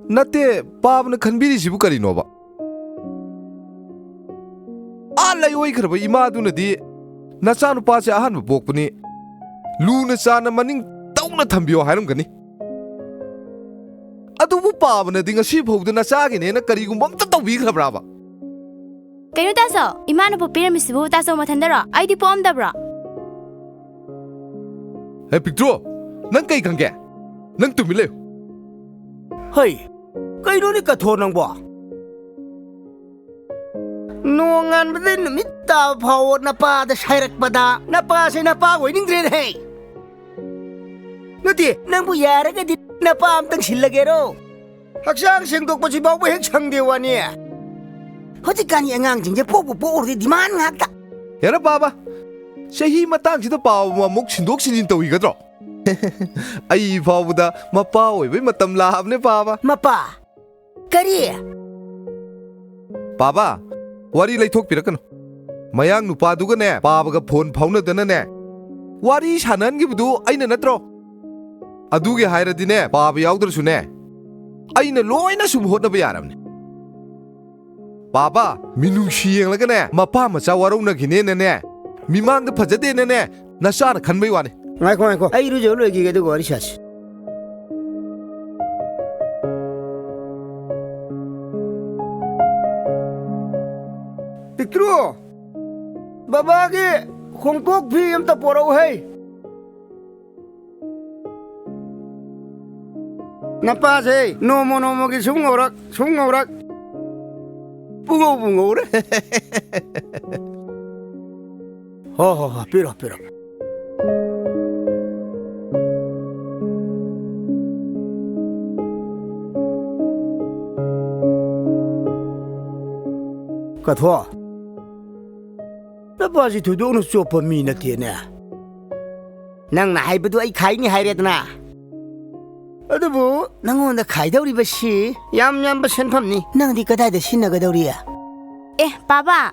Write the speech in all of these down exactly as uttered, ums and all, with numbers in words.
ꯅꯠꯇꯦ, ꯄꯥꯕꯅ ꯈꯟꯕꯤꯔꯤꯁꯤꯕꯨ ꯀꯔꯤꯅꯣꯕ? ꯑꯥ ꯂꯩ ꯑꯣꯏꯈ꯭ꯔꯕ ꯏꯃꯥꯗꯨꯅꯗꯤ ꯅꯆꯥꯅꯨꯄꯥꯁꯦ ꯑꯍꯥꯟꯕ ꯄꯣꯛꯄꯅꯤ, ꯂꯨꯅ ꯆꯥꯟꯅ ꯃꯅꯤꯡ ꯇꯧꯅ ꯊꯝꯕꯤꯌꯣ ꯍꯥꯏꯔꯝꯒꯅꯤ꯫ ꯑꯗꯨꯕꯨ ꯄꯥꯕꯅꯗꯤ ꯉꯁꯤ ꯐꯥꯎꯗ ꯅꯆꯥꯒꯤꯅꯦꯅ ꯀꯔꯤꯒꯨꯝꯕ ꯑꯝꯇ ꯇꯧꯕꯤꯈ꯭ꯔꯕ꯭ꯔꯥꯕ? ꯀꯩꯅꯣ ꯇꯥꯆꯧ, ꯏꯃꯥꯅ ꯄꯣꯛꯄꯤꯔꯝꯃꯤꯁꯤꯕꯨ ꯇꯥꯆꯧ ꯃꯊꯟꯗꯔꯣ? ꯑꯩꯗꯤ ꯄꯣꯛꯑꯝꯗꯕ꯭ꯔꯣ? ꯍꯦ ꯄꯤꯛꯇ꯭ꯔꯨ, ꯅꯪ ꯀꯩ ꯈꯪꯒꯦ? ꯅꯪ ꯇꯨꯃꯤꯟ ꯂꯩꯌꯨ꯫ ꯍꯩ, ꯀꯩꯅꯣꯅꯦ ꯀꯊꯣ ꯅꯪꯕꯣ? ꯅꯣꯡꯉꯥꯟꯕꯗꯩ ꯅꯨꯃꯤꯠ ꯇꯥꯕ ꯐꯥꯎꯕ ꯅꯄꯥꯗ ꯁꯥꯏꯔꯛꯄꯗ ꯅꯄꯥꯁꯦ ꯅꯄꯥ ꯑꯣꯏꯅꯤꯡꯗ꯭ꯔꯦꯅꯦꯍꯦ꯫ ꯅꯠꯇꯦ, ꯅꯪꯕꯨ ꯌꯥꯔꯒꯗꯤ ꯅꯄꯥ ꯑꯝꯇꯪ ꯁꯤꯜꯂꯒꯦꯔꯣ? ꯍꯛꯆꯥꯡ ꯁꯦꯡꯗꯣꯛꯄꯁꯤ ꯐꯥꯎꯕ ꯍꯦꯛ ꯁꯪꯗꯦ ꯋꯥꯅꯤ꯫ ꯍꯧꯖꯤꯛꯀꯥꯟꯒꯤ ꯑꯉꯥꯡꯁꯤꯡꯁꯦ ꯄꯣꯛꯄꯨ ꯄꯣꯛꯎꯔꯗꯤ demand ꯉꯥꯛꯇ꯫ ꯌꯥꯔꯦ ꯄꯥꯕ, ꯆꯍꯤ ꯃꯇꯥꯡꯁꯤꯗ ꯄꯥꯕ ꯑꯃꯨꯛ ꯁꯤꯟꯗꯣꯛ ꯁꯤꯟꯖꯤꯟ ꯇꯧꯏꯒꯗ꯭ꯔꯣ? ꯑꯩ ꯐꯥꯎꯕꯗ ꯃꯄꯥ ꯑꯣꯏꯕꯩ ꯃꯇꯝ ꯂꯥꯛꯑꯕꯅꯦ ꯄꯥꯕ꯫ ꯃꯄꯥ? ꯀꯔꯤ? ꯄꯥꯕ, ꯋꯥꯔꯤ ꯂꯩꯊꯣꯛꯄꯤꯔꯛꯀꯅꯨ꯫ ꯃꯌꯥꯡ ꯅꯨꯄꯥꯗꯨꯒꯅꯦ ꯄꯥꯕꯒ ꯐꯣꯟ ꯐꯥꯎꯅꯗꯅꯅꯦ ꯋꯥꯔꯤ ꯁꯥꯟꯅꯍꯟꯈꯤꯕꯗꯨ ꯑꯩꯅ ꯅꯠꯇ꯭ꯔꯣ? ꯑꯗꯨꯒꯤ ꯍꯥꯏꯔꯗꯤꯅꯦ, ꯄꯥꯕ ꯌꯥꯎꯗ꯭ꯔꯁꯨꯅꯦ, ꯑꯩꯅ ꯂꯣꯏꯅ ꯁꯨꯝ ꯍꯣꯠꯅꯕ ꯌꯥꯔꯕꯅꯦ꯫ ꯄꯥꯕ, ꯃꯤꯅꯨꯡꯁꯤ ꯌꯦꯡꯂꯒꯅꯦ, ꯃꯄꯥ ꯃꯆꯥ ꯋꯥꯔꯧꯅꯈꯤꯅꯦꯅꯅꯦ, ꯃꯤꯃꯥꯡꯗ ꯐꯖꯗꯦꯅꯅꯦ, ꯅꯆꯥꯅ ꯈꯟꯕꯩ ꯋꯥꯅꯤ꯫ ꯉꯥꯏꯈꯣ, ꯉꯥꯏꯈꯣ, ꯑꯩ ꯏꯔꯨꯖꯕ ꯂꯣꯏꯈꯤꯒꯦ, ꯑꯗꯨꯒ ꯋꯥꯔꯤ ꯁꯥꯁꯤ꯫ ꯄꯤꯛꯇ꯭ꯔꯨ, ꯕꯕꯥꯒꯤ ꯈꯣꯡꯇꯣꯛ ꯐꯤ ꯑꯝꯇ ꯄꯣꯔꯛꯎ ꯍꯩ꯫ ꯅꯄꯥꯁꯦ ꯅꯣꯡꯃ ꯅꯣꯡꯃꯒꯤ ꯁꯨꯝ ꯉꯧꯔꯛ, ꯁꯨꯝ ꯉꯧꯔꯛ, ꯄꯨꯡꯉꯧꯕꯨ ꯉꯧꯔꯦ꯫ ꯍꯣ, ꯍꯣ, ꯍꯣ, ꯄꯤꯔꯣ, ꯄꯤꯔꯣ꯫ ꯀꯊꯣ, ꯅꯄꯥꯁꯤ ꯊꯣꯏꯗꯣꯛꯅ ꯆꯣꯞꯄ ꯃꯤ ꯅꯠꯇꯦꯅꯦ꯫ ꯅꯪꯅ ꯍꯥꯏꯕꯗꯨ ꯑꯩ ꯈꯥꯏꯅꯤ ꯍꯥꯏꯔꯦꯗꯅ꯫ ꯑꯗꯨꯕꯨ ꯅꯪꯉꯣꯟꯗ ꯈꯥꯏꯗꯧꯔꯤꯕꯁꯤ ꯌꯥꯝ ꯌꯥꯝꯕ ꯁꯦꯟꯐꯝꯅꯤ꯫ ꯅꯪꯗꯤ ꯀꯗꯥꯏꯗ ꯁꯤꯖꯤꯟꯅꯒꯗꯧꯔꯤ? ꯑꯦ, ꯄꯥꯕ,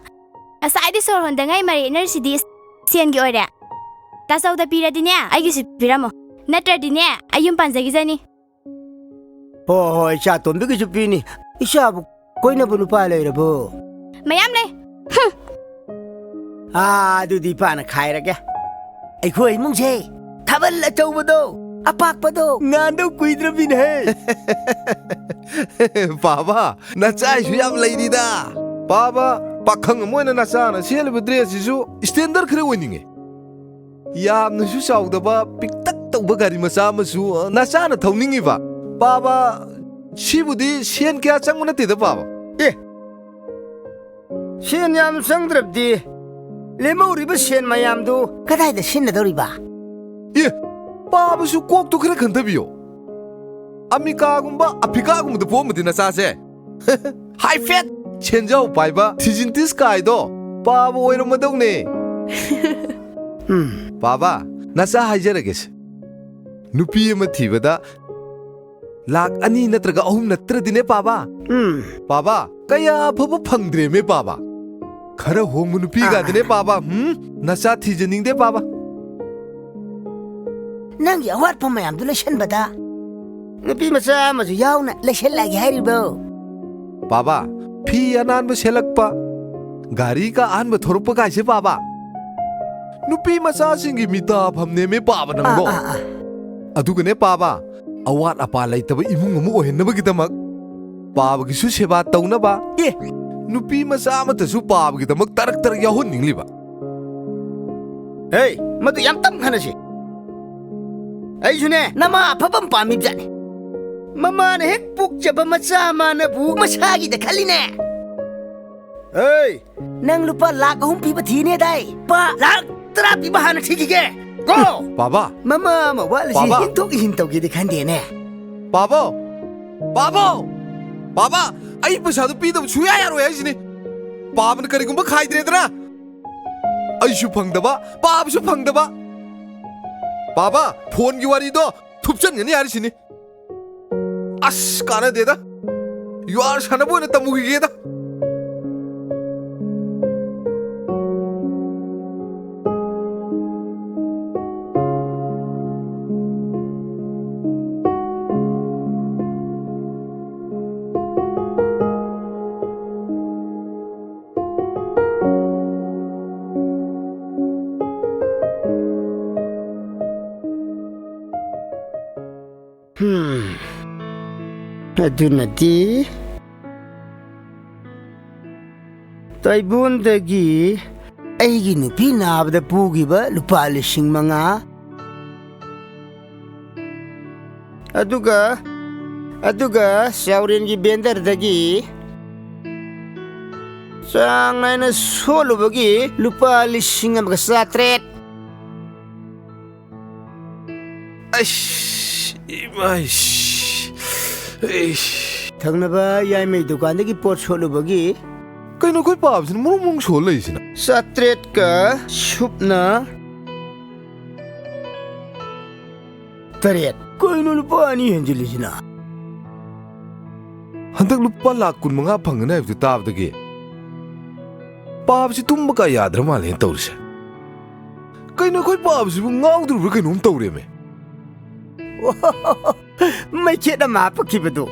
ꯉꯁꯥꯏꯗꯤ ꯁꯣꯔ ꯍꯣꯟꯗꯉꯥꯏ ꯃꯔꯩꯅꯔꯤꯁꯤꯗꯤ ꯁꯦꯟꯒꯤ ꯑꯣꯏꯔꯦ꯫ ꯇꯥꯆꯧꯗ ꯄꯤꯔꯗꯤꯅꯦ, ꯑꯩꯒꯤꯁꯨ ꯄꯤꯔꯝꯃꯣ꯫ ꯅꯠꯇ꯭ꯔꯗꯤꯅꯦ, ꯑꯩ ꯌꯨꯝ ꯄꯥꯟꯖꯈꯤꯖꯅꯤ꯫ ꯍꯣꯏ, ꯍꯣꯏ, ꯏꯆꯥ ꯇꯣꯝꯕꯤꯒꯤꯁꯨ ꯄꯤꯅꯤ꯫ ꯏꯆꯥꯕꯨ ꯀꯣꯏꯅꯕ ꯅꯨꯄꯥ ꯂꯩꯔꯕꯣ? ꯃꯌꯥꯝ ꯂꯩ꯫ ꯍꯨꯝ꯫ ꯑꯥ, ꯑꯗꯨꯗꯤ ꯏꯄꯥꯅ ꯈꯥꯏꯔꯒꯦ꯫ ꯑꯩꯈꯣꯏ ꯏꯃꯨꯡꯁꯦ ꯊꯥꯕꯜ ꯑꯆꯧꯕꯗꯣ, ꯑꯄꯥꯛꯄꯗꯣ ꯉꯥꯟꯗꯧ ꯀꯨꯏꯗ꯭ꯔꯕꯤꯅꯦꯍꯦ꯫ ꯄꯥꯕ, ꯅꯆꯥꯏꯁꯨ ꯌꯥꯝ ꯂꯩꯔꯤꯗ꯫ ꯄꯥꯕ, ꯄꯥꯈꯪ ꯑꯃ ꯑꯣꯏꯅ ꯅꯆꯥꯅ ꯁꯦꯠꯂꯤꯕ dress ꯁꯤꯁꯨ standard ꯈꯔ ꯑꯣꯏꯅꯤꯡꯉꯦ꯫ ꯌꯥꯝꯅꯁꯨ ꯆꯥꯎꯗꯕ, ꯄꯤꯛꯇꯛ ꯇꯧꯕ ꯒꯥꯔꯤ ꯃꯆꯥ ꯑꯃꯁꯨ, ꯑ, ꯅꯆꯥꯅ ꯊꯧꯅꯤꯡꯉꯤꯕ꯫ ꯄꯥꯕ, ꯁꯤꯕꯨꯗꯤ ꯁꯦꯟ ꯀꯌꯥ ꯆꯪꯕ ꯅꯠꯇꯦꯗ, ꯄꯥꯕ꯫ ꯑꯦ, ꯁꯦꯟ ꯌꯥꯝ ꯆꯪꯗ꯭ꯔꯕꯗꯤ ꯂꯦꯝꯍꯧꯔꯤꯕ ꯁꯦꯟ ꯃꯌꯥꯝꯗꯨ ꯀꯗꯥꯏꯗ ꯁꯤꯖꯤꯟꯅꯗꯧꯔꯤꯕ? ꯑꯦ, ꯄꯥꯕꯁꯨ ꯀꯣꯛꯇꯨ ꯈꯔ ꯈꯟꯊꯕꯤꯌꯣ꯫ ꯑꯃꯦꯔꯤꯀꯥꯒꯨꯝꯕ ꯑꯐ꯭ꯔꯤꯀꯥꯒꯨꯝꯕꯗ ꯄꯣꯛꯑꯝꯃꯗꯤ ꯅꯆꯥꯁꯦ ꯍꯥꯏꯐꯦꯠ ꯁꯦꯟꯖꯥꯎ ꯄꯥꯏꯕ ꯊꯤꯖꯤꯟꯇꯤꯁ ꯀꯥꯏꯗꯣ ꯄꯥꯕ ꯑꯣꯏꯔꯝꯃꯗꯧꯅꯦ꯫ ꯎꯝ꯫ ꯄꯥꯕ, ꯅꯆꯥ ꯍꯥꯏꯖꯔꯒꯦꯁꯦ꯫ ꯅꯨꯄꯤ ꯑꯃ ꯊꯤꯕꯗ ꯂꯥꯛ ꯑꯅꯤ ꯅꯠꯇ꯭ꯔꯒ ꯑꯍꯨꯝ ꯅꯠꯇ꯭ꯔꯗꯤꯅꯦ ꯄꯥꯕ꯫ ꯎꯝ꯫ ꯄꯥꯕ, ꯀꯌꯥ ꯑꯐꯕ ꯐꯪꯗ꯭ꯔꯦꯃꯦ ꯄꯥꯕ꯫ ꯈꯔ ꯍꯣꯡꯕ ꯅꯨꯄꯤꯒꯗꯤꯅꯦ ꯑꯥ꯫ ꯄꯥꯕ, ꯍꯨꯝ, ꯅꯆꯥ ꯊꯤꯖꯅꯤꯡꯗꯦ ꯄꯥꯕ꯫ ꯅꯪꯒꯤ ꯑꯋꯥꯠꯄ ꯃꯌꯥꯝꯗꯨ ꯂꯩꯁꯟꯕꯗ ꯅꯨꯄꯤ ꯃꯆꯥ ꯑꯃꯁꯨ ꯌꯥꯎꯅ ꯂꯩꯁꯜꯂꯛꯑꯒꯦ ꯍꯥꯏꯔꯤꯕ꯭ꯔꯣ? ꯄꯥꯕ, ꯐꯤ ꯑꯅꯥꯟꯕ ꯁꯦꯠꯂꯛꯄ, ꯒꯥꯔꯤꯒ ꯑꯍꯟꯕ ꯊꯧꯔꯛꯄ ꯀꯥꯏꯁꯦ ꯄꯥꯕ, ꯅꯨꯄꯤ ꯃꯆꯥꯁꯤꯡꯒꯤ ꯃꯤꯇꯥꯐꯝꯅꯦꯃꯦ ꯄꯥꯕ ꯅꯪꯕꯣ꯫ ꯑꯥ, ꯑꯥ, ꯑꯥ꯫ ꯑꯗꯨꯒꯅꯦ ꯄꯥꯕ, ꯑꯋꯥꯠ ꯑꯄꯥ ꯂꯩꯇꯕ ꯏꯃꯨꯡ ꯑꯃ ꯑꯣꯏꯍꯟꯅꯕꯒꯤꯗꯃꯛ ꯄꯥꯕꯒꯤꯁꯨ ꯁꯦꯕꯥ ꯇꯧꯅꯕ, ꯑꯦ, ꯅꯨꯄꯤ ꯃꯆꯥ ꯑꯃꯠꯇꯁꯨ ꯄꯥꯕꯒꯤꯗꯃꯛ ꯇꯔꯛ ꯇꯔꯛ ꯌꯥꯎꯍꯟꯅꯤꯡꯂꯤꯕ꯫ ꯍꯦ, ꯃꯗꯨ ꯌꯥꯝ ꯇꯞ ꯈꯟꯅꯁꯤ꯫ ꯑꯩꯁꯨꯅꯦ ꯅꯃꯥ ꯑꯐꯕ ꯑꯃ ꯄꯥꯝꯃꯤꯕꯖꯥꯠꯅꯤ꯫ ꯃꯃꯥꯅ ꯍꯦꯛ ꯄꯣꯛꯆꯕ ꯃꯆꯥ ꯃꯥꯅꯕꯨ ꯃꯁꯥꯒꯤꯗ ꯈꯜꯂꯤꯅꯦ꯫ ꯍꯦ, ꯅꯪ ꯂꯨꯄꯥ ꯂꯥꯛ ꯑꯍꯨꯝ ꯄꯤꯕ ꯊꯤꯅꯦꯗꯥꯏ? ꯂꯨꯄꯥ ꯂꯥꯛ ꯇꯔꯥ ꯄꯤꯕ ꯍꯥꯟꯅ ꯊꯤꯈꯤꯒꯦ꯫ ꯀꯣ? ꯄꯥꯕ! ꯃꯃꯥ ꯑꯃ ꯋꯥꯠꯂꯤꯁꯤ ꯄꯥꯕ! ꯏꯟꯊꯣꯛ ꯏꯟꯁꯤꯟ ꯇꯧꯒꯦꯗꯤ ꯈꯟꯗꯦꯅꯦ꯫ ꯄꯥꯕ! ꯄꯥꯕ! ꯄꯥꯕ! ꯑꯩ ꯄꯩꯁꯥꯗꯨ ꯄꯤꯗꯕ ꯁꯨꯡꯌꯥ ꯌꯥꯔꯣꯏ ꯍꯥꯏꯁꯤꯅꯤ꯫ ꯄꯥꯕꯅ ꯀꯔꯤꯒꯨꯝꯕ ꯈꯥꯏꯗ꯭ꯔꯦꯗꯅ, ꯑꯩꯁꯨ ꯐꯪꯗꯕ, ꯄꯥꯕꯁꯨ ꯐꯪꯗꯕ꯫ ꯄꯥꯕ, ꯐꯣꯟꯒꯤ ꯋꯥꯔꯤꯗꯣ ꯊꯨꯞꯆꯟꯒꯅꯤ ꯍꯥꯏꯔꯤꯁꯤꯅꯤ꯫ ꯑꯁ, ꯀꯥꯟꯅꯗꯦꯗ꯫ ꯌꯨ ꯑꯥꯔ ꯁꯥꯟꯅꯕ ꯑꯣꯏꯅ ꯇꯝꯃꯨꯈꯤꯒꯦꯗ꯫ ꯍꯝ꯫ ꯑꯗꯨꯅꯗꯤ ꯇꯥꯏꯕꯣꯟꯗꯒꯤ ꯑꯩꯒꯤ ꯅꯨꯄꯤ ꯅꯥꯕꯗ ꯄꯨꯈꯤꯕ ꯂꯨꯄꯥ ꯂꯤꯁꯤꯡ ꯃꯉꯥ, ꯑꯗꯨꯒ, ꯑꯗꯨꯒ ꯆꯥꯎꯔꯦꯟꯒꯤ ꯕꯦꯟꯗꯔꯗꯒꯤ ꯆꯥꯡ ꯅꯥꯏꯅ ꯁꯣꯠꯂꯨꯕꯒꯤ ꯂꯨꯄꯥ ꯂꯤꯁꯤꯡ ꯑꯃꯒ ꯆꯥꯇ꯭ꯔꯦꯠ꯫ ꯑꯩꯁ, ꯏꯃꯥꯏꯁ, ꯑꯩꯁ꯫ ꯊꯪꯅꯕ ꯌꯥꯏꯃꯩ ꯗꯨꯀꯥꯟꯗꯒꯤ ꯄꯣꯠ ꯁꯣꯠꯂꯨꯕꯒꯤ ꯀꯩꯅꯣ ꯑꯩꯈꯣꯏ ꯄꯥꯕꯁꯤꯅ ꯃꯔꯨꯝ ꯃꯔꯨꯝ ꯁꯣꯜ ꯂꯩꯁꯤꯅ? ꯆꯥꯇ꯭ꯔꯦꯠꯀ ꯁꯨꯞꯅ ꯇꯔꯦꯠ꯫ ꯀꯩꯅꯣ ꯂꯨꯄꯥ ꯑꯅꯤ ꯍꯦꯟꯖꯤꯜꯂꯤꯁꯤꯅ? ꯍꯟꯗꯛ ꯂꯨꯄꯥ ꯂꯥꯛ ꯀꯨꯟ ꯃꯉꯥ ꯐꯪꯒꯅꯤ ꯍꯥꯏꯕꯗꯨ ꯇꯥꯕꯗꯒꯤ ꯄꯥꯕꯁꯤ ꯇꯨꯝꯕ ꯀꯥ ꯌꯥꯗ꯭ꯔ ꯃꯥꯜꯂꯦꯅ ꯇꯧꯔꯤꯁꯦ꯫ ꯀꯩꯅꯣ ꯑꯩꯈꯣꯏ ꯄꯥꯕꯁꯤꯕꯨ ꯉꯥꯎꯗ꯭ꯔꯤꯕ꯭ꯔꯥ ꯀꯩꯅꯣꯝ ꯇꯧꯔꯦꯃꯦ꯫ ꯃꯩꯈꯦꯠ ꯑꯃ ꯍꯥꯞꯄꯛꯈꯤꯕꯗꯣ꯫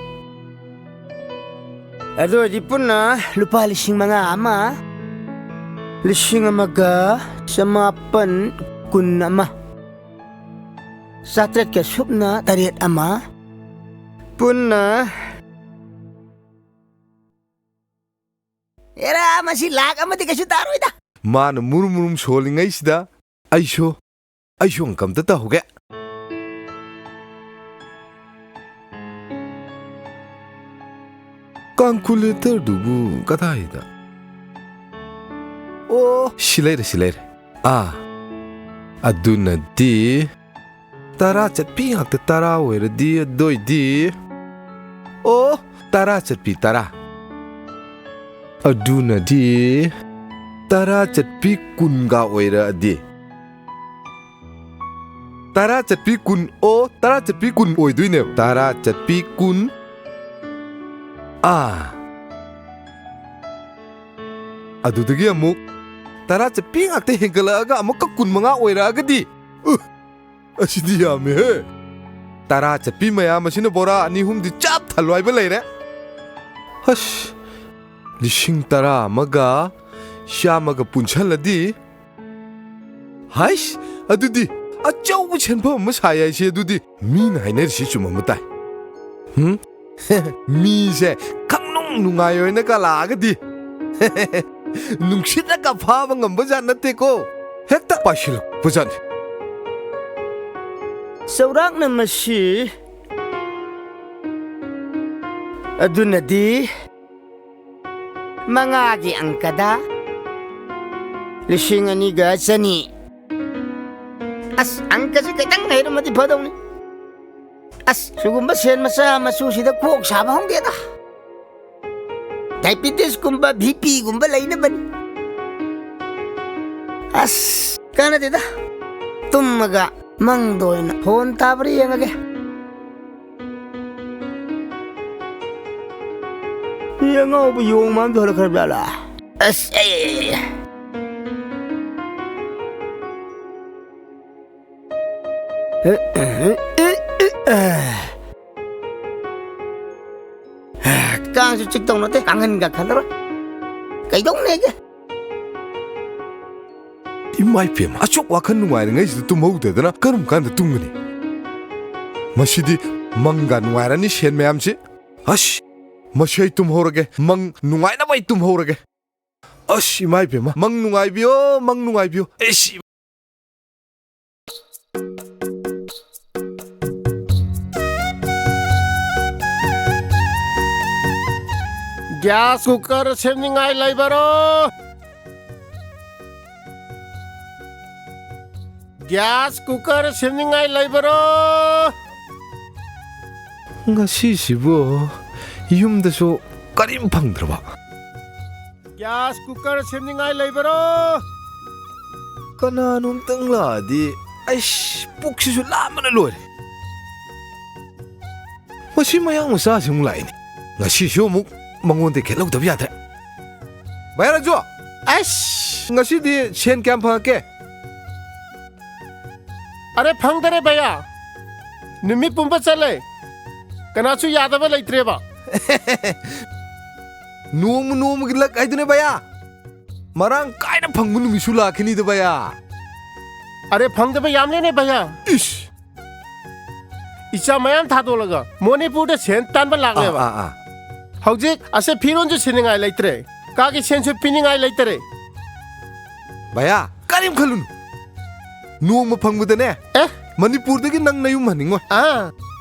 ꯑꯗꯨ ꯑꯣꯏꯔꯗꯤ ꯄꯨꯟꯅ ꯂꯨꯄꯥ ꯂꯤꯁꯤꯡ ꯃꯉꯥ ꯑꯃ, ꯂꯤꯁꯤꯡ ꯑꯃꯒ ꯆꯃꯥꯄꯟ ꯀꯨꯟ ꯑꯃ, ꯆꯥꯇ꯭ꯔꯦꯠꯀ ꯁꯨꯞꯅ ꯇꯔꯦꯠ ꯑꯃ, ꯄꯨꯟꯅ ꯑꯦꯔꯥ, ꯃꯁꯤ ꯂꯥꯛ ꯑꯃꯗꯤ ꯀꯩꯁꯨ ꯇꯥꯔꯣꯏꯗ꯫ ꯃꯥꯅ ꯃꯨꯔꯨꯝ ꯃꯨꯔꯨꯝ ꯁꯣꯜꯂꯤꯉꯩꯁꯤꯗ ꯑꯩꯁꯨ, ꯑꯩꯁꯨ ꯑꯪꯀ ꯑꯝꯇ ꯇꯧꯍꯧꯒꯦ꯫ ꯀꯥꯜꯀꯨꯂꯦꯇꯔꯗꯨꯕꯨ ꯀꯗꯥꯏꯗ? ꯑꯣ, ꯁꯤ ꯂꯩꯔꯦ, ꯁꯤ ꯂꯩꯔꯦ꯫ ꯑꯥ, ꯑꯗꯨꯅꯗꯤ ꯇꯔꯥ ꯆꯠꯄꯤ ꯉꯥꯛꯇ ꯇꯔꯥ ꯑꯣꯏꯔꯗꯤ, ꯑꯗꯣꯏꯗꯤ, ꯑꯣ, ꯇꯔꯥ ꯆꯠꯄꯤ ꯇꯔꯥ꯫ ꯑꯗꯨꯅꯗꯤ ꯇꯔꯥ ꯆꯠꯄꯤ ꯀꯨꯟꯒ ꯑꯣꯏꯔꯛꯑꯗꯤ, ꯇꯔꯥ ꯆꯠꯄꯤ ꯀꯨꯟ, ꯑꯣ, ꯇꯔꯥ ꯆꯠꯄꯤ ꯀꯨꯟ ꯑꯣꯏꯗꯣꯏꯅꯦꯕ꯫ ꯇꯔꯥ ꯆꯠꯄꯤ ꯀꯨꯟ꯫ ꯑꯥ꯫ ꯑꯗꯨꯗꯒꯤ ꯑꯃꯨꯛ ꯇꯔꯥ ꯆꯠꯄꯤ ꯉꯥꯛꯇ ꯍꯦꯟꯒꯠꯂꯛꯑꯒ ꯑꯃꯨꯛꯀ ꯀꯨꯟ ꯃꯉꯥ ꯑꯣꯏꯔꯛꯑꯒꯗꯤ, ꯎ, ꯑꯁꯤꯗꯤ ꯌꯥꯝꯃꯦꯍꯦ꯫ ꯇꯔꯥ ꯆꯠꯄꯤ ꯃꯌꯥꯝ ꯑꯁꯤꯅ ꯕꯣꯔꯥ ꯑꯅꯤ ꯑꯍꯨꯝꯗꯤ ꯆꯞ ꯊꯜꯂꯣ ꯍꯥꯏꯕ ꯂꯩꯔꯦ꯫ ꯍꯁ, ꯂꯤꯁꯤꯡ ꯇꯔꯥ ꯑꯃꯒ ꯆꯥꯝꯃꯒ ꯄꯨꯟꯁꯜꯂꯗꯤ, ꯍꯥꯏꯁ, ꯑꯗꯨꯗꯤ ꯑꯆꯧꯕ ꯁꯦꯟꯐꯝ ꯑꯃ ꯁꯥꯏ ꯍꯥꯏꯁꯦ ꯑꯗꯨꯗꯤ ꯃꯤꯅ ꯍꯥꯏꯅꯔꯤꯁꯤ ꯆꯨꯝꯃꯝꯕ ꯇꯥꯏ꯫ ꯍꯨꯝ? ꯃꯤꯁꯦ ꯈꯪꯅꯨꯡ ꯅꯨꯡꯉꯥꯏꯔꯣꯏꯅ ꯀꯂꯛꯑꯒꯗꯤ ꯅꯨꯡꯁꯤꯠꯅꯒ ꯐꯥꯕ ꯉꯝꯕ ꯖꯥꯠ ꯅꯠꯇꯦꯀꯣ꯫ ꯍꯦꯛꯇ ꯄꯥꯏꯁꯤꯜꯂꯛꯄ ꯖꯥꯠꯅꯤ꯫ ꯆꯥꯎꯔꯥꯛꯅ ꯃꯁꯤ ꯑꯗꯨꯅꯗꯤ ꯃꯉꯥꯒꯤ ꯑꯪꯀꯗ ꯂꯤꯁꯤꯡ ꯑꯅꯤꯒ ꯆꯅꯤ꯫ ꯑꯁ, ꯑꯪꯀꯁꯤ ꯈꯤꯇꯪ ꯍꯩꯔꯝꯃꯗꯤ ꯐꯗꯧꯅꯤ꯫ ꯑꯁ, ꯁꯤꯒꯨꯝꯕ ꯁꯦꯟ ꯃꯆꯥ ꯃꯁꯨꯁꯤꯗ ꯀꯣꯛ ꯁꯥꯕ ꯍꯧꯗꯦꯗ꯫ ꯗꯥꯏꯕꯤꯇꯤꯁꯀꯨꯝꯕ, ꯕꯤ ꯄꯤꯒꯨꯝꯕ ꯂꯩꯅꯕꯅꯤ꯫ ꯑꯁ, ꯀꯥꯟꯅꯗꯦꯗ꯫ ꯇꯨꯝꯃꯒ ꯃꯪꯗ ꯑꯣꯏꯅ ꯐꯣꯟ ꯇꯥꯕ꯭ꯔꯥ ꯌꯦꯡꯉꯒꯦ꯫ ꯁꯤ ꯑꯉꯥꯎꯕ ꯌꯣꯡ ꯃꯥꯟꯕꯗꯣ ꯍꯜꯂꯛꯈ꯭ꯔꯕ ꯖꯥꯠꯂꯥ? ꯑꯁ, ꯑꯩ, ꯑꯩ, ꯑꯩ, ꯑꯩ꯫ ꯀꯥꯡꯁꯨ ꯆꯤꯛꯇꯧ ꯅꯠꯇꯦ, ꯀꯥꯡꯍꯟꯒ ꯈꯜꯂꯔꯣꯏ꯫ ꯀꯩꯗꯧꯅꯦꯒꯦ? ꯏꯃꯥ ꯏꯄꯦꯝꯃ, ꯑꯁꯨꯛ ꯋꯥꯈꯜ ꯅꯨꯡꯉꯥꯏꯔꯤꯉꯩꯁꯤꯗ ꯇꯨꯝꯍꯧꯗꯗꯅ ꯀꯔꯝ ꯀꯥꯟꯗ ꯇꯨꯝꯒꯅꯤ? ꯃꯁꯤꯗꯤ ꯃꯪꯒ ꯅꯨꯡꯉꯥꯏꯔꯅꯤ ꯁꯦꯟ ꯃꯌꯥꯝꯁꯤ꯫ ꯑꯁ, ꯃꯁꯤ ꯑꯩ ꯇꯨꯝꯍꯧꯔꯒꯦ, ꯃꯪ ꯅꯨꯡꯉꯥꯏꯅꯕ ꯑꯩ ꯇꯨꯝꯍꯧꯔꯒꯦ꯫ ꯑꯁ, ꯏꯃꯥ ꯏꯄꯦꯝꯃ, ꯃꯪ ꯅꯨꯡꯉꯥꯏꯕꯤꯌꯣ, ꯃꯪ ꯅꯨꯡꯉꯥꯏꯕꯤꯌꯣ꯫ ꯑꯩꯁ꯫ ꯒ꯭ꯌꯥꯁ ꯀꯨꯀꯔ ꯁꯦꯝꯅꯤꯡꯉꯥꯏ ꯂꯩꯕꯔꯣ? ꯒ꯭ꯌꯥꯁ ꯀꯨꯀꯔ ꯁꯦꯝꯅꯤꯡꯉꯥꯏ ꯂꯩꯕꯔꯣ? ꯉꯁꯤꯁꯤꯕꯨ ꯌꯨꯝꯗꯁꯨ ꯀꯔꯤꯝ ꯐꯪꯗ꯭ꯔꯕ? ꯒ꯭ꯌꯥꯁ ꯀꯨꯀꯔ ꯁꯦꯝꯅꯤꯡꯉꯥꯏ ꯂꯩꯕꯔꯣ? ꯀꯅꯥꯅꯣꯝꯇꯪ ꯂꯥꯛꯑꯗꯤ ꯑꯩꯁ, ꯄꯨꯛꯁꯤꯁꯨ ꯂꯥꯝꯕꯅ ꯂꯣꯏꯔꯦ꯫ ꯃꯁꯤ ꯃꯌꯥꯡ ꯃꯆꯥꯁꯤ ꯑꯃꯨꯛ ꯂꯥꯛꯏꯅꯦ꯫ ꯉꯁꯤꯁꯨ ꯑꯃꯨꯛ ꯃꯉꯣꯟꯗ ꯈꯦꯠꯍꯧꯗꯕ ꯌꯥꯗ꯭ꯔꯦ꯫ ꯚꯥꯏ ꯔꯥꯖꯨ! ꯑꯩꯁ! ꯉꯁꯤꯗꯤ ꯁꯦꯟ ꯀꯌꯥꯝ ꯐꯪꯉꯛꯀꯦ? ꯑꯔꯦ, ꯐꯪꯗꯔꯦ ꯚꯩꯌꯥ, ꯅꯨꯃꯤꯠ ꯄꯨꯝꯕ ꯆꯠꯂꯦ, ꯀꯅꯥꯁꯨ ꯌꯥꯗꯕ ꯂꯩꯇ꯭ꯔꯦꯕ꯫ ꯅꯣꯡꯃ ꯅꯣꯡꯃꯒꯤ ꯂꯛ ꯍꯥꯏꯗꯨꯅꯦ ꯚꯩꯌꯥ, ꯃꯔꯥꯡ ꯀꯥꯏꯅ ꯐꯪꯕ ꯅꯨꯃꯤꯠꯁꯨ ꯂꯥꯛꯈꯤꯅꯤꯗ ꯚꯩꯌꯥ꯫ ꯑꯔꯦ, ꯐꯪꯗꯕ ꯌꯥꯝꯂꯦꯅꯦ ꯚꯩꯌꯥ꯫ ꯏꯁ! ꯏꯆꯥ ꯃꯌꯥꯝ ꯊꯥꯗꯣꯛꯂꯒ ꯃꯣꯅꯤꯄꯨꯔꯗ ꯁꯦꯟ ꯇꯥꯟꯕ ꯂꯥꯛꯂꯦꯕ꯫ ꯑꯥ, ꯑꯥ, ꯑꯥ꯫ ꯍꯧꯖꯤꯛ ꯑꯁꯦ ꯐꯤꯔꯣꯟꯁꯨ ꯁꯤꯅꯤꯡꯉꯥꯏ ꯂꯩꯇ꯭ꯔꯦ, ꯀꯥꯒꯤ ꯁꯦꯟꯁꯨ ꯄꯤꯅꯤꯡꯉꯥꯏ ꯂꯩꯇ꯭ꯔꯦ꯫ ꯚꯩꯌꯥ, ꯀꯔꯤꯝ ꯈꯜꯂꯨꯅꯨ꯫ ꯅꯣꯡꯃ ꯐꯪꯕꯗꯅꯦ, ꯑꯦ? ꯃꯅꯤꯄꯨꯔꯗꯒꯤ ꯅꯪ ꯅꯌꯨꯝ ꯍꯟꯅꯤꯡꯉꯣꯏ꯫ ꯑꯥ꯫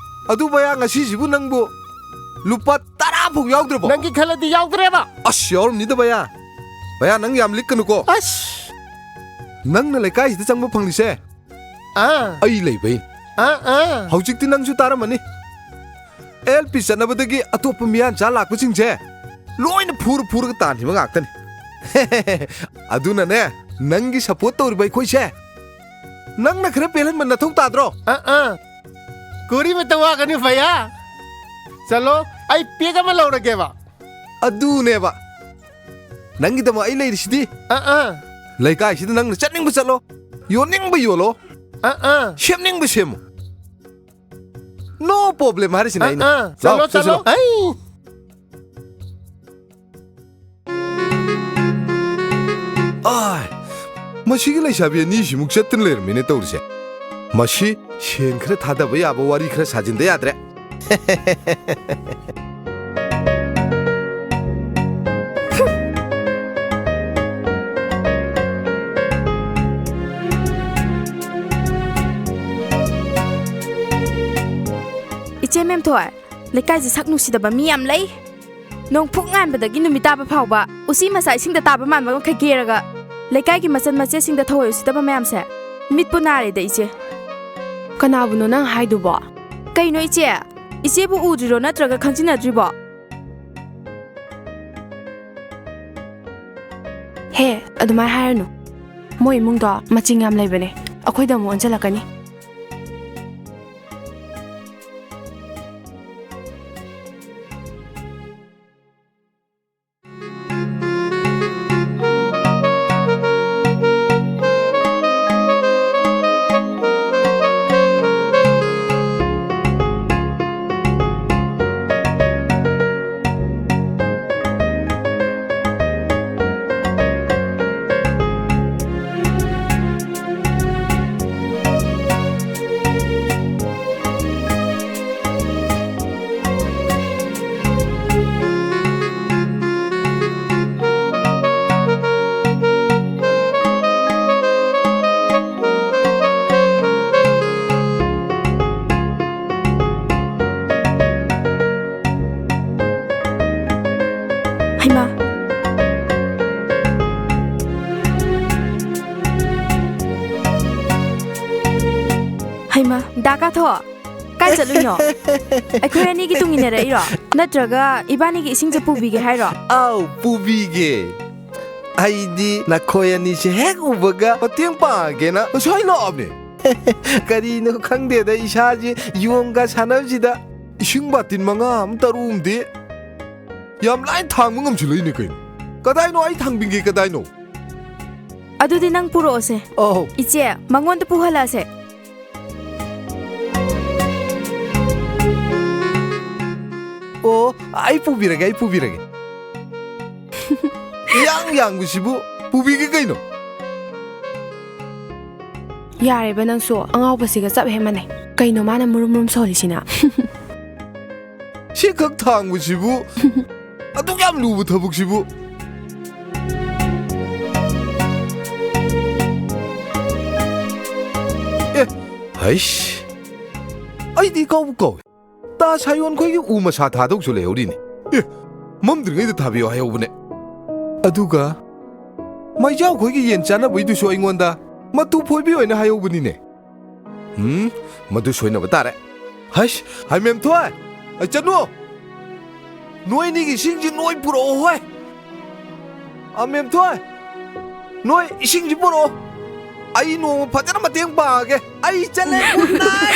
ꯑꯗꯨ ꯚꯩꯌꯥ, ꯉꯁꯤꯁꯤꯕꯨ ꯅꯪꯕꯨ ꯂꯨꯄꯥ ꯇꯔꯥ ꯐꯥꯎ ꯌꯥꯎꯗ꯭ꯔꯕꯣ? ꯅꯪꯒꯤ ꯈꯜꯂꯗꯤ ꯌꯥꯎꯗ꯭ꯔꯦꯕ꯫ ꯑꯁ, ꯌꯥꯎꯔꯝꯅꯤꯗ ꯚꯩꯌꯥ꯫ ꯚꯩꯌꯥ, ꯅꯪ ꯌꯥꯝ ꯂꯤꯛꯀꯅꯨꯀꯣ꯫ ꯑꯁ꯫ ꯅꯪꯅ ꯂꯩꯀꯥꯏꯁꯤꯗ ꯆꯪꯕ ꯐꯪꯂꯤꯁꯦ ꯑꯥ꯫ ꯑꯩ ꯂꯩꯕꯩꯅꯤ꯫ ꯑꯥ, ꯑꯥ꯫ ꯍꯧꯖꯤꯛꯇꯤ ꯅꯪꯁꯨ ꯇꯥꯔꯝꯃꯅꯤ꯫ ꯑꯦꯜ ꯄꯤ ꯆꯠꯅꯕꯗꯒꯤ ꯑꯇꯣꯞꯄ ꯃꯤꯌꯥꯟꯆꯥ ꯂꯥꯛꯄꯁꯤꯡꯁꯦ ꯂꯣꯏꯅ ꯐꯨꯔ ꯐꯨꯔꯒ ꯇꯥꯟꯈꯤꯕ ꯉꯥꯛꯇꯅꯤ꯫ ꯑꯗꯨꯅꯅꯦ, ꯅꯪꯒꯤ ꯁꯄꯣꯔꯠ ꯇꯧꯔꯤꯕ ꯑꯩꯈꯣꯏꯁꯦ ꯅꯪꯅ ꯈꯔ ꯄꯦꯜꯍꯟꯕ ꯅꯊꯧ ꯇꯥꯗ꯭ꯔꯣ? ꯑꯥ, ꯑꯥ꯫ ꯀꯨꯔꯤ ꯃꯇꯧ ꯋꯥꯒꯅꯤ ꯚꯩꯌꯥ꯫ ꯆꯠꯂꯣ, ꯑꯩ ꯄꯦꯛ ꯑꯃ ꯂꯧꯔꯒꯦꯕ꯫ ꯑꯗꯨꯅꯦꯕ꯫ ꯅꯪꯒꯤꯗꯃꯛ ꯑꯩ ꯂꯩꯔꯤꯁꯤꯗꯤ꯫ ꯑꯥ, ꯑꯥ꯫ ꯂꯩꯀꯥꯏꯁꯤꯗ ꯅꯪꯅ ꯆꯠꯅꯤꯡꯕ ꯆꯠꯂꯣ, ꯌꯣꯟꯅꯤꯡꯕ ꯌꯣꯜꯂꯣ, ꯑꯥ, ꯑꯥ꯫ ꯁꯦꯝꯅꯤꯡꯕ ꯁꯦꯝꯃꯨ꯫ No problem ꯍꯥꯏꯔꯤꯁꯤꯅꯦ ꯑꯥ, ꯑꯩꯅ꯫ ꯑꯥ꯫ ꯂꯥꯎ, ꯆꯠꯂꯣ, ꯆꯠꯁꯤ ꯆꯠꯂꯣ꯫ ꯂꯥꯎ꯫ ꯑꯩ꯫ ꯑꯥꯏ, ꯃꯁꯤꯒꯤ ꯂꯩꯁꯥꯕꯤ ꯑꯅꯤꯁꯤꯃꯨꯛ ꯆꯠꯇꯨꯅ ꯂꯩꯔꯝꯃꯤꯅꯦ ꯇꯧꯔꯤꯁꯦ꯫ ꯃꯁꯤ ꯁꯦꯟ ꯈꯔ ꯊꯥꯗꯕ ꯌꯥꯕ ꯋꯥꯔꯤ ꯈꯔ ꯁꯥꯖꯤꯟꯗ ꯌꯥꯗ꯭ꯔꯦ꯫ ꯏꯆꯦ ꯃꯦꯝꯊꯣꯏ, ꯂꯩꯀꯥꯏꯁꯦ ꯁꯛ ꯅꯨꯡꯁꯤꯗꯕ ꯃꯤ ꯌꯥꯝ ꯂꯩ꯫ ꯅꯣꯡ ꯐꯨꯛ ꯉꯥꯟꯕꯗꯒꯤ ꯅꯨꯃꯤꯠ ꯇꯥꯕ ꯐꯥꯎꯕ ꯎꯆꯤ ꯃꯆꯥ ꯏꯁꯤꯡꯗ ꯇꯥꯕ ꯃꯥꯟꯕ ꯃꯈꯩ ꯀꯦꯔꯒ ꯂꯩꯀꯥꯏꯒꯤ ꯃꯆꯟ ꯃꯆꯦꯁꯤꯡꯗ ꯊꯑꯣꯏ ꯎꯁꯤꯠꯇꯕ ꯃꯌꯥꯝꯁꯦ꯫ ꯃꯤꯠꯄꯨ ꯅꯥꯔꯦꯗ, ꯏꯆꯦ꯫ ꯀꯅꯥꯕꯨꯅꯣ ꯅꯪ ꯍꯥꯏꯗꯨꯕꯣ? ꯀꯩꯅꯣ, ꯏꯆꯦ? ꯏꯆꯦꯕꯨ ꯎꯗ꯭ꯔꯤꯔꯣ, ꯅꯠꯇ꯭ꯔꯒ ꯈꯪꯖꯤꯟꯅꯗ꯭ꯔꯤꯕꯣ? ꯍꯦ, ꯑꯗꯨꯃꯥꯏ ꯍꯥꯏꯔꯅꯨ꯫ ꯃꯣꯏ ꯏꯃꯨꯡꯗꯣ ꯃꯆꯤꯡ ꯌꯥꯝ ꯂꯩꯕꯅꯦ꯫ ꯑꯩꯈꯣꯏꯗ ꯑꯃꯨꯛ ꯑꯣꯟꯁꯤꯜꯂꯛꯀꯅꯤ꯫ ꯀꯩꯅꯣ? ꯑꯩꯈꯣꯏ ꯑꯅꯤꯒꯤ ꯇꯨꯡ ꯏꯟꯅꯔꯛꯏꯔꯣ? ꯅꯠꯇ꯭ꯔꯒ ꯏꯕꯥꯅꯤꯒꯤ ꯏꯁꯤꯡꯁꯦ ꯄꯨꯕꯤꯒꯦ ꯍꯥꯏꯔꯣ? ꯑꯥꯎ, ꯄꯨꯕꯤꯒꯦ꯫ ꯑꯩꯗꯤ ꯅꯈꯣꯏ ꯑꯅꯤꯁꯦ ꯍꯦꯛ ꯎꯕꯒ ꯃꯇꯦꯡ ꯄꯥꯡꯉꯒꯦꯅ ꯉꯁꯥꯏ ꯂꯥꯛꯑꯕꯅꯦ꯫ ꯀꯔꯤꯅꯣ ꯈꯪꯗꯦꯗ, ꯏꯁꯥꯁꯦ ꯌꯣꯡꯒ ꯁꯥꯟꯅꯕꯁꯤꯗ꯫ ꯏꯁꯤꯡ ꯕꯥꯇꯤꯟ ꯃꯉꯥ ꯑꯃ ꯇꯔꯨꯛ ꯑꯃꯗꯤ ꯌꯥꯝ ꯂꯥꯏꯅ ꯊꯥꯡꯕ ꯉꯝꯁꯤꯜꯂꯛꯏꯅꯦ ꯀꯩꯅꯣ꯫ ꯀꯗꯥꯏꯅꯣ? ꯑꯩ ꯊꯥꯡꯕꯤꯒꯦ, ꯀꯗꯥꯏꯅꯣ? ꯑꯗꯨꯗꯤ ꯅꯪ ꯄꯨꯔꯛꯑꯣꯁꯦ꯫ ꯑꯧ꯫ ꯏꯆꯦ, ꯃꯉꯣꯟꯗ ꯄꯨꯍꯜꯂꯛꯑꯁꯦ꯫ ꯑꯣ, ꯑꯩ ꯄꯨꯕꯤꯔꯒꯦ, ꯑꯩ ꯄꯨꯕꯤꯔꯒꯦ꯫ ꯏꯌꯥꯡ ꯌꯥꯡꯕꯁꯤꯕꯨ ꯄꯨꯕꯤꯒꯦ ꯀꯩꯅꯣ꯫ ꯌꯥꯔꯦꯕ ꯅꯪꯁꯨ, ꯑꯉꯥꯎꯕꯁꯤꯒ ꯆꯞ ꯍꯦꯛ ꯃꯥꯟꯅꯩ꯫ ꯀꯩꯅꯣ ꯃꯥꯅ ꯃꯨꯔꯨꯝ ꯃꯨꯔꯨꯝ ꯁꯣꯜꯂꯤꯁꯤꯅ? ꯁꯤ ꯈꯛ ꯊꯥꯡꯕꯁꯤꯕꯨ ꯑꯗꯨꯛ ꯌꯥꯝ ꯂꯨꯕ ꯊꯕꯛꯁꯤꯕꯨ? ꯑꯦ, ꯍꯩꯁ, ꯑꯩꯗꯤ ꯏꯀꯥꯎꯕꯨ ꯀꯥꯎꯏ꯫ ꯇꯥ ꯁꯥꯌꯣꯟ ꯈꯣꯏꯒꯤ ꯎ ꯃꯁꯥ ꯊꯥꯗꯧꯁꯨ ꯂꯩꯍꯧꯔꯤꯅꯦ꯫ ꯑꯦ, ꯃꯝꯗ꯭ꯔꯤꯉꯩꯗ ꯊꯥꯕꯤꯌꯣ ꯍꯥꯏꯍꯧꯕꯅꯦ꯫ ꯑꯗꯨꯒ ꯃꯩꯖꯥꯎ ꯈꯣꯏꯒꯤ ꯌꯦꯟ ꯆꯥꯅꯕꯩꯗꯨꯁꯨ ꯑꯩꯉꯣꯟꯗ ꯃꯇꯨ ꯐꯣꯏꯕꯤꯌꯣ ꯍꯥꯏꯅ ꯍꯥꯏꯍꯧꯕꯅꯤꯅꯦ꯫ ꯎꯝ, ꯃꯗꯨ ꯁꯣꯏꯅꯕ ꯇꯥꯔꯦ꯫ ꯍꯩꯁ, ꯍꯩ ꯃꯦꯝꯊꯣꯏ, ꯑꯩ ꯆꯠꯅꯨ꯫ ꯅꯣꯏ ꯑꯅꯤꯒꯤ ꯏꯁꯤꯡꯁꯤ ꯅꯣꯏ ꯄꯨꯔꯛꯑꯣ ꯍꯣꯏ꯫ ꯑ, ꯃꯦꯝꯊꯣꯏ, ꯅꯣꯏ ꯏꯁꯤꯡꯁꯤ ꯄꯨꯔꯛꯑꯣ꯫ ꯑꯩ ꯅꯣꯡꯃ ꯐꯖꯅ ꯃꯇꯦꯡ ꯄꯥꯡꯉꯒꯦ꯫ ꯑꯩ ꯆꯠꯂꯦ, good night꯫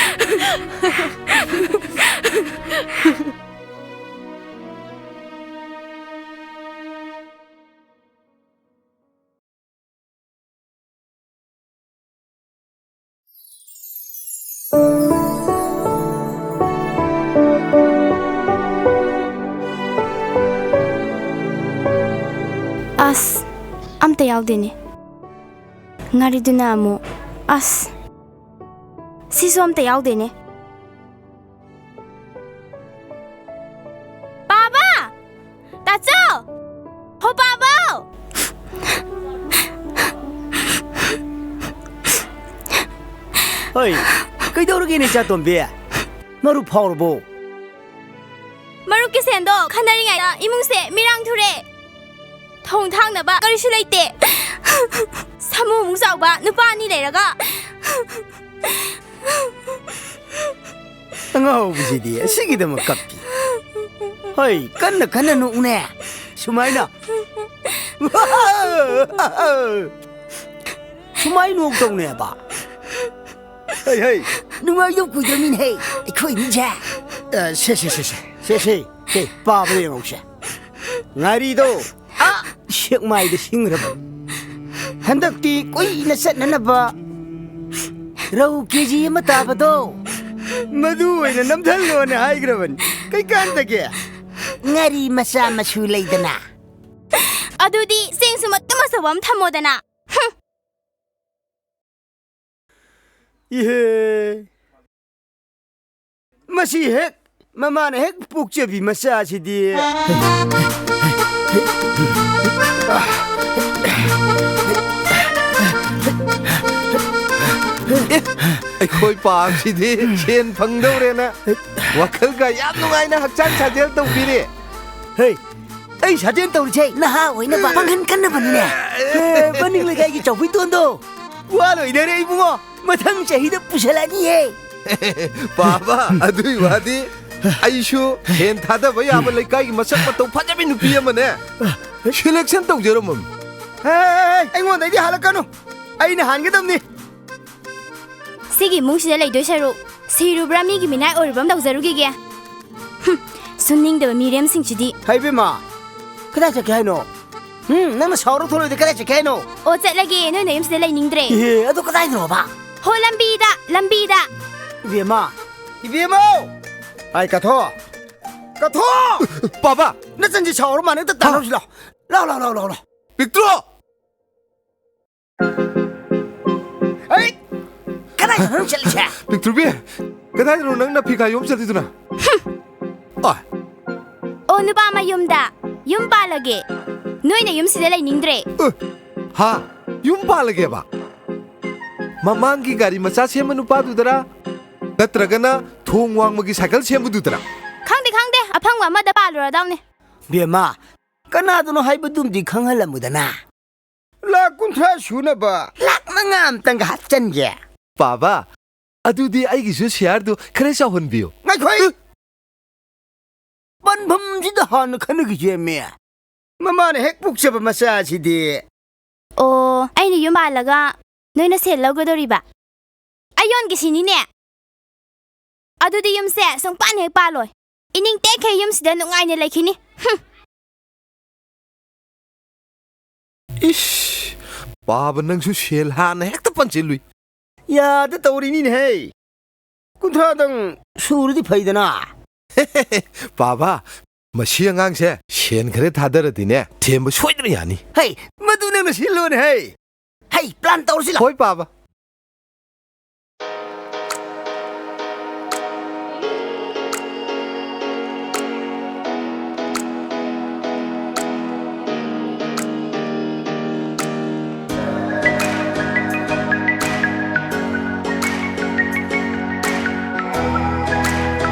ꯑꯁ, ꯑꯝꯇ ꯌꯥꯎꯗꯦꯅꯦ꯫ ꯉꯥꯔꯤꯗꯨꯅ ꯑꯃꯨꯛ, ꯑꯁ, ꯁꯤꯁꯨ ꯑꯝꯇ ꯌꯥꯎꯗꯦꯅꯦ꯫ ꯄꯥꯕ! ꯇꯥꯆꯧ! ꯍꯣ ꯄꯥꯕ! ꯍꯣꯏ, ꯀꯩꯗꯧꯔꯒꯦꯅꯦ ꯏꯆꯥꯇꯣꯝꯕꯤ? ꯃꯔꯨꯞ ꯐꯥꯎꯔꯕꯣ? ꯃꯔꯨꯞꯀꯤ ꯁꯦꯟꯗꯣ ꯈꯟꯅꯔꯤꯉꯩꯗ ꯏꯃꯨꯡꯁꯦ ꯃꯤꯔꯥꯡ ꯊꯨꯔꯦ꯫ ꯊꯣꯡ ꯊꯥꯛꯅꯕ ꯀꯔꯤꯁꯨ ꯂꯩꯇꯦ꯫ ꯁꯥꯃꯨꯃꯨꯛ ꯆꯥꯎꯕ ꯅꯨꯄꯥ ꯑꯅꯤ ꯂꯩꯔꯒ꯫ ꯑꯉꯥꯎꯕꯁꯤꯗꯤ ꯑꯁꯤꯒꯤꯗꯃꯛ ꯀꯞꯄꯤ꯫ ꯍꯣꯏ, ꯀꯟꯅ ꯀꯟꯅ ꯅꯣꯛꯎꯅꯦ꯫ ꯁꯨꯃꯥꯏꯅ꯫ ꯁꯨꯃꯥꯏ ꯅꯣꯛꯇꯧꯅꯦꯕ꯫ ꯍꯩ, ꯍꯩ꯫ ꯅꯨꯡꯉꯥꯏꯗꯧ ꯀꯨꯏꯗ꯭ꯔꯃꯤꯅꯦꯍꯦ, ꯑꯩꯈꯣꯏ ꯏꯃꯨꯡꯁꯦ꯫ ꯑ, ꯁꯦ, ꯁꯦ, ꯁꯦ, ꯁꯦ꯫ ꯁꯦ, ꯁꯦ, ꯁꯦ, ꯄꯥꯕꯗ ꯌꯦꯡꯍꯧꯁꯦ꯫ ꯉꯥꯔꯤꯗꯣ, ꯑ, ꯁꯦꯛꯃꯥꯏꯗ ꯁꯤꯡꯈ꯭ꯔꯕ꯫ ꯍꯟꯗꯛꯇꯤ ꯀꯨꯏꯅ ꯆꯠꯅꯅꯕ ꯔꯧ ꯀꯦ ꯖꯤ ꯑꯃ ꯇꯥꯕꯗꯣ, ꯃꯗꯨ ꯑꯣꯏꯅ ꯅꯝꯊꯜꯂꯣꯅ ꯍꯥꯏꯈ꯭ꯔꯕꯅꯤ꯫ ꯀꯩꯀꯥꯟꯗꯒꯦ? ꯉꯥꯔꯤ ꯃꯆꯥ ꯃꯁꯨ ꯂꯩꯗꯅ꯫ ꯑꯗꯨꯗꯤ ꯆꯦꯡꯁꯨ ꯃꯇꯨꯝ ꯑꯆꯧꯕ ꯑꯃ ꯊꯝꯃꯣꯗꯅ꯫ ꯍꯨꯝ꯫ ꯏꯍꯦ꯫ ꯃꯁꯤ ꯍꯦꯛ ꯃꯃꯥꯅ ꯍꯦꯛ ꯄꯣꯛꯆꯕꯤ ꯃꯆꯥꯁꯤꯗꯤ꯫ ꯑꯦ, ꯑꯩꯈꯣꯏ ꯄꯥꯝꯁꯤꯗꯤ ꯁꯦꯟ ꯐꯪꯗꯧꯔꯦꯅ ꯋꯥꯈꯜꯒ ꯌꯥꯝ ꯅꯨꯡꯉꯥꯏꯅ ꯍꯛꯆꯥꯡ ꯁꯥꯖꯦꯜ ꯇꯧꯕꯤꯔꯦ꯫ ꯍꯦ, ꯑꯩ ꯁꯥꯖꯦꯜ ꯇꯧꯔꯤꯁꯦ ꯅꯍꯥ ꯑꯣꯏꯅꯕ ꯄꯥꯡꯒꯟ ꯀꯟꯅꯕꯅꯤꯅꯦ꯫ ꯑꯦ, ꯃꯅꯤꯡ ꯂꯩꯀꯥꯏꯒꯤ ꯆꯧꯕꯤꯇꯣꯟꯗꯣ ꯋꯥ ꯂꯣꯏꯅꯔꯦ ꯏꯕꯨꯡꯉꯣ꯫ ꯃꯊꯪ ꯆꯍꯤꯗ ꯄꯨꯁꯜꯂꯛꯑꯅꯤꯍꯦ꯫ ꯄꯥꯕ, ꯑꯗꯨꯏ ꯋꯥꯗꯤ ꯑꯩꯁꯨ ꯁꯦꯟ ꯊꯥꯗꯕ ꯌꯥꯕ ꯂꯩꯀꯥꯏꯒꯤ ꯃꯁꯛ ꯃꯇꯧ ꯐꯖꯕꯤ ꯅꯨꯄꯤ ꯑꯃꯅꯦ selection ꯇꯧꯖꯔꯝꯃꯝꯅꯤ꯫ ꯍꯦ, ꯑꯩꯉꯣꯟꯗꯩꯗꯤ ꯍꯥꯜꯂꯛꯀꯅꯨ꯫ ꯑꯩꯅ ꯍꯥꯟꯒꯗꯕꯅꯤ꯫ ꯁꯤꯒꯤ ꯏꯃꯨꯡꯁꯤꯗ ꯂꯩꯗꯣꯏ ꯁꯔꯨꯛ, ꯁꯤꯔꯨꯕ꯭ꯔꯥ ꯃꯤꯒꯤ ꯃꯤꯅꯥꯏ ꯑꯣꯏꯔꯨꯕ꯭ꯔꯥ ꯑꯃ ꯇꯧꯖꯔꯨꯈꯤꯒꯦ꯫ ꯍꯨꯝ, ꯁꯨꯝꯅꯤꯡꯗꯕ ꯃꯤꯔꯦꯝꯁꯤꯡꯁꯤꯗꯤ꯫ ꯍꯩꯕꯦꯝꯃ, ꯀꯗꯥꯏ ꯆꯠꯀꯦ ꯍꯥꯏꯅꯣ? ꯍꯨꯝ, ꯅꯪꯅ ꯁꯥꯎꯔ ꯊꯣꯛꯂꯛꯏꯗꯤ ꯀꯗꯥꯏ ꯆꯠꯀꯦ ꯍꯥꯏꯅꯣ? ꯑꯣ, ꯆꯠꯂꯒꯦ, ꯅꯣꯏ ꯅꯌꯨꯝꯁꯤꯗ ꯂꯩꯅꯤꯡꯗ꯭ꯔꯦ꯫ ꯏꯍꯦ, ꯑꯗꯨ ꯀꯗꯥꯏꯗꯅꯣꯕ? ꯍꯣ, ꯂꯝꯕꯤꯗ, ꯂꯝꯕꯤꯗ꯫ ꯏꯕꯦꯝꯃ, ꯏꯕꯦꯝꯃ! ꯑꯥꯏ, ꯀꯊꯣ! ꯀꯊꯣ! ꯄꯥꯕ! ꯅꯆꯟꯁꯤ ꯁꯥꯎꯔ ꯃꯥꯅꯦ, ꯑꯝꯇ ꯇꯥꯟꯅꯔꯨꯁꯤ ꯂꯥꯎ꯫ ꯂꯥꯎ, ꯂꯥꯎ, ꯂꯥꯎ, ꯂꯥꯎ, ꯂꯥꯎ꯫ ꯄꯤꯛꯇ꯭ꯔꯨ! ꯑꯩ! ꯀꯗꯥꯏꯗꯅꯣ ꯅꯪ ꯆꯠꯂꯤꯁꯦ? ꯄꯤꯛꯇ꯭ꯔꯨꯕꯤ, ꯀꯗꯥꯏꯗꯅꯣ ꯅꯪꯅ ꯐꯤꯈꯥ ꯌꯣꯝ ꯆꯠꯂꯤꯗꯨꯅ? ꯑ꯫ ꯑꯣ, ꯅꯨꯄꯥ ꯃꯌꯨꯝꯗ ꯌꯨꯝ ꯄꯥꯜꯂꯒꯦ꯫ ꯅꯣꯏꯅ ꯌꯨꯝꯁꯤꯗ ꯂꯩꯅꯤꯡꯗ꯭ꯔꯦ꯫ ꯑ, ꯍꯥ? ꯌꯨꯝ ꯄꯥꯜꯂꯒꯦꯕ? ꯃꯃꯥꯡꯒꯤ ꯒꯥꯔꯤ ꯃꯆꯥ ꯁꯦꯝꯕ ꯅꯨꯄꯥꯗꯨꯗꯔꯥ? ꯅꯠꯇ꯭ꯔꯒꯅ ꯊꯣꯡ ꯋꯥꯡꯃꯒꯤ ꯁꯥꯏꯀꯜ ꯁꯦꯝꯕꯗꯨꯗꯔꯥ? ꯈꯪꯗꯦ, ꯈꯪꯗꯦ꯫ ꯑꯐꯪꯕ ꯑꯃꯗ ꯄꯥꯜꯂꯨꯔꯗꯧꯅꯦ꯫ ꯕꯦꯝꯃ, ꯀꯅꯥꯗꯅꯣ ꯍꯥꯏꯕꯗꯨꯝꯗꯤ ꯈꯪꯍꯜꯂꯝꯃꯨꯗꯅ꯫ ꯂꯥꯛ ꯀꯨꯟꯊ꯭ꯔꯥ ꯁꯨꯅꯕ ꯂꯥꯛ ꯃꯉꯥ ꯑꯝꯇꯪꯒ ꯍꯥꯞꯆꯟꯒꯦ꯫ ꯄꯥꯕ, ꯑꯗꯨꯗꯤ ꯑꯩꯒꯤꯁꯨ ꯁꯤꯌꯥꯔꯗꯨ ꯈꯔ ꯆꯥꯎꯍꯟꯕꯤꯌꯨ꯫ ꯉꯥꯏꯈꯣ, ꯑꯩ ꯄꯟꯐꯝꯁꯤꯗ ꯍꯥꯟꯅ ꯈꯟꯅꯈꯤꯁꯦꯃꯤ꯫ ꯃꯃꯥꯅ ꯍꯦꯛ ꯄꯣꯛꯆꯕ ꯃꯆꯥꯁꯤꯗꯤ꯫ ꯑꯣ, ꯑꯩꯅ ꯌꯨꯝ ꯄꯥꯜꯂꯒ ꯅꯣꯏꯅ ꯁꯦꯜ ꯂꯧꯒꯗꯧꯔꯤꯕ? ꯑꯩ ꯌꯣꯟꯒꯦ ꯁꯤꯅꯤꯅꯦ꯫ ꯑꯗꯨꯗꯤ ꯌꯨꯝꯁꯦ ꯁꯨꯡꯄꯥꯟ ꯍꯦꯛ ꯄꯥꯜꯂꯣꯏ꯫ ꯏꯅꯤꯡ ꯇꯦꯛꯈꯩ ꯌꯨꯝꯁꯤꯗ ꯅꯨꯡꯉꯥꯏꯅ ꯂꯩꯈꯤꯅꯤ꯫ ꯍꯨꯝ꯫ ꯏꯁ, ꯄꯥꯕ ꯅꯪꯁꯨ ꯁꯦꯜ ꯍꯥꯟꯅ ꯍꯦꯛꯇ ꯄꯟꯁꯤꯜꯂꯨꯏ꯫ ꯌꯥꯗ ꯇꯧꯔꯤꯅꯤꯅꯦꯍꯦ꯫ ꯀꯨꯟꯊ꯭ꯔꯥꯗꯪ ꯁꯨꯔꯗꯤ ꯐꯩꯗꯅ꯫ ꯄꯥꯕ, ꯃꯁꯤ ꯑꯉꯥꯡꯁꯦ ꯁꯦꯟ ꯈꯔ ꯊꯥꯗꯔꯗꯤꯅꯦ, ꯊꯦꯝꯕ ꯁꯣꯏꯗꯅ ꯌꯥꯅꯤ꯫ ꯍꯩ, ꯃꯗꯨ ꯅꯪꯅ ꯁꯤꯜꯂꯣꯅꯦꯍꯦ꯫ ꯍꯩ, ꯄ꯭ꯂꯥꯟ ꯇꯧꯔꯁꯤ ꯂꯥꯎ꯫ ꯍꯣꯏ, ꯄꯥꯕ꯫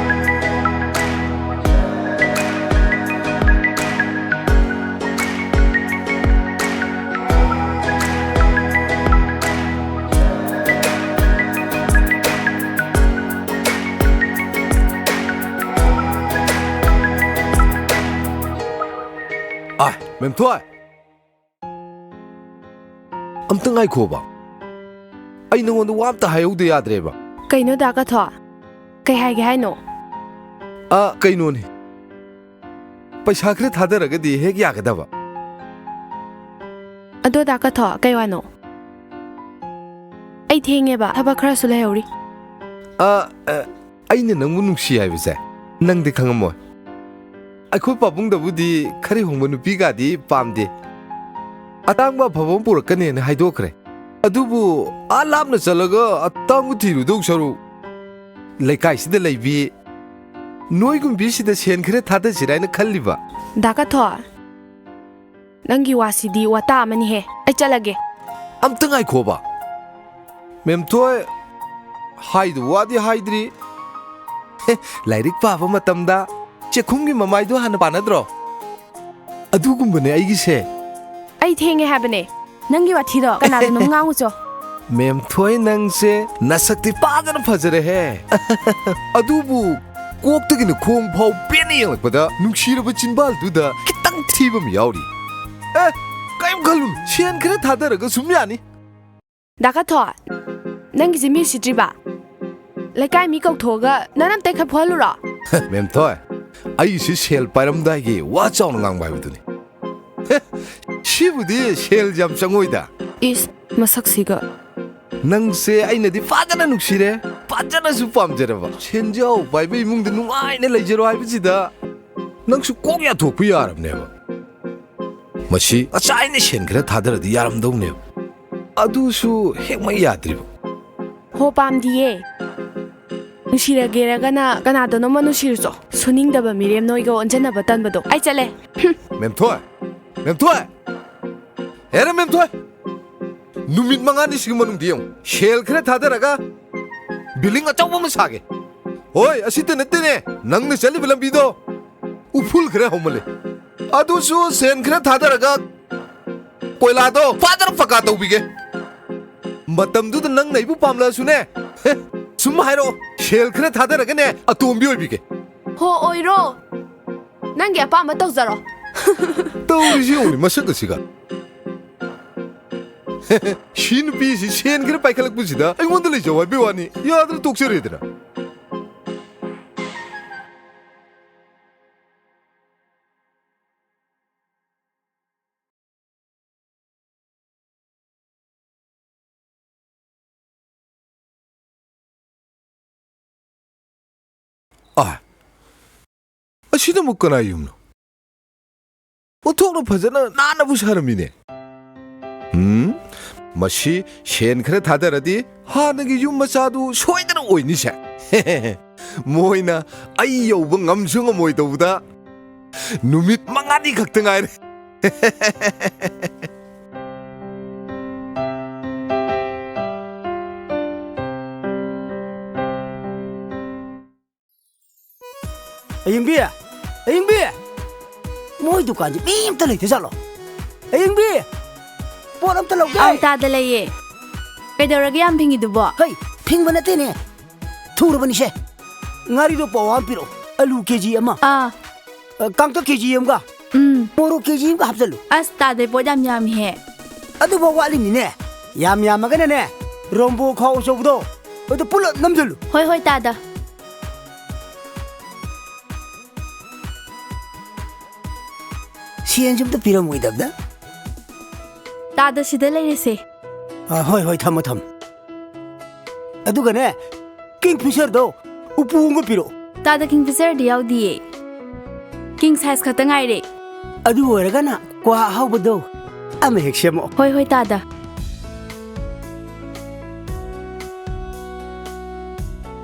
ꯑꯥꯏ, ꯃꯦꯝꯊꯣꯏ꯫ ꯑꯝꯇ ꯉꯥꯏꯈꯣꯕ꯫ ꯑꯩ ꯅꯉꯣꯟꯗ ꯋꯥ ꯑꯝꯇ ꯍꯥꯏꯍꯧꯗ ꯌꯥꯗ꯭ꯔꯦꯕ꯫ ꯀꯩꯅꯣ, ꯗꯥ ꯀꯊꯣ? ꯀꯩ ꯍꯥꯏꯒꯦ ꯍꯥꯏꯅꯣ? ꯑ, ꯀꯩꯅꯣꯅꯦ꯫ ꯄꯩꯁꯥ ꯈꯔ ꯊꯥꯗꯔꯒꯗꯤ ꯍꯦꯛ ꯌꯥꯒꯗꯕ꯫ ꯑꯗꯣ, ꯗꯥ ꯀꯊꯣ, ꯀꯩ ꯋꯥꯅꯣ? ꯑꯩ ꯊꯦꯡꯉꯦꯕ, ꯊꯕꯛ ꯈꯔꯁꯨ ꯂꯩꯍꯧꯔꯤ꯫ ꯑ, ꯑ, ꯑꯩꯅ ꯅꯪꯕꯨ ꯅꯨꯡꯁꯤ ꯍꯥꯏꯕꯁꯦ ꯅꯪꯗꯤ ꯈꯪꯉꯝꯃꯣꯏ꯫ ꯑꯩꯈꯣꯏ ꯄꯥꯕꯨꯡꯗꯕꯨꯗꯤ ꯈꯔ ꯍꯣꯡꯕ ꯅꯨꯄꯤꯒꯗꯤ ꯄꯥꯝꯗꯦ꯫ ꯑꯇꯥꯡꯕ ꯑꯐꯕ ꯑꯃ ꯄꯨꯔꯛꯀꯅꯦꯅ ꯍꯥꯏꯗꯣꯛꯈ꯭ꯔꯦ꯫ ꯑꯗꯨꯕꯨ ꯑꯥ ꯂꯥꯞꯅ ꯆꯠꯂꯒ ꯑꯇꯥꯡꯕ ꯊꯤꯔꯨꯗꯧ ꯁꯔꯨꯛ, ꯂꯩꯀꯥꯏꯁꯤꯗ ꯂꯩꯕꯤ ꯅꯣꯏꯒꯨꯝꯕꯤꯁꯤꯗ ꯁꯦꯟ ꯈꯔ ꯊꯥꯗꯁꯤꯔꯥ ꯍꯥꯏꯅ ꯈꯜꯂꯤꯕ꯫ ꯗꯥ ꯀꯊꯣ, ꯅꯪꯒꯤ ꯋꯥꯁꯤꯗꯤ ꯋꯥꯇꯥ ꯑꯃꯅꯤꯍꯦ꯫ ꯑꯩ ꯆꯠꯂꯒꯦ꯫ ꯑꯝꯇ ꯉꯥꯏꯈꯣꯕ꯫ ꯃꯦꯝꯊꯣꯏ, ꯍꯥꯏꯗꯕ ꯋꯥꯗꯤ ꯍꯥꯏꯗ꯭ꯔꯤ꯫ ꯍꯦ, ꯂꯥꯏꯔꯤꯛ ꯄꯥꯕ ꯃꯇꯝꯗ ꯆꯦꯈꯨꯝꯒꯤ ꯃꯃꯥꯏꯗꯣ ꯍꯥꯟꯅ ꯄꯥꯅꯗ꯭ꯔꯣ? ꯑꯗꯨꯒꯨꯝꯕꯅꯦ ꯑꯩꯒꯤꯁꯦ꯫ ꯑꯩ ꯊꯦꯡꯉꯦ ꯍꯥꯏꯕꯅꯦ꯫ ꯅꯪꯒꯤ ꯋꯥꯊꯤꯗꯣ ꯀꯅꯥꯗꯅꯣꯝ ꯉꯥꯡꯉꯨꯆꯣ꯫ ꯃꯦꯝꯊꯣꯏ, ꯅꯪꯁꯦ ꯅꯁꯛꯇꯤ ꯐꯖꯅ ꯐꯖꯔꯦꯍꯦ꯫ ꯑꯗꯨꯕꯨ ꯀꯣꯛꯇꯒꯤꯅ ꯈꯣꯡ ꯐꯥꯎ ꯄꯦꯟꯅ ꯌꯦꯡꯂꯛꯄꯗ ꯅꯨꯡꯁꯤꯔꯕ ꯆꯤꯟꯕꯥꯜꯗꯨꯗ ꯈꯤꯇꯪ ꯊꯤꯕ ꯑꯃ ꯌꯥꯎꯔꯤ꯫ ꯑꯦ, ꯀꯔꯤꯝ ꯈꯜꯂꯨꯅꯨ, ꯁꯦꯟ ꯈꯔ ꯊꯥꯗꯔꯒ ꯁꯨꯝ ꯌꯥꯅꯤ꯫ ꯗꯥ ꯀꯥꯊꯣꯟ, ꯅꯪꯒꯤꯁꯦ ꯃꯤ ꯎꯁꯤꯠꯇ꯭ꯔꯤꯕ? ꯂꯩꯀꯥꯏ ꯃꯤ ꯀꯧꯊꯣꯛꯑꯒ ꯅꯅꯝ ꯑꯝꯇ ꯈꯔ ꯐꯨꯍꯜꯂꯨꯔꯣ? ꯃꯦꯝꯊꯣꯏ, ꯑꯩꯁꯤ ꯁꯦꯜ ꯄꯥꯏꯔꯝꯗꯥꯏꯒꯤ ꯋꯥ ꯆꯥꯎꯅ ꯉꯥꯡꯕ ꯍꯥꯏꯕꯗꯨꯅꯤ꯫ ꯁꯤꯕꯨꯗꯤ ꯁꯦꯜ ꯌꯥꯝ ꯆꯪꯉꯣꯏꯗ꯫ ꯏꯁ, ꯃꯁꯛꯁꯤꯒ꯫ ꯅꯪꯁꯦ ꯑꯩꯅꯗꯤ ꯐꯖꯅ ꯅꯨꯡꯁꯤꯔꯦ, ꯐꯖꯅꯁꯨ ꯄꯥꯝꯖꯔꯕ꯫ ꯁꯦꯟꯖꯥꯎ ꯄꯥꯏꯕ ꯏꯃꯨꯡꯗ ꯅꯨꯡꯉꯥꯏꯅ ꯂꯩꯖꯔꯣ ꯍꯥꯏꯕꯁꯤꯗ ꯅꯪꯁꯨ ꯀꯣꯛ ꯌꯥꯊꯣꯛꯄ ꯌꯥꯔꯕꯅꯦꯕ꯫ ꯃꯁꯤ ꯉꯁꯥꯏꯅ ꯁꯦꯟ ꯈꯔ ꯊꯥꯗꯔꯗꯤ ꯌꯥꯔꯝꯗꯧꯅꯦꯕ꯫ ꯑꯗꯨꯁꯨ ꯍꯦꯛꯃꯛ ꯌꯥꯗ꯭ꯔꯤꯕ꯫ ꯍꯣ, ꯄꯥꯝꯗꯤꯌꯦ꯫ ꯅꯨꯡꯁꯤꯔꯒꯦꯔꯒꯅ ꯀꯅꯥꯗꯅꯣꯃ ꯅꯨꯡꯁꯤꯔꯨꯆꯣ꯫ ꯁꯨꯅꯤꯡꯗꯕ ꯃꯤꯔꯦꯝ ꯅꯣꯏꯒ ꯑꯣꯟꯖꯟꯅꯕ ꯇꯟꯕꯗꯣ꯫ ꯑꯩ ꯆꯠꯂꯦ꯫ ꯍꯨꯝ꯫ ꯃꯦꯝꯊꯣꯏ! ꯃꯦꯝꯊꯣꯏ! ꯍꯦꯔꯥ ꯃꯦꯝꯊꯣꯏ! ꯅꯨꯃꯤꯠ ꯃꯉꯥꯅꯤꯁꯤꯒꯤ ꯃꯅꯨꯡꯗ ꯌꯦꯡꯉꯨ, ꯁꯦꯜ ꯈꯔ ꯊꯥꯗꯔꯒ building ꯑꯆꯧꯕ ꯑꯃ ꯁꯥꯒꯦ꯫ ꯍꯣꯏ, ꯑꯁꯤꯇ ꯅꯠꯇꯦꯅꯦ, ꯅꯪꯅ ꯆꯠꯂꯤꯕ ꯂꯝꯕꯤꯗꯣ ꯎꯐꯨꯜ ꯈꯔ ꯍꯧꯃꯜꯂꯦ꯫ ꯑꯗꯨꯁꯨ ꯁꯦꯟ ꯈꯔ ꯊꯥꯗꯔꯒ ꯀꯣꯏꯂꯥꯗꯣ ꯐꯖꯅ ꯄꯀꯥ ꯇꯧꯕꯤꯒꯦ꯫ ꯃꯇꯝꯗꯨꯗ ꯅꯪꯅ ꯑꯩꯕꯨ ꯄꯥꯝꯂꯛꯑꯁꯨꯅꯦ, ꯍꯦ, ꯁꯨꯝ ꯍꯥꯏꯔꯛꯑꯣ, ꯁꯦꯜ ꯈꯔ ꯊꯥꯗꯔꯒꯅꯦ ꯑꯇꯣꯝꯕꯤ ꯑꯣꯏꯕꯤꯒꯦ꯫ ꯍꯣ, ꯑꯣꯏꯔꯣ꯫ ꯅꯪꯒꯤ ꯑꯄꯥꯝꯕ ꯇꯧꯖꯔꯣ꯫ ꯇꯧꯔꯤꯁꯤ ꯌꯦꯡꯉꯨꯅꯦ, ꯃꯁꯛ ꯑꯁꯤꯒ꯫ ꯁꯤ ꯅꯨꯄꯤꯁꯤ ꯁꯦꯟ ꯈꯔ ꯄꯥꯏꯈꯠꯂꯛꯄꯁꯤꯗ ꯑꯩꯉꯣꯟꯗ ꯂꯩꯖꯧ ꯍꯥꯏꯕꯩ ꯋꯥꯅꯤ, ꯌꯥꯗ꯭ꯔ ꯇꯣꯛꯆꯔꯦꯗꯅ꯫ ꯑꯥ, ꯑꯁꯤꯅ ꯑꯃꯨꯛ ꯀꯅꯥ ꯌꯨꯝꯅꯣ? ꯑꯣꯟꯊꯣꯛꯅ ꯐꯖꯅ ꯅꯥꯟꯅꯕꯨ ꯁꯥꯔꯝꯃꯤꯅꯦ꯫ ꯎꯝ, ꯃꯁꯤ ꯁꯦꯟ ꯈꯔ ꯊꯥꯗꯔꯗꯤ ꯍꯥꯟꯅꯒꯤ ꯌꯨꯝ ꯃꯆꯥꯗꯨ ꯁꯣꯏꯗꯅ ꯑꯣꯏꯅꯤꯁꯦ꯫ ꯃꯣꯏꯅ ꯑꯩ ꯌꯧꯕ ꯉꯝꯁꯨ ꯉꯝꯃꯣꯏꯗꯧꯕꯗ ꯅꯨꯃꯤꯠ ꯃꯉꯥꯅꯤ ꯈꯛꯇ ꯉꯥꯏꯔꯦ꯫ ꯑꯌꯤꯡꯕꯤ! ꯑꯌꯤꯡꯕꯤ! ꯃꯣꯏ ꯗꯨꯀꯥꯟꯁꯤ ꯃꯤ ꯑꯝꯇ ꯂꯩꯇꯖꯥꯠꯂꯣ? ꯑꯌꯤꯡꯕꯤ! ꯄꯣꯠ ꯑꯝꯇ ꯂꯧꯒꯦ! ꯑꯧ, ꯇꯥꯗ ꯂꯩꯌꯦ꯫ ꯀꯩꯗꯧꯔꯒꯦ ꯌꯥꯝ ꯐꯤꯡꯉꯤꯗꯨꯕꯣ? ꯍꯩ, ꯐꯤꯡꯕ ꯅꯠꯇꯦꯅꯦ꯫ ꯊꯨꯔꯕꯅꯤꯁꯦ꯫ ꯉꯥꯔꯤꯗꯣ ꯄꯋꯥ ꯑꯃ ꯄꯤꯔꯛꯑꯣ꯫ ꯑꯂꯨ ꯀꯦ ꯖꯤ ꯑꯃ꯫ ꯑꯥ꯫ ꯑ, ꯀꯥꯡꯇꯛ ꯀꯦ ꯖꯤ ꯑꯃꯒ꯫ ꯎꯝ꯫ ꯃꯣꯔꯣꯛ ꯀꯦ ꯖꯤ ꯑꯃꯒ ꯍꯥꯞꯆꯜꯂꯨ꯫ ꯑꯁ, ꯇꯥꯗꯩ ꯄꯣꯠ ꯌꯥꯝ ꯌꯥꯝꯃꯤꯍꯦ꯫ ꯑꯗꯨꯐꯥꯎ ꯋꯥꯠꯂꯤꯅꯤꯅꯦ꯫ ꯌꯥꯝ ꯌꯥꯝꯃꯒꯅꯅꯦ, ꯔꯣꯝꯕꯣ ꯈꯥꯎ ꯑꯆꯧꯕꯗꯣ, ꯑꯗꯨ ꯄꯨꯂꯞ ꯅꯝꯖꯜꯂꯨ꯫ ꯍꯣꯏ, ꯍꯣꯏ, ꯇꯥꯗ꯫ ꯁꯦꯟꯁꯨ ꯑꯝꯇ ꯄꯤꯔꯝꯃꯣꯏꯗꯕꯗ꯫ ꯇꯥꯗ, ꯁꯤꯗ ꯂꯩꯔꯦꯁꯦ꯫ ꯑ, ꯍꯣꯏ, ꯍꯣꯏ, ꯊꯝꯃꯣ, ꯊꯝꯃꯣ꯫ ꯑꯗꯨꯒꯅꯦ, ꯀꯤꯡ ꯐꯤꯁꯔꯗꯣ ꯎꯄꯨ ꯑꯃꯒ ꯄꯤꯔꯛꯑꯣ꯫ ꯇꯥꯗ, ꯀꯤꯡ ꯐꯤꯁꯔꯗꯤ ꯌꯥꯎꯗꯤꯌꯦ꯫ ꯀꯤꯡ ꯁꯥꯏꯖ ꯈꯛꯇ ꯉꯥꯏꯔꯦ꯫ ꯑꯗꯨ ꯑꯣꯏꯔꯒꯅ ꯀ꯭ꯋꯥ ꯑꯍꯥꯎꯕꯗꯣ ꯑꯃ ꯍꯦꯛ ꯁꯦꯝꯃꯛꯑꯣ꯫ ꯍꯣꯏ, ꯍꯣꯏ, ꯇꯥꯗ꯫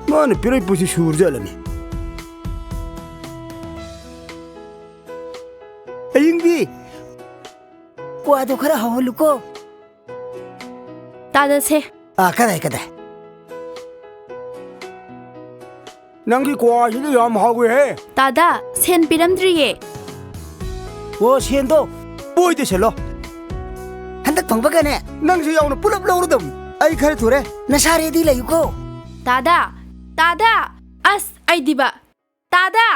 ꯃꯥꯅ ꯄꯤꯔꯛꯏ ꯄꯣꯠꯁꯤ ꯁꯨꯔꯖꯥꯠꯂꯅꯦ? ꯑꯌꯤꯡꯕꯤ, ꯀ꯭ꯋꯥꯗꯣ ꯈꯔ ꯍꯥꯎꯍꯜꯂꯨꯀꯣ꯫ ꯇꯥꯗꯁꯦ꯫ ꯑꯥ, ꯀꯗꯥꯏ, ꯀꯗꯥꯏ? ꯅꯪꯒꯤ ꯀ꯭ꯋꯥꯁꯤꯗꯤ ꯌꯥꯝ ꯍꯥꯎꯋꯦꯍꯦ꯫ ꯇꯥꯗ, ꯁꯦꯟ ꯄꯤꯔꯝꯗ꯭ꯔꯤꯌꯦ꯫ ꯑꯣ, ꯁꯦꯟꯗꯣ ꯕꯣꯏꯗ ꯁꯤꯜꯂꯣ꯫ ꯍꯟꯗꯛ ꯐꯪꯕꯒꯅꯦ, ꯅꯪꯁꯨ ꯌꯥꯎꯅ ꯄꯨꯂꯞ ꯂꯧꯔꯗꯕꯅꯤ꯫ ꯑꯩ ꯈꯔ ꯊꯨꯔꯦ, ꯅꯁꯥ ꯔꯦꯗꯤ ꯂꯩꯌꯨꯀꯣ꯫ ꯇꯥꯗ, ꯇꯥꯗ, ꯑꯁ, ꯑꯩꯗꯤꯕ, ꯇꯥꯗ꯫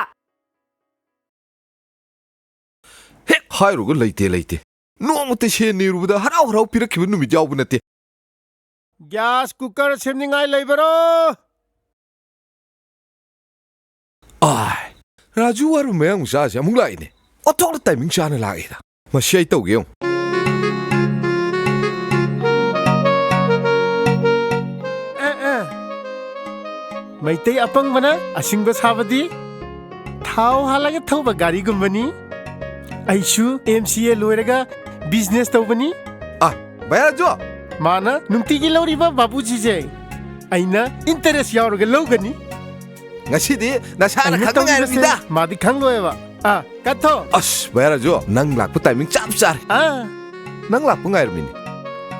ꯍꯦꯛ ꯍꯥꯏꯔꯨꯒ ꯂꯩꯇꯦ, ꯂꯩꯇꯦ꯫ ꯅꯣꯡꯃꯇ ꯁꯦꯟ ꯅꯤꯔꯨꯕꯗ ꯍꯔꯥꯎ ꯍꯔꯥꯎ ꯄꯤꯔꯛꯈꯤꯕ ꯅꯨꯃꯤꯠ ꯌꯥꯎꯕ ꯅꯠꯇꯦ꯫ ꯒ꯭ꯌꯥꯁ ꯀꯨꯀꯔ ꯁꯦꯝꯅꯤꯡꯉꯥꯏ ꯂꯩꯕꯔꯣ? ꯑꯥꯏ, ꯔꯥꯖꯨ ꯋꯥꯔꯨ ꯃꯌꯥꯡ ꯃꯆꯥꯁꯦ ꯑꯃꯨꯛ ꯂꯥꯛꯏꯅꯦ꯫ ꯑꯣꯟꯊꯣꯛꯅ ꯇꯥꯏꯃꯤꯡ ꯆꯥꯅ ꯂꯥꯛꯑꯦꯗ꯫ ꯃꯁꯤ ꯑꯩ ꯇꯧꯒꯦ ꯌꯦꯡꯉꯨ꯫ ꯑꯦ, ꯑꯦ꯫ ꯃꯩꯇꯩ ꯑꯄꯪꯕꯅ ꯑꯁꯤꯡꯕ ꯁꯥꯕꯗꯤ ꯊꯥꯎ ꯍꯥꯜꯂꯒ ꯊꯧꯕ ꯒꯥꯔꯤꯒꯨꯝꯕꯅꯤ꯫ ꯑꯩꯁꯨ ꯑꯦꯝ ꯁꯤ ꯑꯦ ꯂꯣꯏꯔꯒ ꯕꯤꯖꯤꯅꯦꯁ ꯇꯧꯕꯅꯤ꯫ ꯑ, ꯚꯌꯥ ꯔꯥꯖꯨ! ꯃꯥꯅ ꯅꯨꯡꯇꯤꯒꯤ ꯂꯧꯔꯤꯕ ꯕꯥꯕꯨꯖꯤꯁꯦ ꯑꯩꯅ ꯏꯟꯇꯔꯦꯁ ꯌꯥꯎꯔꯒ ꯂꯧꯒꯅꯤ꯫ ꯉꯁꯤꯗꯤ ꯅꯁꯥꯅ ꯑꯩꯅ ꯈꯪꯅ ꯇꯧꯔꯤꯕꯁꯦ ꯉꯥꯏꯔꯝꯃꯤꯗ꯫ ꯃꯥꯗꯤ ꯈꯪꯂꯣꯏꯕ꯫ ꯑꯥ, ꯀꯠꯊꯣ꯫ ꯑꯁ, ꯚꯌꯥ ꯔꯥꯖꯨ, ꯅꯪ ꯂꯥꯛꯄ ꯇꯥꯏꯃꯤꯡ ꯆꯞ ꯆꯥꯔꯦ꯫ ꯑꯥ꯫ ꯅꯪ ꯂꯥꯛꯄ ꯉꯥꯏꯔꯝꯃꯤꯅꯤ꯫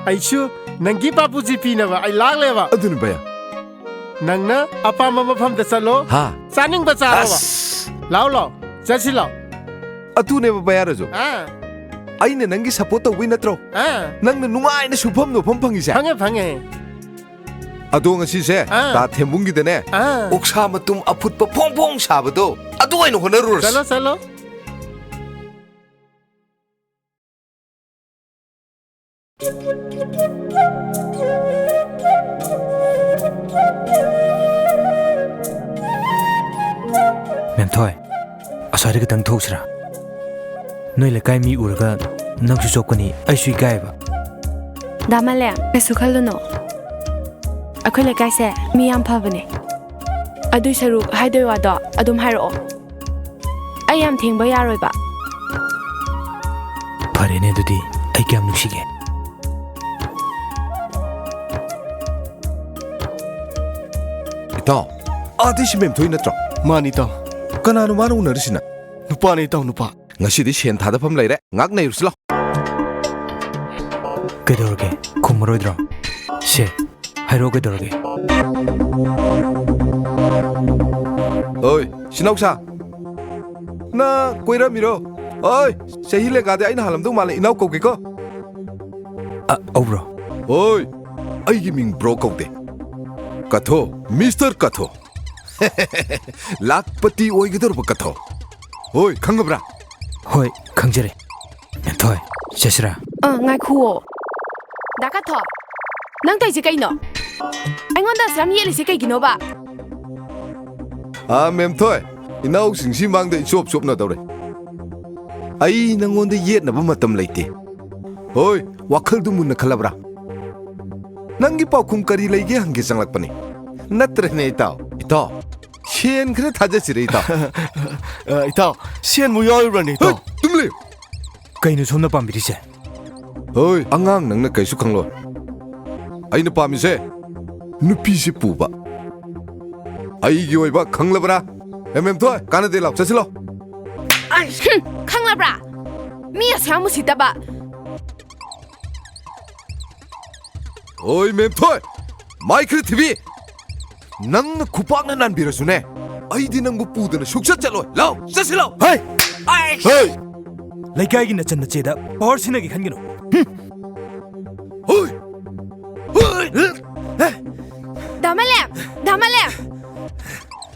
ꯑꯩꯁꯨ ꯅꯪꯒꯤ ꯕꯥꯕꯨꯖꯤ ꯄꯤꯅꯕ ꯑꯩ ꯂꯥꯛꯂꯦꯕ꯫ ꯑꯗꯨꯅꯤ, ꯚꯌꯥ꯫ ꯅꯪꯅ ꯑꯄꯥꯝꯕ ꯃꯐꯝꯗ ꯆꯠꯂꯣ꯫ ꯍꯥ? ꯆꯥꯅꯤꯡꯕ ꯆꯥꯔꯣꯕ꯫ ꯑꯁ꯫ ꯂꯥꯎ, ꯂꯥꯎ꯫ ꯆꯠꯁꯤ ꯂꯥꯎ꯫ ꯑꯗꯨꯅꯦꯕ, ꯚꯌꯥ ꯔꯥꯖꯨ꯫ ꯑꯥ꯫ ꯑꯩꯅ ꯅꯪꯒꯤ ꯁꯄꯣꯔꯠ ꯇꯧꯕꯩ ꯅꯠꯇ꯭ꯔꯣ? ꯑꯥ꯫ ꯅꯪꯅ ꯅꯨꯡꯉꯥꯏꯅ ꯁꯨꯐꯝ ꯅꯣꯐꯝ ꯐꯪꯉꯤꯁꯦ? ꯐꯪꯉꯦ, ꯐꯪꯉꯦ꯫ ꯑꯗꯣ ꯉꯁꯤꯁꯦ ꯑꯥ꯫ ꯗꯥ ꯊꯦꯝꯕꯨꯡꯒꯤꯗꯅꯦ ꯑꯥ꯫ ꯑꯣꯛꯁꯥ ꯃꯇꯨꯝ ꯑꯐꯨꯠꯄ ꯐꯣꯡ ꯐꯣꯡ ꯁꯥꯕꯗꯣ, ꯑꯗꯨ ꯑꯣꯏꯅ ꯍꯣꯠꯅꯔꯨꯔꯁꯤ꯫ ꯆꯠꯂꯣ, ꯆꯠꯂꯣ꯫ ꯃꯦꯝꯊꯣꯏ, ꯑꯁ꯭ꯋꯥꯏꯗ ꯈꯤꯇꯪ ꯊꯣꯛꯁꯤꯔꯥ? ꯅꯣꯏ ꯂꯩꯀꯥꯏ ꯃꯤ ꯎꯔꯒ ꯅꯪꯁꯨ ꯆꯣꯞꯀꯅꯤ, ꯑꯩꯁꯨ ꯏꯀꯥꯏꯕ꯫ ꯗꯥ ꯃꯥꯂꯦꯝ, ꯀꯩꯁꯨ ꯈꯜꯂꯨꯅꯨ꯫ ꯑꯩꯈꯣꯏ ꯂꯩꯀꯥꯏꯁꯦ ꯃꯤ ꯌꯥꯝ ꯐꯕꯅꯦ꯫ ꯑꯗꯨꯏ ꯁꯔꯨꯛ ꯍꯥꯏꯗꯣꯏ ꯋꯥꯗꯣ ꯑꯗꯨꯝ ꯍꯥꯏꯔꯛꯑꯣ꯫ ꯑꯩ ꯌꯥꯝ ꯊꯦꯡꯕ ꯌꯥꯔꯣꯏꯕ꯫ ꯐꯔꯦꯅꯦ ꯑꯗꯨꯗꯤ, ꯑꯩ ꯀꯌꯥꯝ ꯅꯨꯡꯁꯤꯒꯦ꯫ ꯏꯇꯥꯎ, ꯑꯥꯗꯩꯁꯤ ꯃꯦꯝꯊꯣꯏ ꯅꯠꯇ꯭ꯔꯣ? ꯃꯥꯅꯤ ꯏꯇꯥꯎ꯫ ꯀꯅꯥꯅꯣ ꯃꯥꯅ ꯎꯅꯔꯤꯁꯤꯅ? ꯅꯨꯄꯥꯅꯤ ꯏꯇꯥꯎ, ꯅꯨꯄꯥ꯫ ꯉꯁꯤꯗꯤ ꯁꯦꯟ ꯊꯥꯗꯐꯝ ꯂꯩꯔꯦ, ꯉꯥꯛ ꯅꯩꯔꯨꯁꯤ ꯂꯥꯎ꯫ ꯀꯩꯗꯧꯔꯒꯦ? ꯈꯨꯝꯃꯔꯣꯏꯗ꯭ꯔꯣ? ꯁꯦ, ꯍꯥꯏꯔꯛꯑꯣ ꯀꯩꯗꯧꯔꯒꯦ? ꯑꯣꯏ, ꯁꯤꯅꯥꯎꯁꯥ, ꯅ ꯀꯣꯏꯔꯝꯃꯤꯔꯣ? ꯑꯣꯏ, ꯆꯍꯤ ꯂꯦꯡꯒꯥꯗꯤ ꯑꯩꯅ ꯍꯥꯜꯂꯝꯗꯧ ꯃꯥꯜꯂꯦ, ꯏꯅꯥꯎ ꯀꯧꯒꯦꯀꯣ꯫ ꯑ, ꯑꯧ bro꯫ ꯑꯣꯏ, ꯑꯩꯒꯤ ꯃꯤꯡ bro ꯀꯧꯗꯦ꯫ ꯀꯊꯣ, ꯃꯤꯁꯇꯔ ꯀꯊꯣ꯫ ꯂꯥꯛꯄꯇꯤ ꯑꯣꯏꯒꯗꯧꯔꯕ ꯀꯊꯣ꯫ ꯍꯣꯏ, ꯈꯪꯉꯕ꯭ꯔꯥ? ꯍꯣꯏ, ꯈꯪꯖꯔꯦ꯫ ꯃꯦꯝꯊꯣꯏ, ꯆꯠꯁꯤꯔꯥ? ꯑ, ꯉꯥꯏꯈꯨꯑꯣ꯫ ꯗꯥ ꯀꯊꯣ, ꯅꯪ ꯇꯧꯔꯤꯁꯦ ꯀꯩꯅꯣ? ꯑꯩꯉꯣꯟꯗ ꯑꯁꯨꯛ ꯌꯥꯝ ꯌꯦꯠꯂꯤꯁꯦ ꯀꯩꯒꯤꯅꯣꯕ? ꯑꯥ, ꯃꯦꯝꯊꯣꯏ, ꯏꯅꯥꯎꯁꯤꯡꯁꯤ ꯃꯥꯡꯗ ꯏꯆꯣꯞ ꯆꯣꯞꯅꯗꯧꯔꯦ꯫ ꯑꯩ ꯅꯪꯉꯣꯟꯗ ꯌꯦꯠꯅꯕ ꯃꯇꯝ ꯂꯩꯇꯦ꯫ ꯍꯣꯏ, ꯋꯥꯈꯜꯗꯨ ꯃꯨꯟꯅ ꯈꯜꯂꯕ꯭ꯔꯥ? ꯅꯪꯒꯤ ꯄꯥꯎꯈꯨꯝ ꯀꯔꯤ ꯂꯩꯒꯦ ꯍꯪꯒꯦ ꯆꯪꯂꯛꯄꯅꯤ꯫ ꯅꯠꯇ꯭ꯔꯅꯦ, ꯏꯇꯥꯎ? ꯏꯇꯥꯎ, ꯁꯦꯟ ꯈꯔ ꯊꯥꯖꯁꯤꯔꯦ, ꯏꯇꯥꯎ꯫ ꯑ, ꯏꯇꯥꯎ, ꯁꯦꯟꯕꯨ ꯌꯥꯎꯔꯤꯕ꯭ꯔꯅꯦ, ꯏꯇꯥꯎ? ꯍꯩꯠ, ꯇꯨꯃꯤꯟ ꯂꯩꯌꯨ꯫ ꯀꯩꯅꯣ ꯁꯣꯝꯅ ꯄꯥꯝꯕꯤꯔꯤꯁꯦ? ꯍꯣꯏ, ꯑꯉꯥꯡ ꯅꯪꯅ ꯀꯩꯁꯨ ꯈꯪꯂꯣꯏ꯫ ꯑꯩꯅ ꯄꯥꯝꯃꯤꯁꯦ ꯅꯨꯄꯤꯁꯤ ꯄꯨꯕ꯫ ꯑꯩꯒꯤ ꯑꯣꯏꯕ ꯈꯪꯂꯕ꯭ꯔꯥ? ꯑꯦ, ꯃꯦꯝꯊꯣꯏ, ꯀꯥꯟꯅꯗꯦ, ꯂꯥꯎ, ꯆꯠꯁꯤꯜꯂꯣ꯫ ꯍꯨꯝ, ꯈꯪꯂꯕ꯭ꯔꯥ? ꯃꯤ ꯑꯁꯨꯛ ꯌꯥꯝ ꯎꯁꯤꯠꯇꯕ꯫ ꯍꯣꯏ, ꯃꯦꯝꯊꯣꯏ, ꯃꯥꯏ ꯈꯔ ꯊꯤꯕꯤ꯫ ꯅꯪꯅ ꯈꯨꯄꯥꯛꯅ ꯅꯥꯟꯕꯤꯔꯁꯨꯅꯦ, ꯑꯩꯗꯤ ꯅꯪꯕꯨ ꯄꯨꯗꯅ ꯁꯨꯛꯆꯠ ꯆꯠꯂꯣꯏ꯫ ꯂꯥꯎ, ꯆꯠꯁꯤ ꯂꯥꯎ꯫ ꯍꯩ! ꯑꯩ! ꯍꯩ! ꯂꯩꯀꯥꯏꯒꯤ ꯅꯆꯟ ꯅꯆꯦꯗ ꯄꯋꯥꯔ ꯁꯤꯟꯅꯒꯦ ꯈꯟꯒꯅꯨ꯫ ꯍꯨꯝ꯫ ꯍꯣꯏ꯫ ꯍꯣꯏ꯫ ꯗꯥ ꯃꯥꯂꯦꯝ! ꯗꯥ ꯃꯥꯂꯦꯝ!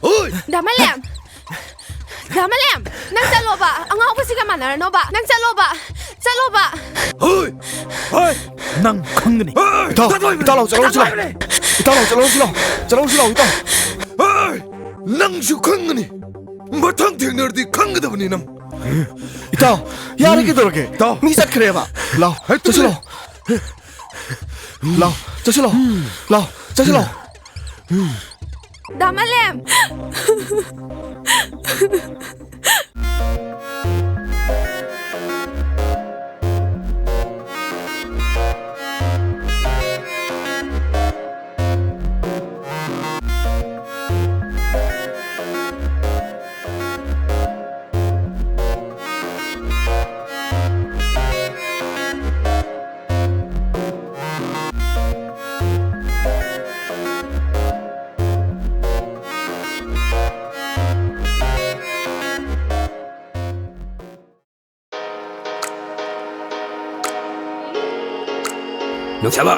ꯍꯣꯏ꯫ ꯗꯥ ꯃꯥꯂꯦꯝ! ꯗꯥ ꯃꯥꯂꯦꯝ! ꯅꯪ ꯆꯠꯂꯣꯕ! ꯑꯉꯥꯎꯕꯁꯤꯒ ꯃꯥꯟꯅꯔꯅꯣꯕ! ꯅꯪ ꯆꯠꯂꯣꯕ! ꯆꯠꯂꯣꯕ! ꯍꯣꯏ꯫ ꯍꯣꯏ꯫ ꯅꯪ ꯈꯪꯒꯅꯤ꯫ ꯏꯇꯥꯎ, ꯏꯇꯥꯎ ꯂꯥꯎ, ꯆꯠꯂꯧꯁꯤ ꯂꯥꯎ꯫ ꯏꯇꯥꯎ ꯂꯥꯎ, ꯆꯠꯂꯧꯁꯤ ꯂꯥꯎ꯫ ꯆꯠꯂꯧꯁꯤ ꯂꯥꯎ, ꯏꯇꯥꯎ꯫ ꯍꯣꯏ꯫ ꯅꯪꯁꯨ ꯈꯪꯒꯅꯤ꯫ ꯃꯊꯪ ꯊꯦꯡꯅꯔꯗꯤ ꯈꯪꯒꯗꯕꯅꯤ ꯅꯪ꯫ ꯏꯇꯥꯎ, ꯌꯥꯔꯦ ꯀꯩꯗꯧꯔꯒꯦ? ꯏꯇꯥꯎ꯫ ꯃꯤ ꯆꯠꯈ꯭ꯔꯦꯕ꯫ ꯂꯥꯎ, ꯍꯦꯛꯇ ꯆꯠꯁꯤ ꯂꯥꯎ꯫ ꯂꯥꯎ, ꯆꯠꯁꯤ ꯂꯥꯎ꯫ ꯂꯥꯎ, ꯆꯠꯁꯤ ꯂꯥꯎ꯫ ꯗꯥ ꯃꯥꯂꯦꯝ! ꯅꯨꯡꯁꯥꯕ!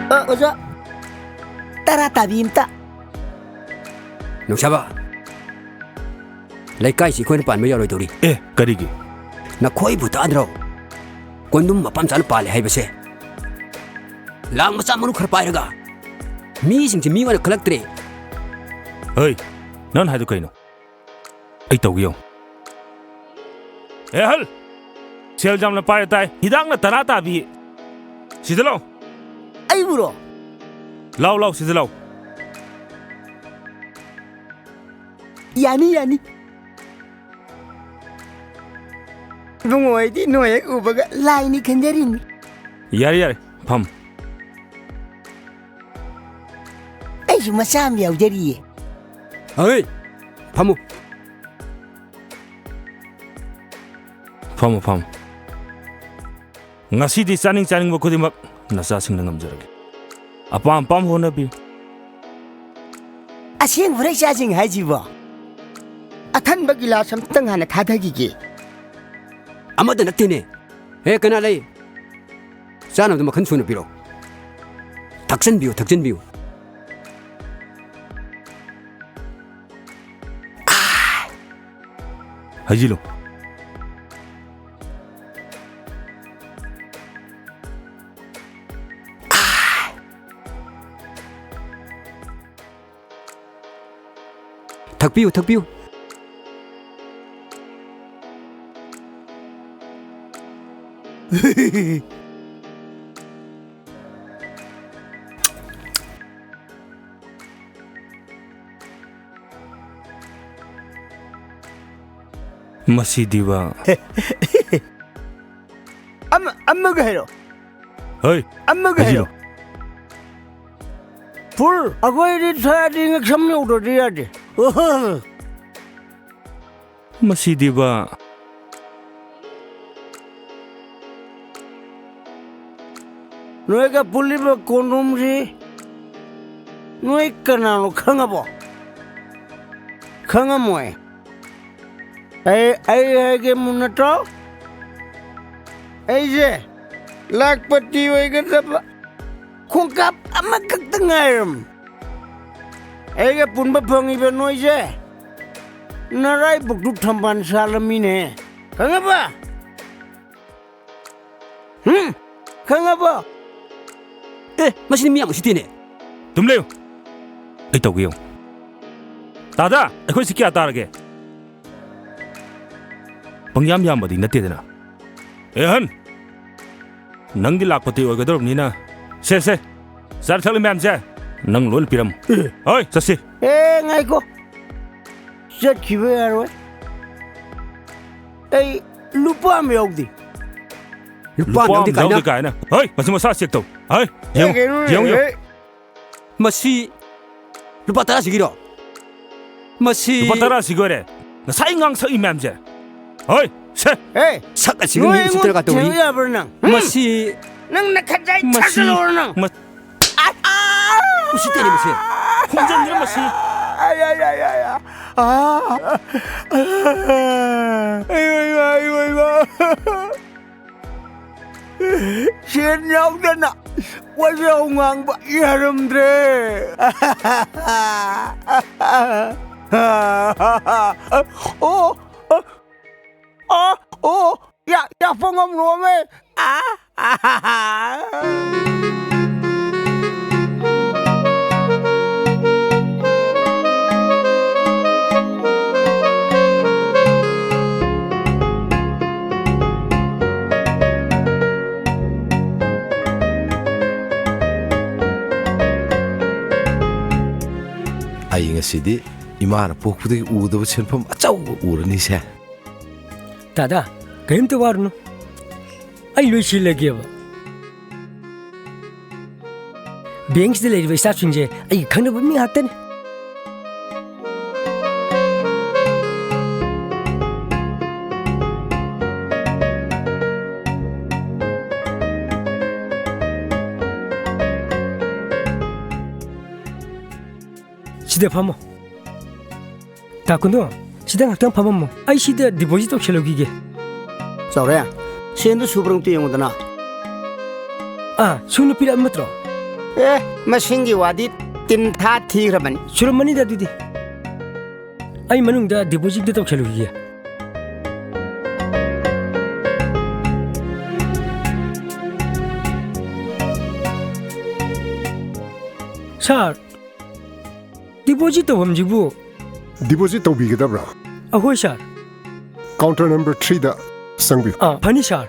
ꯑ, ꯑꯣꯖꯥ, ꯇꯔꯥ ꯇꯥꯕꯤ ꯑꯝꯇ꯫ ꯅꯨꯡꯁꯥꯕ! ꯂꯩꯀꯥꯏꯁꯤ ꯑꯩꯈꯣꯏꯅ ꯄꯥꯟꯕ ꯌꯥꯔꯣꯏꯗꯧꯔꯤ꯫ ꯑꯦ, ꯀꯔꯤꯒꯤ? ꯅꯈꯣꯏꯕꯨ ꯇꯥꯗ꯭ꯔꯣ? ꯀꯣꯟꯗꯨꯝ ꯃꯄꯥ ꯃꯆꯥꯅ ꯄꯥꯜꯂꯦ ꯍꯥꯏꯕꯁꯦ꯫ ꯂꯥꯡ ꯃꯆꯥ ꯃꯔꯨ ꯈꯔ ꯄꯥꯏꯔꯒ ꯃꯤꯁꯤꯡꯁꯦ ꯃꯤ ꯑꯣꯏꯅ ꯈꯜꯂꯛꯇ꯭ꯔꯦ꯫ ꯍꯩ, ꯅꯪ ꯍꯥꯏꯗꯣ ꯀꯩꯅꯣ? ꯑꯩ ꯇꯧꯒꯦ ꯌꯦꯡꯉꯨ꯫ ꯑꯦ, ꯑꯍꯜ! ꯁꯦꯜ ꯌꯥꯝꯅ ꯄꯥꯏꯔ ꯇꯥꯏ꯫ ꯍꯤꯗꯥꯛꯅ ꯇꯔꯥ ꯇꯥꯕꯤ꯫ ꯁꯤꯗ ꯂꯥꯎ꯫ ꯑꯩꯕꯨꯔꯣ? ꯂꯥꯎ, ꯂꯥꯎ, ꯁꯤꯗ ꯂꯥꯎ꯫ ꯌꯥꯅꯤ, ꯌꯥꯅꯤ꯫ ꯏꯕꯨꯡꯉꯣ, ꯑꯩꯗꯤ ꯅꯣꯏ ꯍꯦꯛ ꯎꯕꯒ ꯂꯥꯏꯅꯤ ꯈꯟꯖꯔꯤꯅꯤ꯫ ꯌꯥꯔꯦ, ꯌꯥꯔꯦ, ꯐꯝ꯫ ꯑꯩꯁꯨ ꯃꯆꯥ ꯑꯃ ꯌꯥꯎꯖꯔꯤꯌꯦ꯫ ꯑꯍꯩ, ꯐꯝꯃꯨ꯫ ꯐꯝꯃꯨ, ꯐꯝꯃꯨ꯫ ꯉꯁꯤꯗꯤ ꯆꯥꯅꯤꯡ ꯆꯥꯅꯤꯡꯕ ꯈꯨꯗꯤꯡꯃꯛ ꯅꯆꯥꯁꯤꯡꯅ ꯉꯝꯖꯔꯒꯦ꯫ ꯑꯄꯥꯝ ꯑꯄꯥꯝꯕ ꯍꯣꯠꯅꯕꯤꯌꯨ꯫ ꯑꯁꯦꯡꯕꯔ ꯏꯆꯥꯁꯤꯡ ꯍꯥꯏꯁꯤꯕꯣ? ꯑꯊꯟꯕ ꯒꯤꯂꯥꯁ ꯑꯝꯇꯪ ꯍꯥꯟꯅ ꯊꯥꯗꯈꯤꯒꯦ꯫ ꯑꯃꯗ ꯅꯠꯇꯦꯅꯦ꯫ ꯍꯦ, ꯀꯅꯥ ꯂꯩ? ꯆꯥꯅꯕꯗꯣ ꯃꯈꯜ ꯁꯨꯅ ꯄꯤꯔꯛꯑꯣ꯫ ꯊꯛꯆꯟꯕꯤꯌꯨ, ꯊꯛꯆꯟꯕꯤꯌꯨ꯫ ꯍꯩꯖꯤꯜꯂꯨ꯫ ꯊꯛꯄꯤꯌꯨ, ꯊꯛꯄꯤꯌꯨ꯫ ꯃꯁꯤꯗꯤꯕ꯫ ꯑꯃ-, ꯑꯃꯒ ꯍꯥꯏꯔꯣ꯫ ꯍꯩ, ꯑꯃꯒ ꯍꯥꯏꯔꯣ꯫ ꯍꯥꯏꯖꯤꯜꯂꯣ꯫ ꯐꯨꯜ, ꯑꯩꯈꯣꯏꯗꯤ ꯊꯛꯑꯗꯤ ꯉꯛꯁꯝ ꯌꯧꯗ꯭ꯔꯗꯤ ꯌꯥꯗꯦ꯫ ꯃꯁꯤꯗꯤꯕ꯫ ꯅꯣꯏꯒ ꯄꯨꯜꯂꯤꯕ ꯀꯣꯟꯗꯣꯝꯁꯤ ꯅꯣꯏ ꯀꯅꯥꯅꯣ ꯈꯪꯉꯕꯣ? ꯈꯪꯉꯝꯃꯣꯏ꯫ ꯑꯩ, ꯑꯩ ꯍꯥꯏꯒꯦ ꯃꯨꯟꯅꯇꯣ, ꯑꯩꯁꯦ ꯂꯥꯛꯄꯇꯤ ꯑꯣꯏꯒꯗꯕ ꯈꯣꯡꯀꯥꯞ ꯑꯃꯈꯛꯇ ꯉꯥꯏꯔꯝ꯫ ꯑꯩꯒ ꯄꯨꯟꯕ ꯐꯪꯉꯤꯕ ꯅꯣꯏꯁꯦ ꯅꯔꯥꯏꯕꯛꯇꯨ ꯊꯝꯕꯥꯜ ꯁꯥꯠꯂꯝꯃꯤꯅꯦ꯫ ꯈꯪꯉꯕ? ꯍꯨꯝ? ꯈꯪꯉꯕꯣ? ꯑꯦ, ꯃꯁꯤꯗꯤ ꯃꯤ ꯌꯥꯝ ꯎꯁꯤꯠꯇꯦꯅꯦ꯫ ꯑꯗꯨꯝ ꯂꯩꯌꯨ꯫ ꯑꯩ ꯇꯧꯒꯦ ꯌꯦꯡꯉꯨ꯫ ꯇꯥꯗ, ꯑꯩꯈꯣꯏꯁꯤ ꯀꯌꯥ ꯇꯥꯔꯒꯦ? ꯄꯪꯌꯥꯝ ꯌꯥꯝꯕꯗꯤ ꯅꯠꯇꯦꯗꯅ꯫ ꯑꯦ ꯑꯍꯟ, ꯅꯪꯗꯤ ꯂꯥꯛꯄꯇꯤ ꯑꯣꯏꯒꯗꯧꯔꯕꯅꯤꯅ꯫ ꯁꯦ, ꯁꯦ, ꯆꯥꯔ ꯊꯛꯂꯤ ꯃꯌꯥꯝꯁꯦ ꯅꯪ ꯂꯣꯏꯅ ꯄꯤꯔꯝꯃꯨ꯫ ꯑꯦ꯫ ꯍꯣꯏ, ꯆꯠꯁꯤ꯫ ꯑꯦ, ꯉꯥꯏꯈꯣ꯫ ꯆꯠꯈꯤꯕ ꯌꯥꯔꯣꯏ꯫ ꯑꯩ ꯂꯨꯄꯥ ꯑꯃ ꯌꯥꯎꯗꯦ꯫ ꯂꯨꯄꯥ ꯑꯃ ꯌꯥꯎꯗꯦ ꯀꯥꯏꯅ? ꯍꯣꯏ, ꯃꯁꯤ ꯃꯁꯥ ꯆꯦꯛ ꯇꯧ꯫ ꯍꯣꯏ, ꯑꯦ, ꯌꯦꯡꯉꯨ, ꯀꯩꯅꯣꯅꯦ, ꯌꯦꯡꯉꯨ, ꯌꯦꯡꯉꯨ꯫ ꯑꯦ꯫ ꯃꯁꯤ ꯂꯨꯄꯥ ꯇꯔꯥꯁꯤꯒꯤꯔꯣ? ꯃꯁꯤ ꯂꯨꯄꯥ ꯇꯔꯥꯁꯤꯒꯤ ꯑꯣꯏꯔꯦ꯫ ꯉꯁꯥꯏ ꯉꯥꯡ ꯁꯛꯏ ꯃꯌꯥꯝꯁꯦ꯫ ꯍꯣꯏ, ꯁꯦ꯫ ꯑꯦ, ꯁꯛ ꯑꯁꯤꯒ ꯅꯣꯏ ꯃꯤ ꯎꯁꯤꯠꯇ꯭ꯔꯒ ꯑꯩꯉꯣꯟꯗ ꯇꯧꯔꯤ꯫ ꯊꯦꯡꯕ ꯌꯥꯕ꯭ꯔꯥ ꯅꯪ? ꯍꯨꯝ? ꯃꯁꯤ ꯅꯪ ꯅꯈꯠ ꯌꯥꯏ ꯃꯁꯤ ꯊꯥꯖꯤꯜꯂꯨꯔꯣ ꯅꯪ꯫ ꯃ-, ꯎꯁꯤꯠꯇꯦꯅꯦ ꯃꯁꯤ꯫ ꯈꯣꯡꯖꯪꯁꯤꯅ ꯃꯁꯤ꯫ ꯑꯥꯏ, ꯑꯥꯏ, ꯑꯥꯏ, ꯑꯥꯏ, ꯑꯥꯏ꯫ ꯑꯥ꯫ ꯑꯩ ꯑꯣꯏꯃ, ꯑꯩ ꯑꯣꯏꯃ꯫ ꯁꯦꯟ ꯌꯥꯎꯗꯅ ꯋꯥꯖꯥꯎ ꯉꯥꯡꯕ ꯌꯥꯔꯝꯗ꯭ꯔꯦ꯫ ꯑꯣ, ꯑꯣ, ꯑꯣ, ꯑꯣ, ꯌꯥ, ꯌꯥꯐꯝ ꯉꯝꯂꯣꯃꯦ꯫ ꯑꯥ, ꯑꯥ꯫ ꯑꯩ ꯉꯁꯤꯗꯤ ꯏꯃꯥꯅ ꯄꯣꯛꯄꯗꯒꯤ ꯎꯗꯕ ꯁꯦꯟꯐꯝ ꯑꯆꯧꯕ ꯎꯔꯅꯤꯁꯦ꯫ ꯗꯥꯗꯥ, ꯀꯔꯤꯝꯇ ꯋꯥꯔꯨꯅꯨ꯫ ꯑꯩ ꯂꯣꯏ ꯁꯤꯜꯂꯒꯦꯕ꯫ ꯕꯦꯡꯛꯁꯤꯗ ꯂꯩꯔꯤꯕ staffꯁꯤꯡꯁꯦ ꯑꯩꯒꯤ ꯈꯪꯅꯕ ꯃꯤ ꯉꯥꯛꯇꯅꯤ꯫ ꯁꯤꯗ ꯐꯝꯃꯣ꯫ ꯇꯥ ꯀꯨꯟꯗꯣ, ꯁꯤꯗ ꯉꯥꯛꯇꯪ ꯐꯝꯃꯝꯃꯣ꯫ ꯑꯩ ꯁꯤꯗ deposit ꯇꯧꯁꯜꯂꯨꯈꯤꯒꯦ꯫ ꯆꯥꯎꯔꯦ, ꯁꯦꯟꯗꯨ ꯁꯨꯕ꯭ꯔꯥ ꯑꯝꯇ ꯌꯦꯡꯉꯨꯗꯅ꯫ ꯑꯥ, ꯁꯨꯅ ꯄꯤꯔꯛꯑꯕ ꯅꯠꯇ꯭ꯔꯣ? ꯑꯦ, ꯃꯁꯤꯡꯒꯤ ꯋꯥꯗꯤ ꯇꯤꯟ ꯊꯥ ꯊꯤꯈ꯭ꯔꯕꯅꯤ꯫ ꯁꯨꯔꯝꯃꯅꯤꯗ ꯑꯗꯨꯗꯤ꯫ ꯑꯩ ꯃꯅꯨꯡꯗ deposit ꯇꯧꯁꯜꯂꯨꯈꯤꯒꯦ꯫ ꯁꯥꯔ, deposit ꯇꯧꯐꯝꯁꯤꯕꯨ? Deposit ꯇꯧꯕꯤꯒꯗꯕ꯭ꯔꯥ? ꯑꯍꯣꯏ, ꯁꯥꯔ꯫ Counter number threeꯗ ꯆꯪꯕꯤꯌꯨ꯫ ꯑꯥ, ꯐꯅꯤ, ꯁꯥꯔ꯫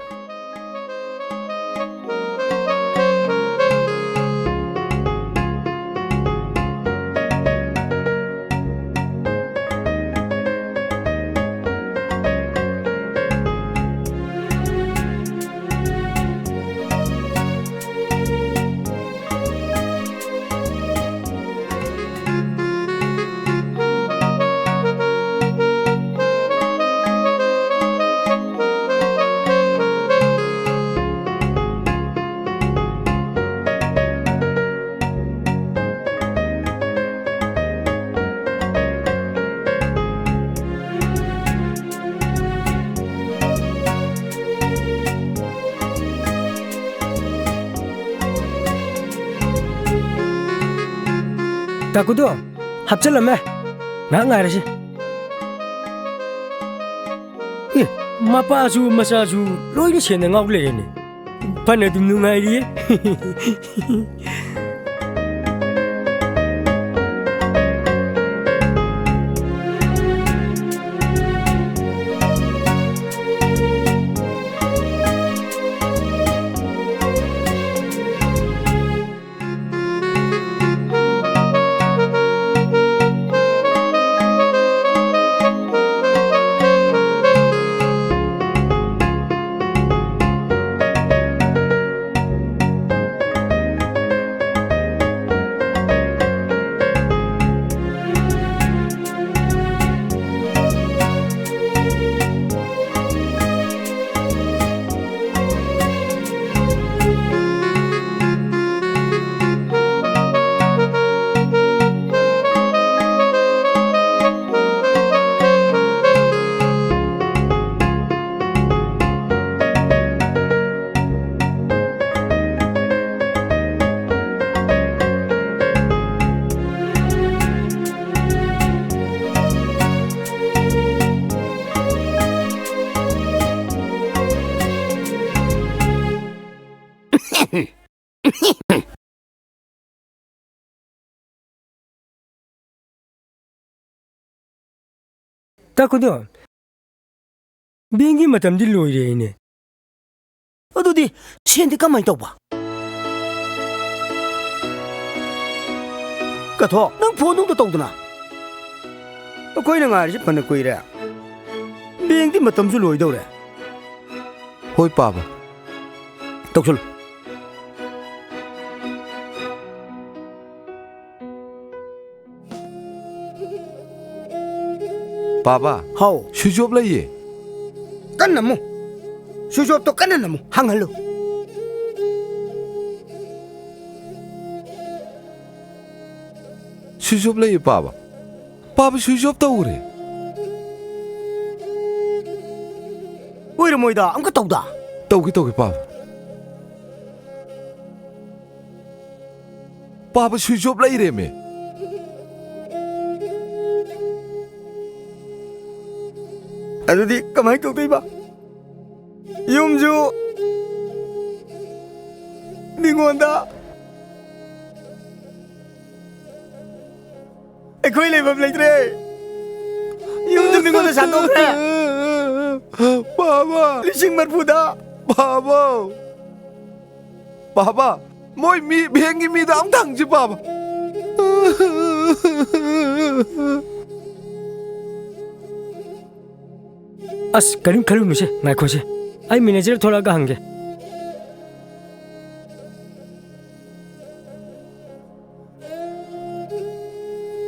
ꯇꯥꯀꯨꯗꯣ, ꯍꯥꯞꯆꯜꯂꯝꯃꯦ꯫ ꯉꯥꯏꯍꯥꯛ ꯉꯥꯏꯔꯁꯤ꯫ ꯑꯦ, ꯃꯄꯥꯁꯨ ꯃꯆꯥꯁꯨ ꯂꯣꯏꯅ ꯁꯦꯟꯅ ꯉꯥꯎ ꯂꯩꯔꯦꯅꯦ꯫ ꯐꯅ ꯑꯗꯨꯝ ꯅꯨꯡꯉꯥꯏꯔꯤꯌꯦ꯫ ꯇꯥꯀꯨꯗꯣ, ꯕꯦꯡꯒꯤ ꯃꯇꯝꯗꯤ ꯂꯣꯏꯔꯦꯅꯦ꯫ ꯑꯗꯨꯗꯤ ꯁꯦꯟꯗꯤ ꯀꯃꯥꯏꯅ ꯇꯧꯕ? ꯀꯊꯣ, ꯅꯪ ꯐꯣꯟ ꯅꯨꯡꯗ ꯇꯧꯗꯅ꯫ ꯑꯩꯈꯣꯏꯅ ꯉꯥꯏꯔꯤꯁꯤ ꯐꯅ ꯀꯨꯏꯔꯦ꯫ ꯕꯦꯡꯗꯤ ꯃꯇꯝꯁꯨ ꯂꯣꯏꯗꯧꯔꯦ꯫ ꯍꯣꯏ, ꯄꯥꯕ꯫ ꯇꯧꯁꯜꯂꯨ꯫ ꯄꯥꯕ꯫ ꯍꯥꯎ꯫ ꯁ꯭ꯋꯤꯆ ꯑꯣꯐ ꯂꯩꯌꯦ꯫ ꯀꯟꯅ ꯅꯝꯃꯨ꯫ ꯁ꯭ꯋꯤꯆ ꯑꯣꯐꯇꯣ ꯀꯟꯅ ꯅꯝꯃꯨ꯫ ꯍꯥꯡꯍꯜꯂꯨ꯫ ꯁ꯭ꯋꯤꯆ ꯑꯣꯐ ꯂꯩꯌꯦ, ꯄꯥꯕ꯫ ꯄꯥꯕ, ꯁ꯭ꯋꯤꯆ ꯑꯣꯐ ꯇꯧꯈ꯭ꯔꯦ꯫ ꯑꯣꯏꯔꯝꯃꯣꯏꯗ, ꯑꯃꯨꯛꯀ ꯇꯧꯗ꯫ ꯇꯧꯒꯦ, ꯇꯧꯒꯦ, ꯄꯥꯕ꯫ ꯄꯥꯕ, ꯁ꯭ꯋꯤꯆ ꯑꯣꯐ ꯂꯩꯔꯦꯃꯦ꯫ ꯑꯗꯨꯗꯤ ꯀꯃꯥꯏ ꯇꯧꯗꯣꯏꯕ? ꯌꯨꯝꯁꯨ ꯃꯤꯉꯣꯟꯗ, ꯑꯩꯈꯣꯏ ꯂꯩꯐꯝ ꯂꯩꯇ꯭ꯔꯦ꯫ ꯌꯨꯝꯁꯨ ꯃꯤꯉꯣꯟꯗ ꯁꯥꯟꯗꯣꯛꯈ꯭ꯔꯦ꯫ ꯕꯥꯕꯥ! ꯂꯤꯁꯤꯡ ꯃꯔꯤꯐꯨꯗ꯫ ꯕꯥꯕꯥ! ꯕꯥꯕꯥ! ꯃꯣꯏ ꯃꯤ, ꯕꯦꯡꯒꯤ ꯃꯤꯗ ꯑꯝꯇ ꯍꯪꯁꯤ, ꯕꯥꯕꯥ꯫ ꯑꯁ, ꯀꯔꯤꯝ ꯈꯜꯂꯨꯅꯨꯁꯦ, ꯉꯥꯏꯈꯣꯁꯦ꯫ ꯑꯩ ꯃꯦꯅꯦꯖꯔ ꯊꯣꯛꯂꯛꯑꯒ ꯍꯪꯒꯦ꯫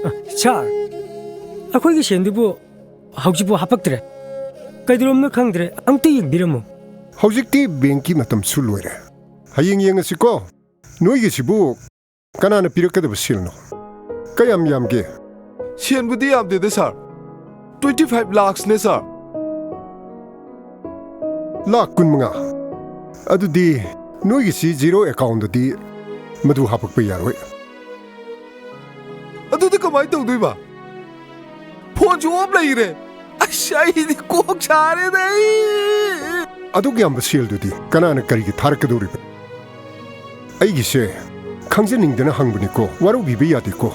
ꯑ, ꯁꯥꯔ, ꯑꯩꯈꯣꯏꯒꯤ ꯁꯦꯟꯗꯨꯕꯨ ꯍꯧꯖꯤꯛꯐꯥꯎ ꯍꯥꯄꯛꯇ꯭ꯔꯦ꯫ ꯀꯩꯗꯧꯔꯝꯅꯣ ꯈꯪꯗ꯭ꯔꯦ, ꯑꯝꯇ ꯌꯦꯡꯕꯤꯔꯝꯃꯨ꯫ ꯍꯧꯖꯤꯛꯇꯤ ꯕꯦꯡꯀꯤ ꯃꯇꯝꯁꯨ ꯂꯣꯏꯔꯦ꯫ ꯍꯌꯦꯡ ꯌꯦꯡꯉꯁꯤꯀꯣ꯫ ꯅꯣꯏꯒꯤꯁꯤꯕꯨ ꯀꯅꯥꯅ ꯄꯤꯔꯛꯀꯗꯕ ꯁꯦꯜꯅꯣ? ꯀꯌꯥꯝ ꯌꯥꯝꯒꯦ? ꯁꯦꯟꯕꯨꯗꯤ ꯌꯥꯝꯗꯦꯗ, ꯁꯥꯔ꯫ Twenty five lakhsꯅꯦ, ꯁꯥꯔ꯫ ꯂꯥꯈ ꯀꯨꯟꯃꯉꯥ? ꯑꯗꯨꯗꯤ ꯅꯣꯏꯒꯤꯁꯤ zero accountꯗꯗꯤ ꯃꯗꯨ ꯍꯥꯄꯛꯄ ꯌꯥꯔꯣꯏ꯫ ꯑꯗꯨꯗꯤ ꯀꯃꯥꯏ ꯇꯧꯗꯣꯏꯕ? ꯐꯣꯟꯁꯨ off ꯂꯩꯔꯦ꯫ ꯑꯁ, ꯑꯩꯗꯤ ꯀꯣꯛ ꯁꯥꯔꯦꯗ ꯑꯩ꯫ ꯑꯗꯨꯛ ꯌꯥꯝꯕ ꯁꯦꯜꯗꯨꯗꯤ ꯀꯅꯥꯅ ꯀꯔꯤꯒꯤ ꯊꯥꯔꯛꯀꯗꯧꯔꯤꯕ? ꯑꯩꯒꯤꯁꯦ ꯈꯪꯖꯅꯤꯡꯗꯅ ꯍꯪꯕꯅꯤꯀꯣ, ꯋꯥꯔꯧꯕꯤꯕ ꯌꯥꯗꯦꯀꯣ꯫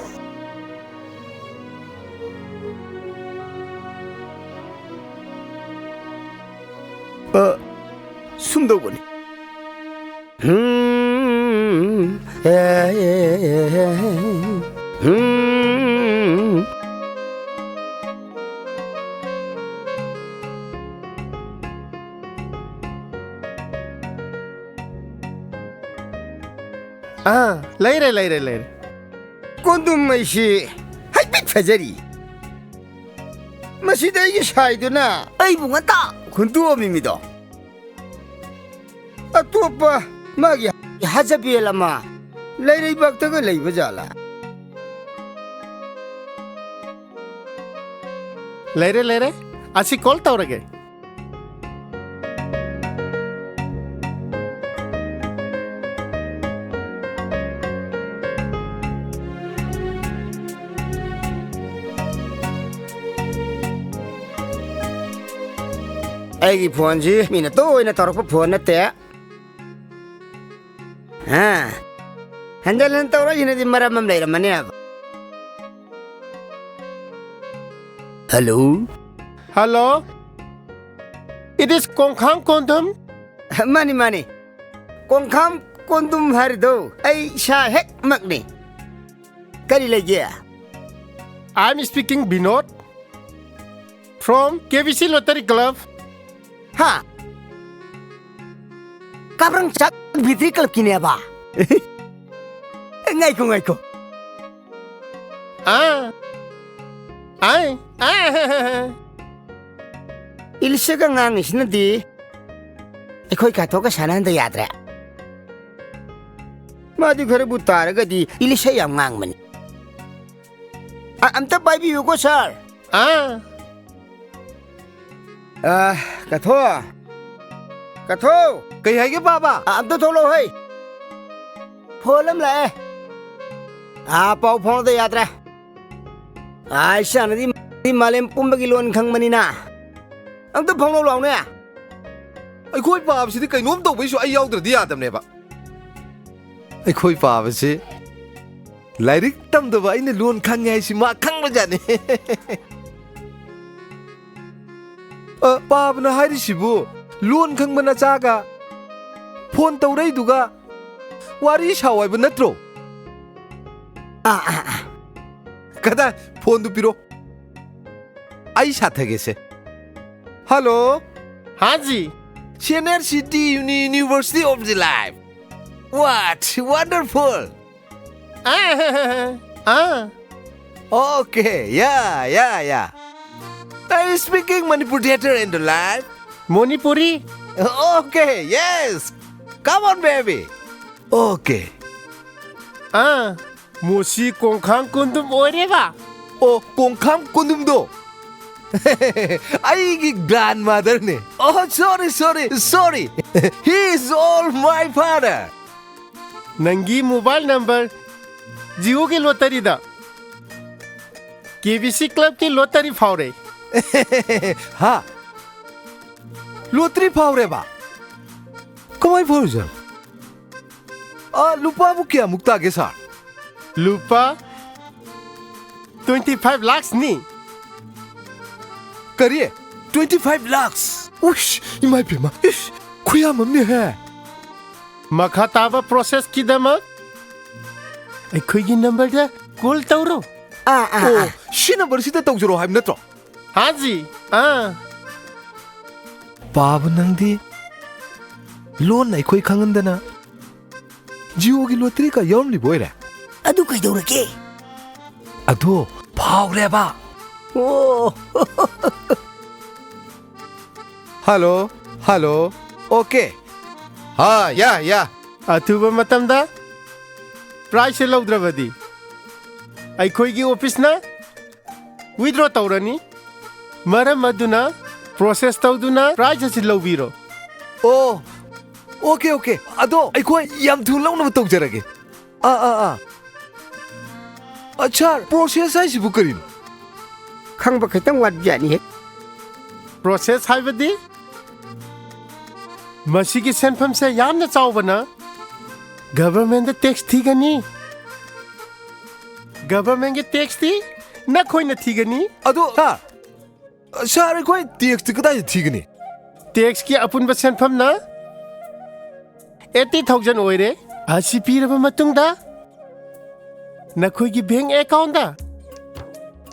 ꯑ, ꯁꯨꯝꯗꯧꯕꯅꯤ꯫ ꯍꯨꯝ, ꯑꯦ, ꯍꯨꯝ꯫ ꯑꯥ, ꯂꯩꯔꯦ, ꯂꯩꯔꯦ, ꯂꯩꯔꯦ꯫ ꯀꯣꯟꯗꯨꯝ ꯑꯩꯁꯤ ꯍꯥꯏꯐꯦꯠ ꯐꯖꯔꯤ꯫ ꯃꯁꯤꯗ ꯑꯩꯒꯤ ꯁꯥꯏꯗꯨꯅ ꯑꯩꯕꯨ ꯉꯟꯇꯥ ꯍꯨꯟꯗꯣꯛꯑꯝꯃꯤꯃꯤꯗꯣ꯫ ꯑꯇꯣꯞꯄ ꯃꯥꯒꯤ ꯍꯥꯖꯕꯦꯜ ꯑꯃ ꯂꯩꯔꯩꯕꯥꯛꯇꯒ ꯂꯩꯕ ꯖꯥꯠꯂꯥ? ꯂꯩꯔꯦ, ꯂꯩꯔꯦ꯫ ꯑꯁꯤ call ꯇꯧꯔꯒꯦ꯫ ꯑꯩꯒꯤ ꯐꯣꯟꯁꯤ ꯃꯤꯅ ꯇꯣꯏꯅ ꯇꯧꯔꯛꯄ ꯐꯣꯟ ꯅꯠꯇꯦ꯫ ꯑꯥ, ꯍꯟꯖꯟ ꯍꯟꯖꯟ ꯇꯧꯔꯛꯏꯁꯤꯅꯗꯤ ꯃꯔꯝ ꯑꯃ ꯂꯩꯔꯝꯃꯅꯦꯕ꯫ Hello? Hello? It is ꯀꯣꯡꯈꯥꯝ ꯀꯣꯟꯗꯨꯝ? ꯃꯥꯅꯤ, ꯃꯥꯅꯤ꯫ ꯀꯣꯡꯈꯥꯝ ꯀꯣꯟꯗꯨꯝ ꯍꯥꯏꯔꯤꯗꯣ ꯑꯩ ꯏꯁꯥ ꯍꯦꯛꯃꯛꯅꯤ꯫ ꯀꯔꯤ ꯂꯩꯒꯦ? I am speaking Vinod from K B C Lottery Club. ꯍꯥ? ꯀꯥꯕ꯭ꯔꯪ ꯆꯥꯛ ꯕꯤꯇ꯭ꯔꯤ ꯀ꯭ꯂꯕꯀꯤꯅꯦꯕ? ꯉꯥꯏꯈꯣ, ꯉꯥꯏꯈꯣ꯫ ꯑꯥ꯫ ꯑꯥꯏ꯫ ꯑꯥ꯫ ꯏꯂꯤꯁꯥꯒ ꯉꯥꯡꯉꯤꯁꯤꯅꯗꯤ ꯑꯩꯈꯣꯏ ꯀꯥꯊꯣꯛꯀ ꯁꯥꯟꯅꯍꯟꯗ ꯌꯥꯗ꯭ꯔꯦ꯫ ꯃꯥꯗꯤ ꯈꯔꯕꯨ ꯇꯥꯔꯒꯗꯤ ꯏꯂꯤꯁꯥ ꯌꯥꯝ ꯉꯥꯡꯕꯅꯤ꯫ ꯑ-, ꯑꯝꯇ ꯄꯥꯏꯕꯤꯌꯨꯀꯣ, ꯁꯥꯔ꯫ ꯑꯥ꯫ ꯑ, ꯀꯊꯣ꯫ ꯀꯊꯣ꯫ ꯀꯩ ꯍꯥꯏꯒꯦ, ꯄꯥꯕ? ꯑ, ꯑꯝꯇ ꯊꯣꯛꯂꯛꯑꯣ, ꯍꯩ꯫ ꯐꯣꯟ ꯑꯃ ꯂꯥꯛꯑꯦ꯫ ꯑ, ꯄꯥꯎ ꯐꯥꯎꯅꯗ ꯌꯥꯗ꯭ꯔꯦ꯫ ꯑ, ꯏꯁꯥꯅꯗꯤ ꯃꯥꯂꯦꯝ ꯄꯨꯝꯕꯒꯤ ꯂꯣꯟ ꯈꯪꯕꯅꯤꯅ꯫ ꯑꯝꯇ ꯐꯥꯎꯅꯧ ꯂꯥꯎꯅꯦ꯫ ꯑꯩꯈꯣꯏ ꯄꯥꯕꯁꯤꯗꯤ ꯀꯩꯅꯣꯝ ꯇꯧꯕꯩꯁꯨ ꯑꯩ ꯌꯥꯎꯗ꯭ꯔꯗꯤ ꯌꯥꯗꯕꯅꯦꯕ꯫ ꯑꯩꯈꯣꯏ ꯄꯥꯕꯁꯤ ꯂꯥꯏꯔꯤꯛ ꯇꯝꯗꯕ ꯑꯩꯅ ꯂꯣꯟ ꯈꯪꯉꯦ ꯍꯥꯏꯁꯤ ꯃꯥ ꯈꯪꯕꯖꯥꯠꯅꯤ꯫ ꯑ, ꯄꯥꯕꯅ ꯍꯥꯏꯔꯤꯁꯤꯕꯨ ꯂꯣꯟ ꯈꯪꯕ ꯅꯆꯥꯒ ꯐꯣꯟ ꯇꯧꯔꯛꯏꯗꯨꯒ ꯋꯥꯔꯤ ꯁꯥꯎ ꯍꯥꯏꯕ ꯅꯠꯇ꯭ꯔꯣ? ꯑꯥ, ꯑꯥ, ꯑꯥ꯫ ꯀꯗꯥꯏ? ꯐꯣꯟꯗꯨ ꯄꯤꯔꯣ꯫ ꯑꯩ ꯁꯥꯊꯒꯦꯁꯦ꯫ Hello? हाँ जी। Senior City Uni-, University of the Life. What? Wonderful. हाँ, हाँ, हाँ, हाँ। Okay, yeah, yeah, yeah. Are you speaking Manipuri theater in the life? Manipuri? Okay, yes. Come on, baby. Okay. ꯑꯥ, ꯃꯣꯁꯤ ꯀꯣꯡꯈꯥꯡ ꯀꯨꯟꯗꯨꯝ ꯑꯣꯏꯔꯦꯕ? ꯑꯣ, ꯀꯣꯡꯈꯥꯡ ꯀꯨꯟꯗꯨꯝꯗꯣ? ꯑꯩꯒꯤ grandmotherꯅꯦ꯫ Oh, sorry, sorry, sorry. He is all my father. ꯅꯪꯒꯤ mobile number Jioꯒꯤ lotteryꯗ ꯀꯦ B C clubꯀꯤ lottery ꯐꯥꯎꯔꯦ꯫ ꯍꯥ? Lottery ꯐꯥꯎꯔꯦꯕ? ꯀꯃꯥꯏ ꯐꯥꯎꯔꯤꯖꯥꯠꯅꯣ? ꯑ, ꯂꯨꯄꯥꯕꯨ ꯀꯌꯥꯃꯨꯛ ꯇꯥꯒꯦ, ꯁꯥꯔ? ꯂꯨꯄꯥ twenty five lakhsꯅꯤ꯫ ꯀꯔꯤ? Twenty five lakhs? ꯎꯁ, ꯏꯃꯥ ꯏꯕꯦꯝꯃ, ꯏꯁ, ꯈꯨꯌꯥꯝ ꯑꯃꯅꯦꯍꯦ꯫ ꯃꯈꯥ ꯇꯥꯕ processꯀꯤꯗꯃꯛ ꯑꯩꯈꯣꯏꯒꯤ numberꯗ call ꯇꯧꯔꯣ꯫ ꯑꯥ, ꯑꯥ, ꯑꯣ, ꯑꯥ꯫ ꯁꯤ numberꯁꯤꯗ ꯇꯧꯖꯔꯣ ꯍꯥꯏꯕ ꯅꯠꯇ꯭ꯔꯣ? ꯍꯥ ꯖꯤ, ꯑꯥ꯫ ꯄꯥꯕ ꯅꯪꯗꯤ ꯂꯣꯟꯅ ꯑꯩꯈꯣꯏ ꯈꯪꯍꯟꯗꯅ Jioꯒꯤ lotteryꯀ ꯌꯥꯎꯔꯝꯂꯤꯕ ꯑꯣꯏꯔꯦ꯫ ꯑꯗꯨ ꯀꯩꯗꯧꯔꯒꯦ? ꯑꯗꯣ ꯐꯥꯎꯔꯦꯕ꯫ ꯑꯣ꯫ Hello, hello꯫ Okay꯫ ꯍꯥ, ꯌꯥ, ꯌꯥ꯫ ꯑꯊꯨꯕ ꯃꯇꯝꯗ prizeꯁꯦ ꯂꯧꯗ꯭ꯔꯕꯗꯤ ꯑꯩꯈꯣꯏꯒꯤ officeꯅ withdraw ꯇꯧꯔꯅꯤ꯫ ꯃꯔꯝ ꯑꯗꯨꯅ process ꯇꯧꯗꯨꯅ prize ꯑꯁꯤ ꯂꯧꯕꯤꯔꯣ꯫ ꯑꯣ, okay, okay꯫ ꯑꯗꯣ ꯑꯩꯈꯣꯏ ꯌꯥꯝ ꯊꯨꯅ ꯂꯧꯅꯕ ꯇꯧꯖꯔꯒꯦ꯫ ꯑꯥ, ꯑꯥ, ꯑꯥ꯫ ꯑ, sir, process ꯍꯥꯏꯁꯤꯕꯨ ꯀꯔꯤꯅꯣ? ꯈꯪꯕ ꯈꯤꯇꯪ ꯋꯥꯠꯄꯖꯥꯠꯅꯤꯍꯦ꯫ Process ꯍꯥꯏꯕꯗꯤ ꯃꯁꯤꯒꯤ ꯁꯦꯟꯐꯝꯁꯦ ꯌꯥꯝꯅ ꯆꯥꯎꯕꯅ governmentꯗ tax ꯊꯤꯒꯅꯤ꯫ Governmentꯀꯤ taxꯇꯤ ꯅꯈꯣꯏꯅ ꯊꯤꯒꯅꯤ꯫ ꯑꯗꯣ, sir, sir, ꯑꯩꯈꯣꯏ taxꯇꯤ ꯀꯗꯥꯏꯗ ꯊꯤꯒꯅꯤ? Taxꯀꯤ ꯑꯄꯨꯟꯕ ꯁꯦꯟꯐꯝꯅ eighty thousand ꯑꯣꯏꯔꯦ꯫ ꯑꯁꯤ ꯄꯤꯔꯕ ꯃꯇꯨꯡꯗ ꯅꯈꯣꯏꯒꯤ bank accountꯇ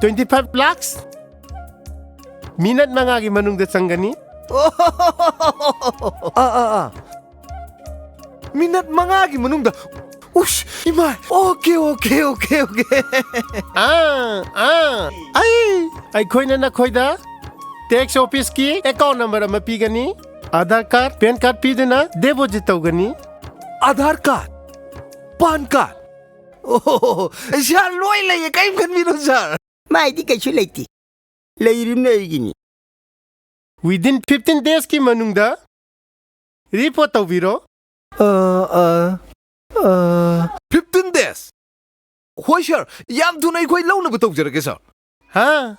twenty five lakhs minute ꯃꯉꯥꯒꯤ ꯃꯅꯨꯡꯗ ꯆꯪꯒꯅꯤ꯫ ꯑꯥ, ꯑꯥ, ꯑꯥ꯫ Minute ꯃꯉꯥꯒꯤ ꯃꯅꯨꯡꯗ? ꯎꯁ, ꯏꯃꯥꯏ꯫ Okay, okay, okay, okay꯫ ꯑꯥ, ꯑꯥ꯫ ꯑꯩ, ꯑꯩꯈꯣꯏꯅ ꯅꯈꯣꯏꯗ tax officeꯀꯤ account number ꯑꯃ ꯄꯤꯒꯅꯤ꯫ Aadhaar card, PAN card ꯄꯤꯗꯨꯅ deposit ꯇꯧꯒꯅꯤ꯫ Aadhaar card, PAN card? ꯑꯣ, sir, ꯂꯣꯏ ꯂꯩꯌꯦ, ꯀꯔꯤꯝ ꯈꯟꯕꯤꯅꯨ, sir꯫ ꯃꯥꯏꯗꯤ ꯀꯩꯁꯨ ꯂꯩꯇꯦ꯫ ꯂꯩꯔꯤꯕꯅ ꯑꯩꯒꯤꯅꯤ꯫ Within fifteen daysꯀꯤ ꯃꯅꯨꯡꯗ report ꯇꯧꯕꯤꯔꯣ꯫ ꯑ, ꯑ, ꯑ꯫ Fifteen days? ꯍꯣꯏ, sir, ꯌꯥꯝ ꯊꯨꯅ ꯑꯩꯈꯣꯏ ꯂꯧꯅꯕ ꯇꯧꯖꯔꯒꯦ, sir꯫ ꯍꯥ?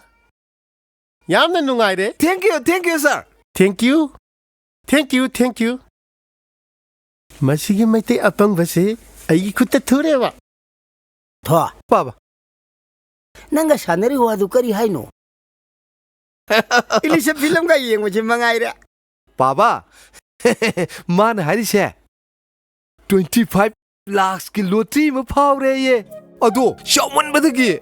ꯌꯥꯝꯅ ꯅꯨꯡꯉꯥꯏꯔꯦ꯫ Thank you, thank you, sir꯫ Thank you꯫ Thank you, thank you. ꯃꯁꯤꯒꯤ ꯃꯩꯇꯩ ꯑꯄꯪꯕꯁꯤ ꯑꯩꯒꯤ ꯈꯨꯠꯇ ꯊꯨꯔꯦꯕ꯫ ꯊꯣ꯫ ꯄꯥꯕ꯫ ꯅꯪꯒ ꯁꯥꯟꯅꯔꯤ ꯋꯥꯗꯨ ꯀꯔꯤ ꯍꯥꯏꯅꯣ? ꯏꯂꯤꯁ ꯐꯤꯂꯝꯒ ꯌꯦꯡꯕꯁꯤ ꯃꯉꯥꯏꯔꯦ꯫ ꯄꯥꯕ, ꯃꯥꯅ ꯍꯥꯏꯔꯤꯁꯦ twenty five lakhꯀꯤ lottery ꯑꯃ ꯐꯥꯎꯔꯦꯌꯦ꯫ ꯑꯗꯣ ꯆꯥꯎꯃꯟꯕꯗꯒꯤ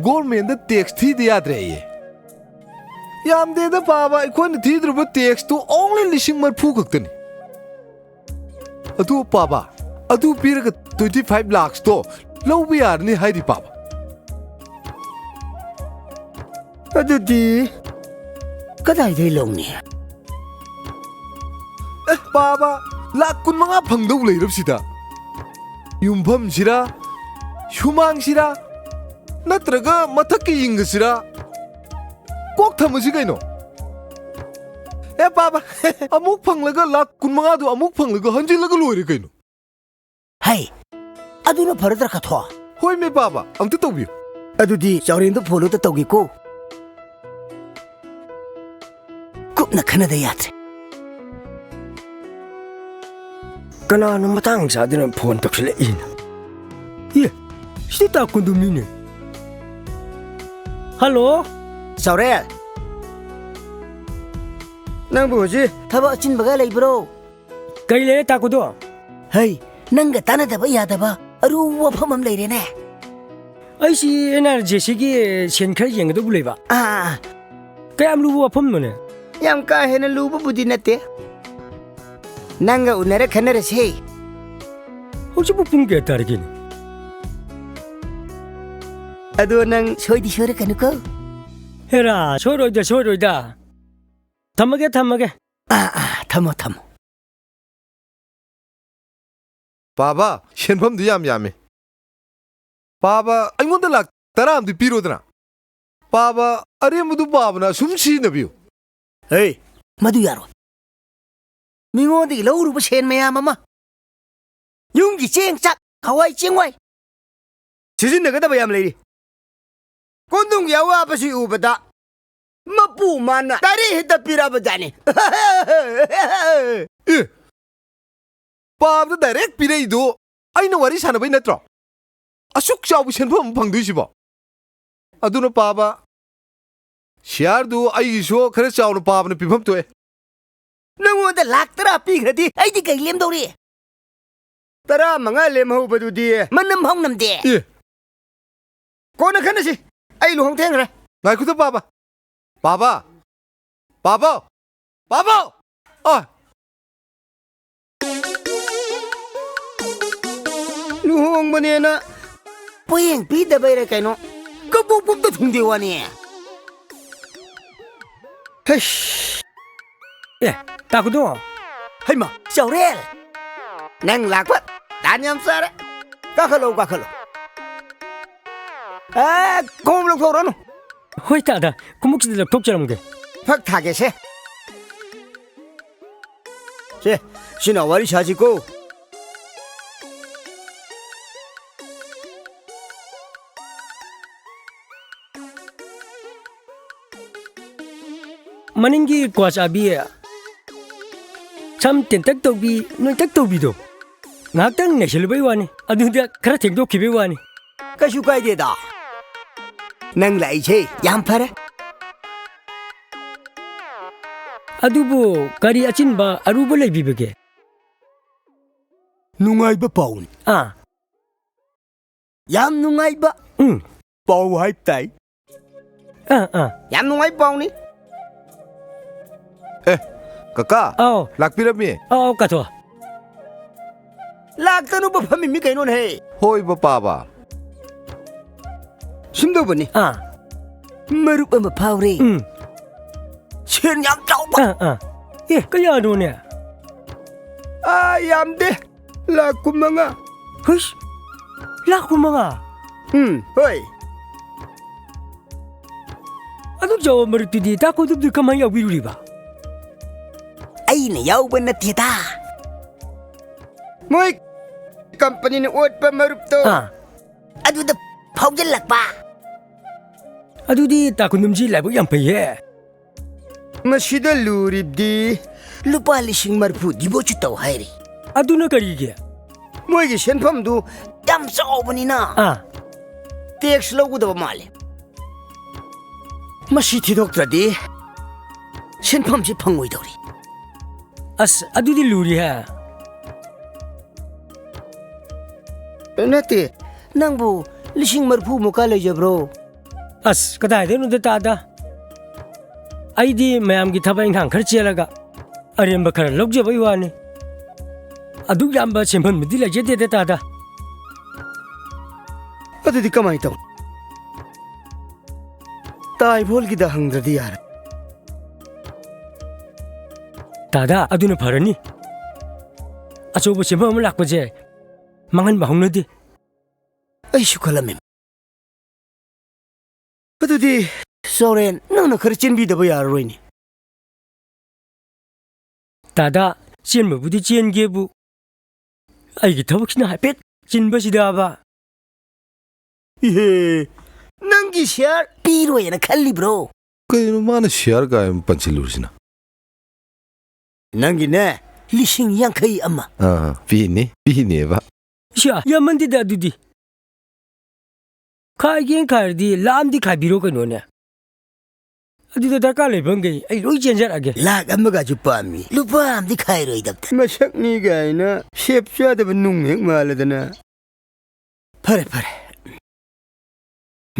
governmentꯗ tax ꯊꯤꯗ ꯌꯥꯗ꯭ꯔꯦꯌꯦ꯫ ꯌꯥꯝꯗꯦꯗ ꯄꯥꯕ, ꯑꯩꯈꯣꯏꯅ ꯊꯤꯗ꯭ꯔꯨꯕ taxꯇꯣ only ꯂꯤꯁꯤꯡ ꯃꯔꯤꯐꯨ ꯈꯛꯇꯅꯤ꯫ ꯑꯗꯨ ꯄꯥꯕ, ꯑꯗꯨ ꯄꯤꯔꯒ twenty five lakhꯇꯣ ꯂꯧꯕ ꯌꯥꯔꯅꯤ ꯍꯥꯏꯔꯤ ꯄꯥꯕ꯫ ꯑꯗꯨꯗꯤ ꯀꯗꯥꯏꯗꯩ ꯂꯧꯅꯤ? ꯑꯦ, ꯄꯥꯕ, ꯂꯥꯈ ꯀꯨꯟꯃꯉꯥ ꯐꯪꯗꯧ ꯂꯩꯔꯕꯁꯤꯗ꯫ ꯌꯨꯝꯐꯝꯁꯤꯔꯥ, ꯁꯨꯃꯥꯡꯁꯤꯔꯥ, ꯅꯠꯇ꯭ꯔꯒ ꯃꯊꯛꯀꯤ ꯌꯤꯡꯒꯁꯤꯔꯥ? ꯀꯣꯛ ꯊꯝꯃꯁꯤ ꯀꯩꯅꯣ꯫ ꯑꯦ, ꯄꯥꯕ, ꯑꯃꯨꯛ ꯐꯪꯂꯒ ꯂꯥꯈ ꯀꯨꯟꯃꯉꯥꯗꯨ ꯑꯃꯨꯛ ꯐꯪꯂꯒ ꯍꯟꯖꯤꯜꯂꯒ ꯂꯣꯏꯔꯦ ꯀꯩꯅꯣ꯫ ꯍꯩ, ꯑꯗꯨꯅ ꯐꯔꯗ꯭ꯔꯥ ꯀꯊꯣ? ꯍꯣꯏ ꯃꯦ ꯄꯥꯕ, ꯑꯝꯇ ꯇꯧꯕꯤꯌꯨ꯫ ꯑꯗꯨꯗꯤ ꯆꯥꯎꯔꯦꯟꯗꯣ ꯐꯣꯟꯗꯣ ꯇꯧꯒꯦꯀꯣ꯫ ꯀꯨꯞꯅ ꯈꯟꯅꯗ ꯌꯥꯗ꯭ꯔꯦ꯫ ꯀꯅꯥꯅꯣ ꯃꯇꯥꯡ ꯆꯥꯗꯅ ꯐꯣꯟ ꯇꯧꯁꯤꯜꯂꯛꯏꯅ? ꯑꯦ, ꯁꯤꯗꯤ ꯇꯥ ꯀꯨꯟꯗꯨꯃꯤꯅꯦ꯫ ꯍꯜꯂꯣ? ꯆꯥꯎꯔꯦꯟ! ꯅꯪꯕꯨ ꯍꯧꯖꯤꯛ ꯊꯕꯛ ꯑꯆꯤꯟꯕꯒ ꯂꯩꯕ꯭ꯔꯣ? ꯀꯔꯤ ꯂꯩꯔꯦ ꯇꯥꯀꯨꯗꯣ? ꯍꯩ, ꯅꯪꯒ ꯇꯥꯟꯅꯗꯕ ꯌꯥꯗꯕ ꯑꯔꯨꯕ ꯋꯥꯐꯝ ꯑꯃ ꯂꯩꯔꯦꯅꯦ꯫ ꯑꯩꯁꯤ ꯑꯦꯟ ꯑꯥꯔ ꯖꯤ ꯑꯦꯁ ꯁꯤꯒꯤ ꯁꯦꯟ ꯈꯔ ꯌꯦꯡꯒꯗꯧꯕ ꯂꯩꯕ꯫ ꯑꯥ, ꯑꯥ꯫ ꯀꯌꯥꯝ ꯂꯨꯕ ꯋꯥꯐꯝꯅꯣꯅꯦ? ꯌꯥꯝ ꯀꯥ ꯍꯦꯟꯅ ꯂꯨꯕꯕꯨꯗꯤ ꯅꯠꯇꯦ꯫ ꯅꯪꯒ ꯎꯅꯔ ꯈꯟꯅꯔꯁꯦ꯫ ꯍꯧꯖꯤꯛꯄꯨ ꯄꯨꯡ ꯀꯌꯥ ꯇꯥꯔꯒꯦꯅꯦ? ꯑꯗꯣ ꯅꯪ ꯁꯣꯏꯗꯤ ꯁꯣꯏꯔꯛꯀꯅꯨꯀꯣ꯫ ꯍꯦꯔꯥ, ꯁꯣꯏꯔꯣꯏꯗ, ꯁꯣꯏꯔꯣꯏꯗ꯫ ꯊꯝꯃꯒꯦ, ꯊꯝꯃꯒꯦ꯫ ꯑꯥ, ꯑꯥ, ꯊꯝꯃꯣ, ꯊꯝꯃꯣ꯫ ꯄꯥꯕ, ꯁꯦꯟꯐꯝꯗꯨ ꯌꯥꯝ ꯌꯥꯝꯃꯤ꯫ ꯄꯥꯕ, ꯑꯩꯉꯣꯟꯗ ꯂꯥꯛ ꯇꯔꯥ ꯑꯃꯗꯤ ꯄꯤꯔꯣꯗꯅ꯫ ꯄꯥꯕ, ꯑꯔꯦꯝꯕꯗꯨ ꯄꯥꯕꯅ ꯑꯁꯨꯝ ꯁꯤꯖꯤꯟꯅꯕꯤꯌꯨ꯫ ꯍꯦ, ꯃꯗꯨ ꯌꯥꯔꯣꯏ꯫ ꯃꯤꯉꯣꯟꯗꯒꯤ ꯂꯧꯔꯨꯕ ꯁꯦꯟ ꯃꯌꯥꯝ ꯑꯃ, ꯌꯨꯝꯒꯤ ꯆꯦꯡ ꯆꯥꯛ, ꯍꯋꯥꯏ ꯆꯦꯡꯋꯥꯏ ꯁꯤꯖꯤꯟꯅꯒꯗꯕ ꯌꯥꯝ ꯂꯩꯔꯤ꯫ ꯀꯣꯟꯗꯣꯡꯒꯤ ꯑꯋꯥꯕꯁꯤ ꯎꯕꯗ ꯃꯄꯨ ꯃꯥꯅ ꯗꯥꯏꯔꯦꯛ ꯍꯦꯛꯇ ꯄꯤꯔꯛꯑꯕ ꯖꯥꯠꯅꯤ꯫ ꯑꯦ, ꯄꯥꯕꯗ ꯗꯥꯏꯔꯦꯛ ꯄꯤꯔꯛꯏꯗꯨ ꯑꯩꯅ ꯋꯥꯔꯤ ꯁꯥꯟꯅꯕꯩ ꯅꯠꯇ꯭ꯔꯣ? ꯑꯁꯨꯛ ꯆꯥꯎꯕ ꯁꯦꯟꯐꯝ ꯑꯃ ꯐꯪꯗꯣꯏꯁꯤꯕꯣ? ꯑꯗꯨꯅ ꯄꯥꯕ, ꯁꯤꯌꯥꯔꯗꯨ ꯑꯩꯒꯤꯁꯨ ꯈꯔ ꯆꯥꯎꯅ ꯄꯥꯕꯅ ꯄꯤꯐꯝ ꯊꯣꯛꯑꯦ꯫ ꯅꯪꯉꯣꯟꯗ ꯂꯥꯛ ꯇꯔꯥ ꯄꯤꯈ꯭ꯔꯗꯤ ꯑꯩꯗꯤ ꯀꯩ ꯂꯦꯝꯗꯧꯔꯤ? ꯇꯔꯥ ꯃꯉꯥ ꯂꯦꯝꯍꯧꯕꯗꯨꯗꯤ ꯃꯅꯝ ꯐꯥꯎ ꯅꯝꯗꯦ꯫ ꯑꯦ꯫ ꯀꯣꯟꯅ ꯈꯟꯅꯁꯤ꯫ ꯑꯩ ꯂꯨꯍꯣꯡ ꯊꯦꯡꯈ꯭ꯔꯦ꯫ ꯉꯥꯏꯈꯣꯗ ꯄꯥꯕ꯫ ꯄꯥꯕ꯫ ꯄꯥꯕ꯫ ꯄꯥꯕ꯫ ꯑ꯫ ꯂꯨꯍꯣꯡꯕꯅꯦꯅ ꯄꯣꯌꯦꯡ ꯄꯤꯗꯕꯩꯔ ꯀꯩꯅꯣ ꯀꯕꯣꯛ ꯄꯣꯞꯇ ꯊꯨꯡꯗꯦ ꯋꯥꯅꯤ꯫ ꯍꯩꯁ꯫ ꯑꯦ, ꯇꯥ ꯈꯨꯗꯣ꯫ ꯍꯩꯃꯥ, ꯆꯥꯎꯔꯦꯜ꯫ ꯅꯪ ꯂꯥꯛꯄ ꯇꯥꯟ ꯌꯥꯝ ꯆꯥꯔꯦ꯫ ꯀꯥꯈꯠꯂꯣ, ꯀꯥꯈꯠꯂꯣ꯫ ꯑꯦ, ꯈꯣꯡꯎꯞ ꯂꯧꯊꯣꯛꯎꯔꯅꯨ꯫ ꯍꯣꯏ ꯇꯥꯗ, ꯈꯣꯡꯎꯞꯁꯤꯗ ꯂꯧꯊꯣꯛꯆꯔꯝꯒꯦ꯫ ꯐꯛ ꯊꯥꯒꯦꯁꯦ꯫ ꯁꯦ, ꯁꯤꯅ ꯋꯥꯔꯤ ꯁꯥꯁꯤꯀꯣ꯫ ꯃꯅꯤꯡꯒꯤ ꯀ꯭ꯋꯥ ꯆꯥꯕꯤ, ꯁꯝ ꯇꯦꯟꯇꯛ ꯇꯧꯕꯤ, ꯅꯣꯏꯇꯛ ꯇꯧꯕꯤꯗꯣ꯫ ꯉꯥꯏꯍꯥꯛꯇꯪ ꯅꯩꯁꯜꯂꯨꯕꯩ ꯋꯥꯅꯤ, ꯑꯗꯨꯗ ꯈꯔ ꯊꯦꯡꯗꯣꯛꯈꯤꯕꯩ ꯋꯥꯅꯤ꯫ ꯀꯩꯁꯨ ꯀꯥꯏꯗꯦꯗ꯫ ꯅꯪ ꯂꯥꯛꯏꯁꯦ ꯌꯥꯝ ꯐꯔꯦ꯫ ꯑꯗꯨꯕꯨ ꯀꯔꯤ ꯑꯆꯤꯟꯕ ꯑꯔꯨꯕ ꯂꯩꯕꯤꯕꯒꯦ? ꯅꯨꯡꯉꯥꯏꯕ ꯄꯥꯎꯅꯤ꯫ ꯑꯥ꯫ ꯌꯥꯝ ꯅꯨꯡꯉꯥꯏꯕ ꯎꯝ꯫ ꯄꯥꯎ ꯍꯥꯏꯕ ꯇꯥꯏ꯫ ꯑꯥ, ꯑꯥ꯫ ꯌꯥꯝ ꯅꯨꯡꯉꯥꯏꯕ ꯄꯥꯎꯅꯤ꯫ ꯑꯦ, ꯀꯀꯥ, ꯑꯥꯎ꯫ ꯂꯥꯛꯄꯤꯔꯝꯃꯤ꯫ ꯑꯥꯎ, ꯀꯥꯊꯣꯛ꯫ ꯂꯥꯛꯇꯅꯨꯕ ꯐꯝꯃꯤꯃꯤ ꯀꯩꯅꯣꯅꯦꯍꯦ꯫ ꯍꯣꯏꯕ ꯄꯥꯕ꯫ ꯁꯨꯝꯗꯧꯕꯅꯤ꯫ ꯑꯥ꯫ ꯃꯔꯨꯞ ꯑꯃ ꯐꯥꯎꯔꯦ꯫ ꯎꯝ꯫ ꯁꯦꯟ ꯌꯥꯝ ꯆꯥꯎꯕ꯫ ꯑꯥ, ꯑꯥ꯫ ꯑꯦ, ꯀꯌꯥꯅꯣꯅꯦ? ꯑꯥ, ꯌꯥꯝꯗꯦ꯫ ꯂꯥꯛ ꯀꯨꯟꯃꯉꯥ꯫ ꯍꯨꯏꯁ! ꯂꯥꯛ ꯀꯨꯟꯃꯉꯥ? ꯎꯝ, ꯍꯣꯏ꯫ ꯑꯗꯨꯛ ꯆꯥꯎꯕ ꯃꯔꯨꯞꯇꯨꯗꯤ ꯇꯥ ꯀꯧꯗꯕꯗꯨ ꯀꯃꯥꯏꯅ ꯌꯥꯎꯕꯤꯔꯨꯔꯤꯕ? ꯑꯩꯅ ꯌꯥꯎꯕ ꯅꯠꯇꯦꯗ꯫ ꯃꯣꯏ ꯀꯝꯄꯅꯤꯅ ꯑꯣꯠꯄ ꯃꯔꯨꯞꯇꯣ꯫ ꯑꯥ꯫ ꯑꯗꯨꯗ ꯐꯥꯎꯖꯤꯜꯂꯛꯄ꯫ ꯑꯗꯨꯗꯤ ꯇꯥ ꯈꯨꯟꯗꯨꯝꯁꯤ ꯂꯥꯏꯕꯛ ꯌꯥꯝ ꯐꯩꯍꯦ꯫ ꯃꯁꯤꯗ ꯂꯨꯔꯤꯕꯗꯤ ꯂꯨꯄꯥ ꯂꯤꯁꯤꯡ ꯃꯔꯤꯐꯨ deposit ꯇꯧ ꯍꯥꯏꯔꯤ꯫ ꯑꯗꯨꯅ ꯀꯔꯤꯒꯤ? ꯃꯣꯏꯒꯤ ꯁꯦꯟꯐꯝꯗꯨ ꯌꯥꯝ ꯆꯥꯎꯕꯅꯤꯅ ꯑꯥ꯫ Tax ꯂꯧꯒꯗꯕ ꯃꯥꯜꯂꯦ꯫ ꯃꯁꯤ ꯊꯤꯗꯣꯛꯇ꯭ꯔꯗꯤ ꯁꯦꯟꯐꯝꯁꯤ ꯐꯪꯉꯣꯏꯗꯧꯔꯤ꯫ ꯑꯁ, ꯑꯗꯨꯗꯤ ꯂꯨꯔꯤꯍꯦ꯫ ꯅꯠꯇꯦ, ꯅꯪꯕꯨ ꯂꯤꯁꯤꯡ ꯃꯔꯤꯐꯨ ꯃꯨꯛꯀ ꯂꯩꯖꯕ꯭ꯔꯣ? ꯑꯁ, ꯀꯗꯥꯏꯗꯩꯅꯣꯗ ꯇꯥꯗ꯫ ꯑꯩꯗꯤ ꯃꯌꯥꯝꯒꯤ ꯊꯕꯛ ꯏꯪꯈꯥꯡ ꯈꯔ ꯆꯦꯜꯂꯒ ꯑꯔꯦꯝꯕ ꯈꯔ ꯂꯧꯖꯕꯩ ꯋꯥꯅꯤ꯫ ꯑꯗꯨꯛ ꯌꯥꯝꯕ ꯁꯦꯟꯐꯝꯗꯨꯗꯤ ꯂꯩꯖꯗꯦꯗ ꯇꯥꯗ꯫ ꯑꯗꯨꯗꯤ ꯀꯃꯥꯏ ꯇꯧ? ꯇꯥ ꯏꯕꯣꯜꯒꯤꯗ ꯍꯪꯗ꯭ꯔꯗꯤ ꯌꯥꯔꯦ꯫ ꯇꯥꯗ, ꯑꯗꯨꯅ ꯐꯔꯅꯤ꯫ ꯑꯆꯧꯕ ꯁꯦꯟꯐꯝ ꯑꯃ ꯂꯥꯛꯄꯁꯦ ꯃꯥꯡꯍꯟꯕ ꯍꯧꯅꯗꯦ꯫ ꯑꯩꯁꯨ ꯈꯜꯂꯝꯃꯤ꯫ ꯑꯗꯨꯗꯤ, ꯆꯥꯎꯔꯦꯟ, ꯅꯪꯅ ꯈꯔ ꯆꯦꯟꯕꯤꯗꯕ ꯌꯥꯔꯔꯣꯏꯅꯦ꯫ ꯇꯥꯗ, ꯆꯦꯟꯕꯕꯨꯗꯤ ꯆꯦꯟꯒꯦꯕꯨ, ꯑꯩꯒꯤ ꯊꯕꯛꯁꯤꯅ ꯍꯥꯏꯐꯦꯠ ꯆꯤꯟꯕꯁꯤꯗꯕ꯫ ꯏꯍꯦ, ꯅꯪꯒꯤ share ꯄꯤꯔꯣꯏꯅ ꯈꯜꯂꯤꯕ꯭ꯔꯣ? ꯀꯩꯅꯣ ꯃꯥꯅ share ꯀꯥꯏ ꯑꯃ ꯄꯟꯁꯤꯜꯂꯨꯔꯤꯁꯤꯅ? ꯅꯪꯒꯤꯅꯦ, ꯂꯤꯁꯤꯡ ꯌꯥꯡꯈꯩ ꯑꯃ꯫ ꯑꯥ, ꯄꯤꯅꯤ, ꯄꯤꯅꯦꯕ꯫ ꯁꯤ ꯌꯥꯝꯃꯟꯗꯦꯗ ꯑꯗꯨꯗꯤ꯫ ꯈꯥꯏꯒꯦꯅ ꯈꯥꯏꯔꯗꯤ ꯂꯥꯛ ꯑꯃꯗꯤ ꯈꯥꯏꯕꯤꯔꯣ ꯀꯩꯅꯣꯅꯦ꯫ ꯑꯗꯨꯗ ꯗꯔꯀꯥꯔ ꯂꯩꯕꯈꯩ ꯑꯩ ꯂꯣꯏ ꯆꯦꯟꯖꯔꯛꯑꯒꯦ꯫ ꯂꯥꯛ ꯑꯃꯒꯁꯨ ꯄꯥꯝꯃꯤ, ꯂꯨꯄꯥ ꯑꯃꯗꯤ ꯈꯥꯏꯔꯣꯏꯗꯕꯗ꯫ ꯃꯁꯛꯅꯤ ꯀꯥꯏꯅ ꯁꯦꯞ ꯆꯥꯗꯕ ꯅꯨꯡ ꯍꯦꯛ ꯃꯥꯜꯂꯗꯅ꯫ ꯐꯔꯦ, ꯐꯔꯦ꯫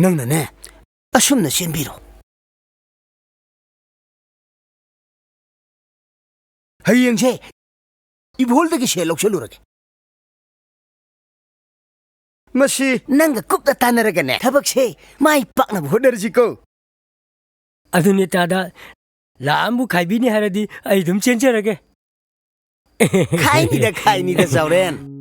ꯅꯪꯅꯅꯦ, ꯑꯁꯨꯝꯅ ꯆꯦꯟꯕꯤꯔꯣ꯫ ꯍꯌꯦꯡꯁꯦ ꯏꯕꯣꯜꯗꯒꯤ ꯁꯦꯜ ꯂꯧꯁꯜꯂꯨꯔꯒꯦ꯫ ꯃꯁꯤ ꯅꯪꯒ ꯀꯨꯞꯅ ꯇꯥꯟꯅꯔꯒꯅꯦ, ꯊꯕꯛꯁꯦ ꯃꯥꯏ ꯄꯥꯛꯅꯕ ꯍꯣꯠꯅꯔꯁꯤꯀꯣ꯫ ꯑꯗꯨꯅꯦ ꯇꯥꯗ, ꯂꯥꯛ ꯑꯃꯕꯨ ꯈꯥꯏꯕꯤꯅꯤ ꯍꯥꯏꯔꯗꯤ ꯑꯩ ꯑꯗꯨꯝ ꯆꯦꯟꯖꯔꯒꯦ꯫ ꯈꯥꯏꯅꯤꯗ, ꯈꯥꯏꯅꯤꯗ, ꯆꯥꯎꯔꯦꯟ꯫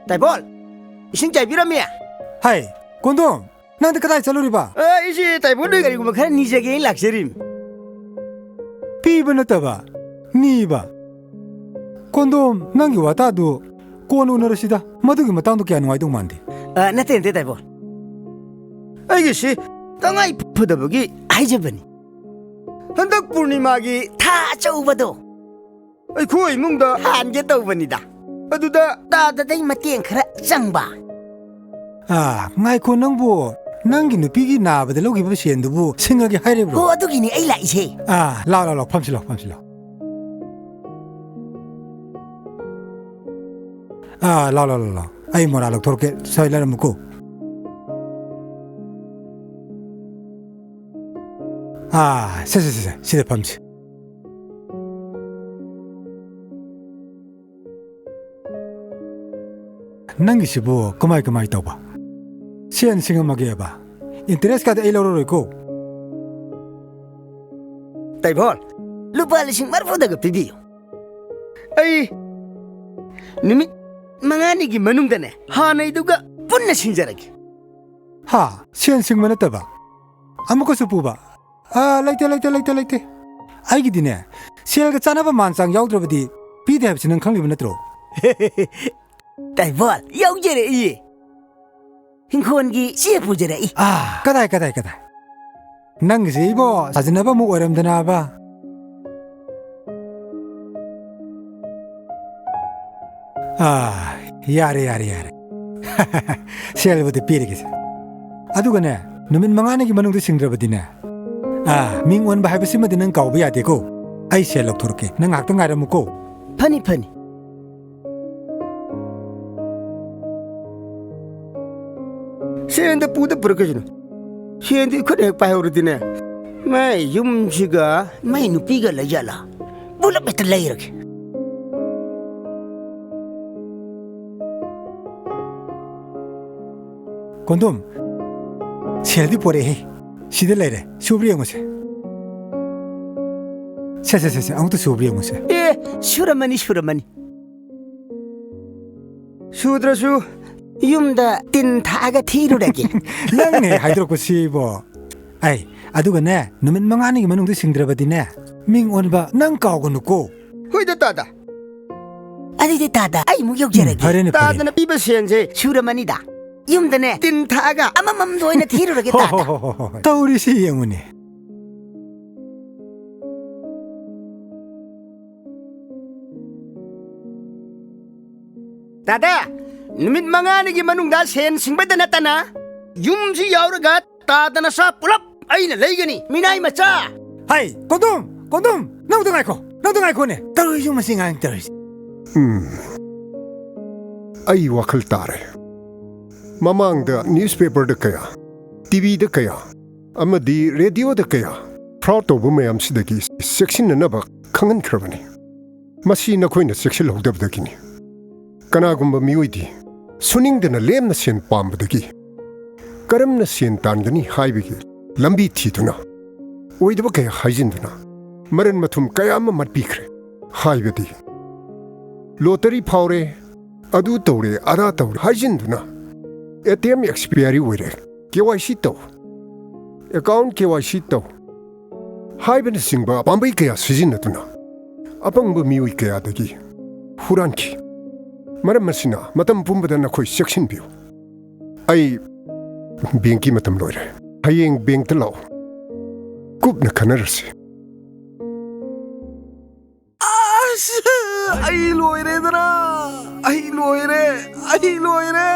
ꯇꯥꯏꯕꯣꯜ, ꯏꯁꯤꯡ ꯆꯥꯏꯕꯤꯔꯝꯃꯤ꯫ ꯍꯥꯏ, ꯀꯣꯟꯗꯣꯝ, ꯅꯪꯗꯤ ꯀꯗꯥꯏ ꯆꯠꯂꯨꯔꯤꯕ? ꯑ, ꯑꯩꯁꯦ ꯇꯥꯏꯕꯣꯜ ꯅꯣꯏ ꯀꯔꯤꯒꯨꯝꯕ ꯈꯔ ꯅꯤꯖꯒꯦꯅ ꯂꯥꯛꯆꯔꯤꯝ꯫ ꯄꯤꯕ ꯅꯠꯇꯕ, ꯅꯤꯕ꯫ ꯀꯣꯟꯗꯣꯝ, ꯅꯪꯒꯤ ꯋꯥꯇꯥꯗꯨ ꯀꯣꯟꯅ ꯎꯅꯔꯁꯤꯗ꯫ ꯃꯗꯨꯒꯤ ꯃꯇꯥꯡꯗꯣ ꯀꯌꯥ ꯅꯨꯡꯉꯥꯏꯗꯧ ꯃꯥꯟꯗꯦ꯫ ꯑ, ꯅꯠꯇꯦ, ꯅꯠꯇꯦ, ꯇꯥꯏꯕꯣꯜ꯫ ꯑꯩꯒꯤꯁꯤ ꯇꯉꯥꯏ ꯐꯗꯕꯒꯤ ꯍꯥꯏꯖꯕꯅꯤ꯫ ꯍꯟꯗꯛ ꯄꯨꯔꯅꯤꯃꯥꯒꯤ ꯊꯥ ꯑꯆꯧꯕꯗꯣ ꯑꯩꯈꯣꯏ ꯏꯃꯨꯡꯗ ꯍꯥꯟꯒꯦ ꯇꯧꯕꯅꯤꯗ꯫ ꯑꯗꯨꯗ ꯇꯥꯗꯗꯩ ꯃꯇꯦꯡ ꯈꯔ ꯆꯪꯕ꯫ ꯑꯥ, ꯉꯥꯏꯈꯣ ꯅꯪꯕꯨ, ꯅꯪꯒꯤ ꯅꯨꯄꯤꯒꯤ ꯅꯥꯕꯗ ꯂꯧꯈꯤꯕ ꯁꯦꯟꯗꯨꯕꯨ ꯁꯤꯡꯉꯒꯦ ꯍꯥꯏꯔꯤꯕ꯭ꯔꯣ? ꯍꯣ, ꯑꯗꯨꯒꯤꯅꯤ ꯑꯩ ꯂꯥꯛꯏꯁꯦ꯫ ꯑꯥ, ꯂꯥꯎ, ꯂꯥꯎ, ꯂꯥꯎ, ꯐꯝꯁꯤ ꯂꯥꯎ, ꯐꯝꯁꯤ ꯂꯥꯎ꯫ ꯑꯥ, ꯂꯥꯎ, ꯂꯥꯎ, ꯂꯥꯎ, ꯂꯥꯎ꯫ ꯑꯩ ꯃꯣꯔꯥ ꯂꯧꯊꯣꯔꯛꯀꯦ, ꯁ꯭ꯋꯥꯏ ꯂꯩꯔꯝꯃꯨꯀꯣ꯫ ꯑꯥ, ꯁꯦ, ꯁꯦ, ꯁꯦ, ꯁꯦ, ꯁꯤꯗ ꯐꯝꯁꯤ꯫ ꯅꯪꯒꯤꯁꯤꯕꯨ ꯀꯃꯥꯏ ꯀꯃꯥꯏ ꯇꯧꯕ? ꯁꯦꯟ ꯁꯤꯡꯉꯝꯃꯒꯦꯕ? ꯏꯟꯇꯔꯦꯁ ꯀꯥꯗꯤ ꯑꯩ ꯂꯧꯔꯔꯣꯏꯀꯣ꯫ ꯇꯥꯏꯕꯣꯜ, ꯂꯨꯄꯥ ꯂꯤꯁꯤꯡ ꯃꯔꯤꯐꯨꯗꯒ ꯄꯤꯕꯤꯌꯨ꯫ ꯑꯩ ꯅꯨꯃꯤꯠ ꯃꯉꯥꯅꯤꯒꯤ ꯃꯅꯨꯡꯗꯅꯦ, ꯍꯥꯟꯅꯩꯗꯨꯒ ꯄꯨꯟꯅ ꯁꯤꯡꯖꯔꯒꯦ꯫ ꯍꯥ? ꯁꯦꯟ ꯁꯤꯡꯕ ꯅꯠꯇꯕ? ꯑꯃꯨꯛꯀꯁꯨ ꯄꯨꯕ? ꯑꯥ, ꯂꯩꯇꯦ, ꯂꯩꯇꯦ, ꯂꯩꯇꯦ, ꯂꯩꯇꯦ꯫ ꯑꯩꯒꯤꯗꯤꯅꯦ, ꯁꯦꯜꯒ ꯆꯥꯅꯕ ꯃꯥꯟ ꯆꯥꯡ ꯌꯥꯎꯗ꯭ꯔꯕꯗꯤ ꯄꯤꯗꯦ ꯍꯥꯏꯕꯁꯤ ꯅꯪ ꯈꯪꯂꯤꯕ ꯅꯠꯇ꯭ꯔꯣ? ꯇꯥꯏꯕꯣꯜ, ꯌꯥꯎꯖꯔꯛꯏꯌꯦ꯫ ꯍꯤꯡꯈꯣꯜꯒꯤ ꯆꯦ ꯄꯨꯖꯔꯛꯏ꯫ ꯑꯥ, ꯀꯗꯥꯏ, ꯀꯗꯥꯏ, ꯀꯗꯥꯏ? ꯅꯪꯒꯤꯁꯦ ꯏꯕꯣ, ꯁꯥꯖꯤꯟꯅꯕ ꯑꯃꯨꯛ ꯑꯣꯏꯔꯝꯗꯅꯕ꯫ ꯑꯥ, ꯌꯥꯔꯦ, ꯌꯥꯔꯦ, ꯌꯥꯔꯦ꯫ ꯁꯦꯜꯕꯨꯗꯤ ꯄꯤꯔꯒꯦꯁꯦ꯫ ꯑꯗꯨꯒꯅꯦ, ꯅꯨꯃꯤꯠ ꯃꯉꯥꯅꯤꯒꯤ ꯃꯅꯨꯡꯗ ꯁꯤꯡꯗ꯭ꯔꯕꯗꯤꯅꯦ, ꯑꯥ, ꯃꯤꯡ ꯑꯣꯟꯕ ꯍꯥꯏꯕꯁꯤꯃꯗꯤ ꯅꯪ ꯀꯥꯎꯕ ꯌꯥꯗꯦꯀꯣ꯫ ꯑꯩ ꯁꯦꯜ ꯂꯧꯊꯣꯔꯛꯀꯦ, ꯅꯪ ꯉꯥꯏꯍꯥꯛꯇ ꯉꯥꯏꯔꯝꯃꯨꯀꯣ꯫ ꯐꯅꯤ, ꯐꯅꯤ꯫ ꯁꯦꯟꯗ ꯄꯨꯗ ꯄꯨꯔꯛꯀꯁꯤꯅ꯫ ꯁꯦꯟꯗꯤ ꯈꯨꯠ ꯍꯦꯛ ꯄꯥꯏꯍꯧꯔꯗꯤꯅꯦ, ꯃꯥꯏ ꯌꯨꯝꯁꯤꯒ ꯃꯥꯏ ꯅꯨꯄꯤꯒ ꯂꯩꯖꯥꯠꯂꯥ? ꯄꯨꯂꯞ ꯍꯦꯛꯇ ꯂꯩꯔꯒꯦ꯫ ꯀꯣꯟꯗꯣꯝ, ꯁꯦꯜꯗꯤ ꯄꯣꯔꯛꯑꯦꯍꯦ꯫ ꯁꯤꯗ ꯂꯩꯔꯦ꯫ ꯁꯨꯕ꯭ꯔ ꯌꯦꯡꯉꯨꯁꯦ꯫ ꯁꯦ, ꯁꯦ, ꯁꯦ, ꯁꯦ, ꯑꯃꯨꯛꯇ ꯁꯨꯕ꯭ꯔ ꯌꯦꯡꯉꯨꯁꯦ꯫ ꯑꯦ, ꯁꯨꯔꯝꯃꯅꯤ, ꯁꯨꯔꯝꯃꯅꯤ꯫ ꯁꯨꯗ꯭ꯔꯁꯨ ꯌꯨꯝꯗ ꯇꯤꯟ ꯊꯥꯛꯑꯒ ꯊꯤꯔꯨꯔꯒꯦ꯫ ꯅꯪꯅꯦ ꯍꯥꯏꯗꯣꯔꯛꯄꯁꯤꯕꯣ꯫ ꯑꯩ, ꯑꯗꯨꯒꯅꯦ, ꯅꯨꯃꯤꯠ ꯃꯉꯥꯅꯤꯒꯤ ꯃꯅꯨꯡꯗ ꯁꯤꯡꯗ꯭ꯔꯕꯗꯤꯅꯦ, ꯃꯤꯡ ꯑꯣꯟꯕ ꯅꯪ ꯀꯥꯎꯒꯅꯨꯀꯣ꯫ ꯍꯣꯏꯗ, ꯇꯥꯗ꯫ ꯑꯗꯨꯗꯤ ꯇꯥꯗ, ꯑꯩ ꯑꯃꯨꯛ ꯌꯧꯖꯔꯒꯦ꯫ ꯎꯝ, ꯐꯔꯦꯅꯦ, ꯐꯔꯦꯅꯦ꯫ ꯇꯥꯗꯅ ꯄꯤꯕ ꯁꯦꯟꯁꯦ ꯁꯨꯔꯝꯃꯅꯤꯗ꯫ ꯌꯨꯝꯗꯅꯦ, ꯇꯤꯟ ꯊꯥꯛꯑꯒ ꯑꯃꯃꯝꯗ ꯑꯣꯏꯅ ꯊꯤꯔꯨꯔꯒꯦ, ꯍꯣ, ꯍꯣ, ꯇꯥꯗ꯫ ꯍꯣ, ꯍꯣ, ꯍꯣ꯫ ꯇꯧꯔꯤꯁꯤ ꯌꯦꯡꯉꯨꯅꯦ꯫ ꯇꯥꯗ, ꯅꯨꯃꯤꯠ ꯃꯉꯥꯅꯤꯒꯤ ꯃꯅꯨꯡꯗ ꯁꯦꯟ ꯁꯤꯡꯕꯗ ꯅꯠꯇꯅ ꯌꯨꯝꯁꯤ ꯌꯥꯎꯔꯒ ꯇꯥꯗ ꯅꯆꯥ ꯄꯨꯂꯞ ꯑꯩꯅ ꯂꯩꯒꯅꯤ, ꯃꯤꯅꯥꯏ ꯃꯆꯥ! ꯍꯩ, ꯀꯣꯗꯨꯝ, ꯀꯣꯗꯨꯝ, ꯅꯪꯗ ꯉꯥꯏꯈꯣ, ꯅꯪꯗ ꯉꯥꯏꯈꯣꯅꯦ꯫ ꯇꯧꯔꯤꯁꯤ ꯃꯁꯤ ꯉꯥꯡ ꯇꯧꯔꯤꯁꯤ꯫ ꯎꯝ, ꯑꯩ ꯋꯥꯈꯜ ꯇꯥꯔꯦ꯫ ꯃꯃꯥꯡꯗ ꯅ꯭ꯌꯨꯁꯄꯦꯄꯔꯗ ꯀꯌꯥ, ꯇꯤꯚꯤꯗ ꯀꯌꯥ, ꯑꯃꯗꯤ ꯔꯦꯗꯤꯑꯣꯗ ꯀꯌꯥ ꯐ꯭ꯔꯣꯗ ꯇꯧꯕ ꯃꯌꯥꯝꯁꯤꯗꯒꯤ ꯆꯦꯛꯁꯤꯟꯅꯅꯕ ꯈꯪꯍꯟꯈ꯭ꯔꯕꯅꯤ꯫ ꯃꯁꯤ ꯅꯈꯣꯏꯅ ꯆꯦꯛꯁꯤꯜꯍꯧꯗꯕꯗꯒꯤꯅꯤ꯫ ꯀꯅꯥꯒꯨꯝꯕ ꯃꯤꯑꯣꯏꯗꯤ ꯁꯨꯅꯤꯡꯗꯅ ꯂꯦꯝꯅ ꯁꯦꯟ ꯄꯥꯝꯕꯗꯒꯤ ꯀꯔꯝꯅ ꯁꯦꯟ ꯇꯥꯟꯒꯅꯤ ꯍꯥꯏꯕꯒꯤ ꯂꯝꯕꯤ ꯊꯤꯗꯨꯅ, ꯑꯣꯏꯗꯕ ꯀꯌꯥ ꯍꯥꯏꯖꯤꯟꯗꯨꯅ, ꯃꯔꯟ ꯃꯊꯨꯝ ꯀꯌꯥ ꯑꯃ ꯃꯠꯄꯤꯈ꯭ꯔꯦ꯫ ꯍꯥꯏꯕꯗꯤ, ꯂꯣꯇꯔꯤ ꯐꯥꯎꯔꯦ, ꯑꯗꯨ ꯇꯧꯔꯦ, ꯑꯗꯥ ꯇꯧꯔꯦ ꯍꯥꯏꯖꯤꯟꯗꯨꯅ, ꯑꯦ ꯇꯤ ꯑꯦꯝ ꯑꯦꯛꯁꯄꯤꯌꯥꯔꯤ ꯑꯣꯏꯔꯦ, ꯀꯦ ꯋꯥꯏ ꯁꯤ ꯇꯧ, ꯑꯦꯀꯥꯎꯟ ꯀꯦ ꯋꯥꯏ ꯁꯤ ꯇꯧ ꯍꯥꯏꯕꯅꯆꯤꯡꯕ ꯄꯥꯝꯕꯩ ꯀꯌꯥ ꯁꯤꯖꯤꯟꯅꯗꯨꯅ ꯑꯄꯪꯕ ꯃꯤꯑꯣꯏ ꯀꯌꯥꯗꯒꯤ ꯍꯨꯔꯥꯟꯈꯤ꯫ ꯃꯔꯝ ꯑꯁꯤꯅ ꯃꯇꯝ ꯄꯨꯝꯕꯗ ꯅꯈꯣꯏ ꯆꯦꯛꯁꯤꯟꯕꯤꯌꯨ꯫ ꯑꯩ ꯕꯦꯡꯀꯤ ꯃꯇꯝ ꯂꯣꯏꯔꯦ꯫ ꯍꯌꯦꯡ ꯕꯦꯡꯛꯇ ꯂꯥꯛꯎ꯫ ꯀꯨꯞꯅ ꯈꯟꯅꯔꯁꯤ꯫ ꯑꯁ! ꯑꯩ ꯂꯣꯏꯔꯦꯗꯅ! ꯑꯩ ꯂꯣꯏꯔꯦ! ꯑꯩ ꯂꯣꯏꯔꯦ!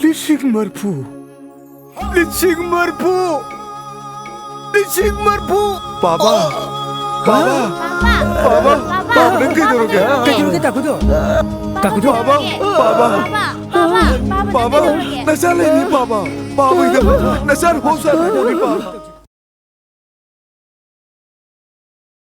ꯂꯤꯁꯤꯡ ꯃꯔꯐꯨ! ꯂꯤꯁꯤꯡ ꯃꯔꯐꯨ! ꯂꯤꯁꯤꯡ ꯃꯔꯐꯨ! ꯄꯥꯕ! ꯄꯥꯕ! ꯄꯥꯕ! ꯄꯥꯕ, ꯅꯪ ꯀꯩꯗꯧꯔꯒꯦ? ꯀꯩꯗꯧꯔꯒꯦ, ꯇꯥꯈꯨꯗꯣ? ꯇꯥꯈꯨꯗꯣ? ꯄꯥꯕ! ꯄꯥꯕ! ꯄꯥꯕ! ꯄꯥꯕ! ꯅꯆꯥ ꯂꯩꯔꯤ, ꯄꯥꯕ! ꯄꯥꯕ! ꯅꯆꯥ ꯍꯣꯁꯄꯤꯇꯥꯜꯗ ꯂꯩꯔꯤ, ꯄꯥꯕ!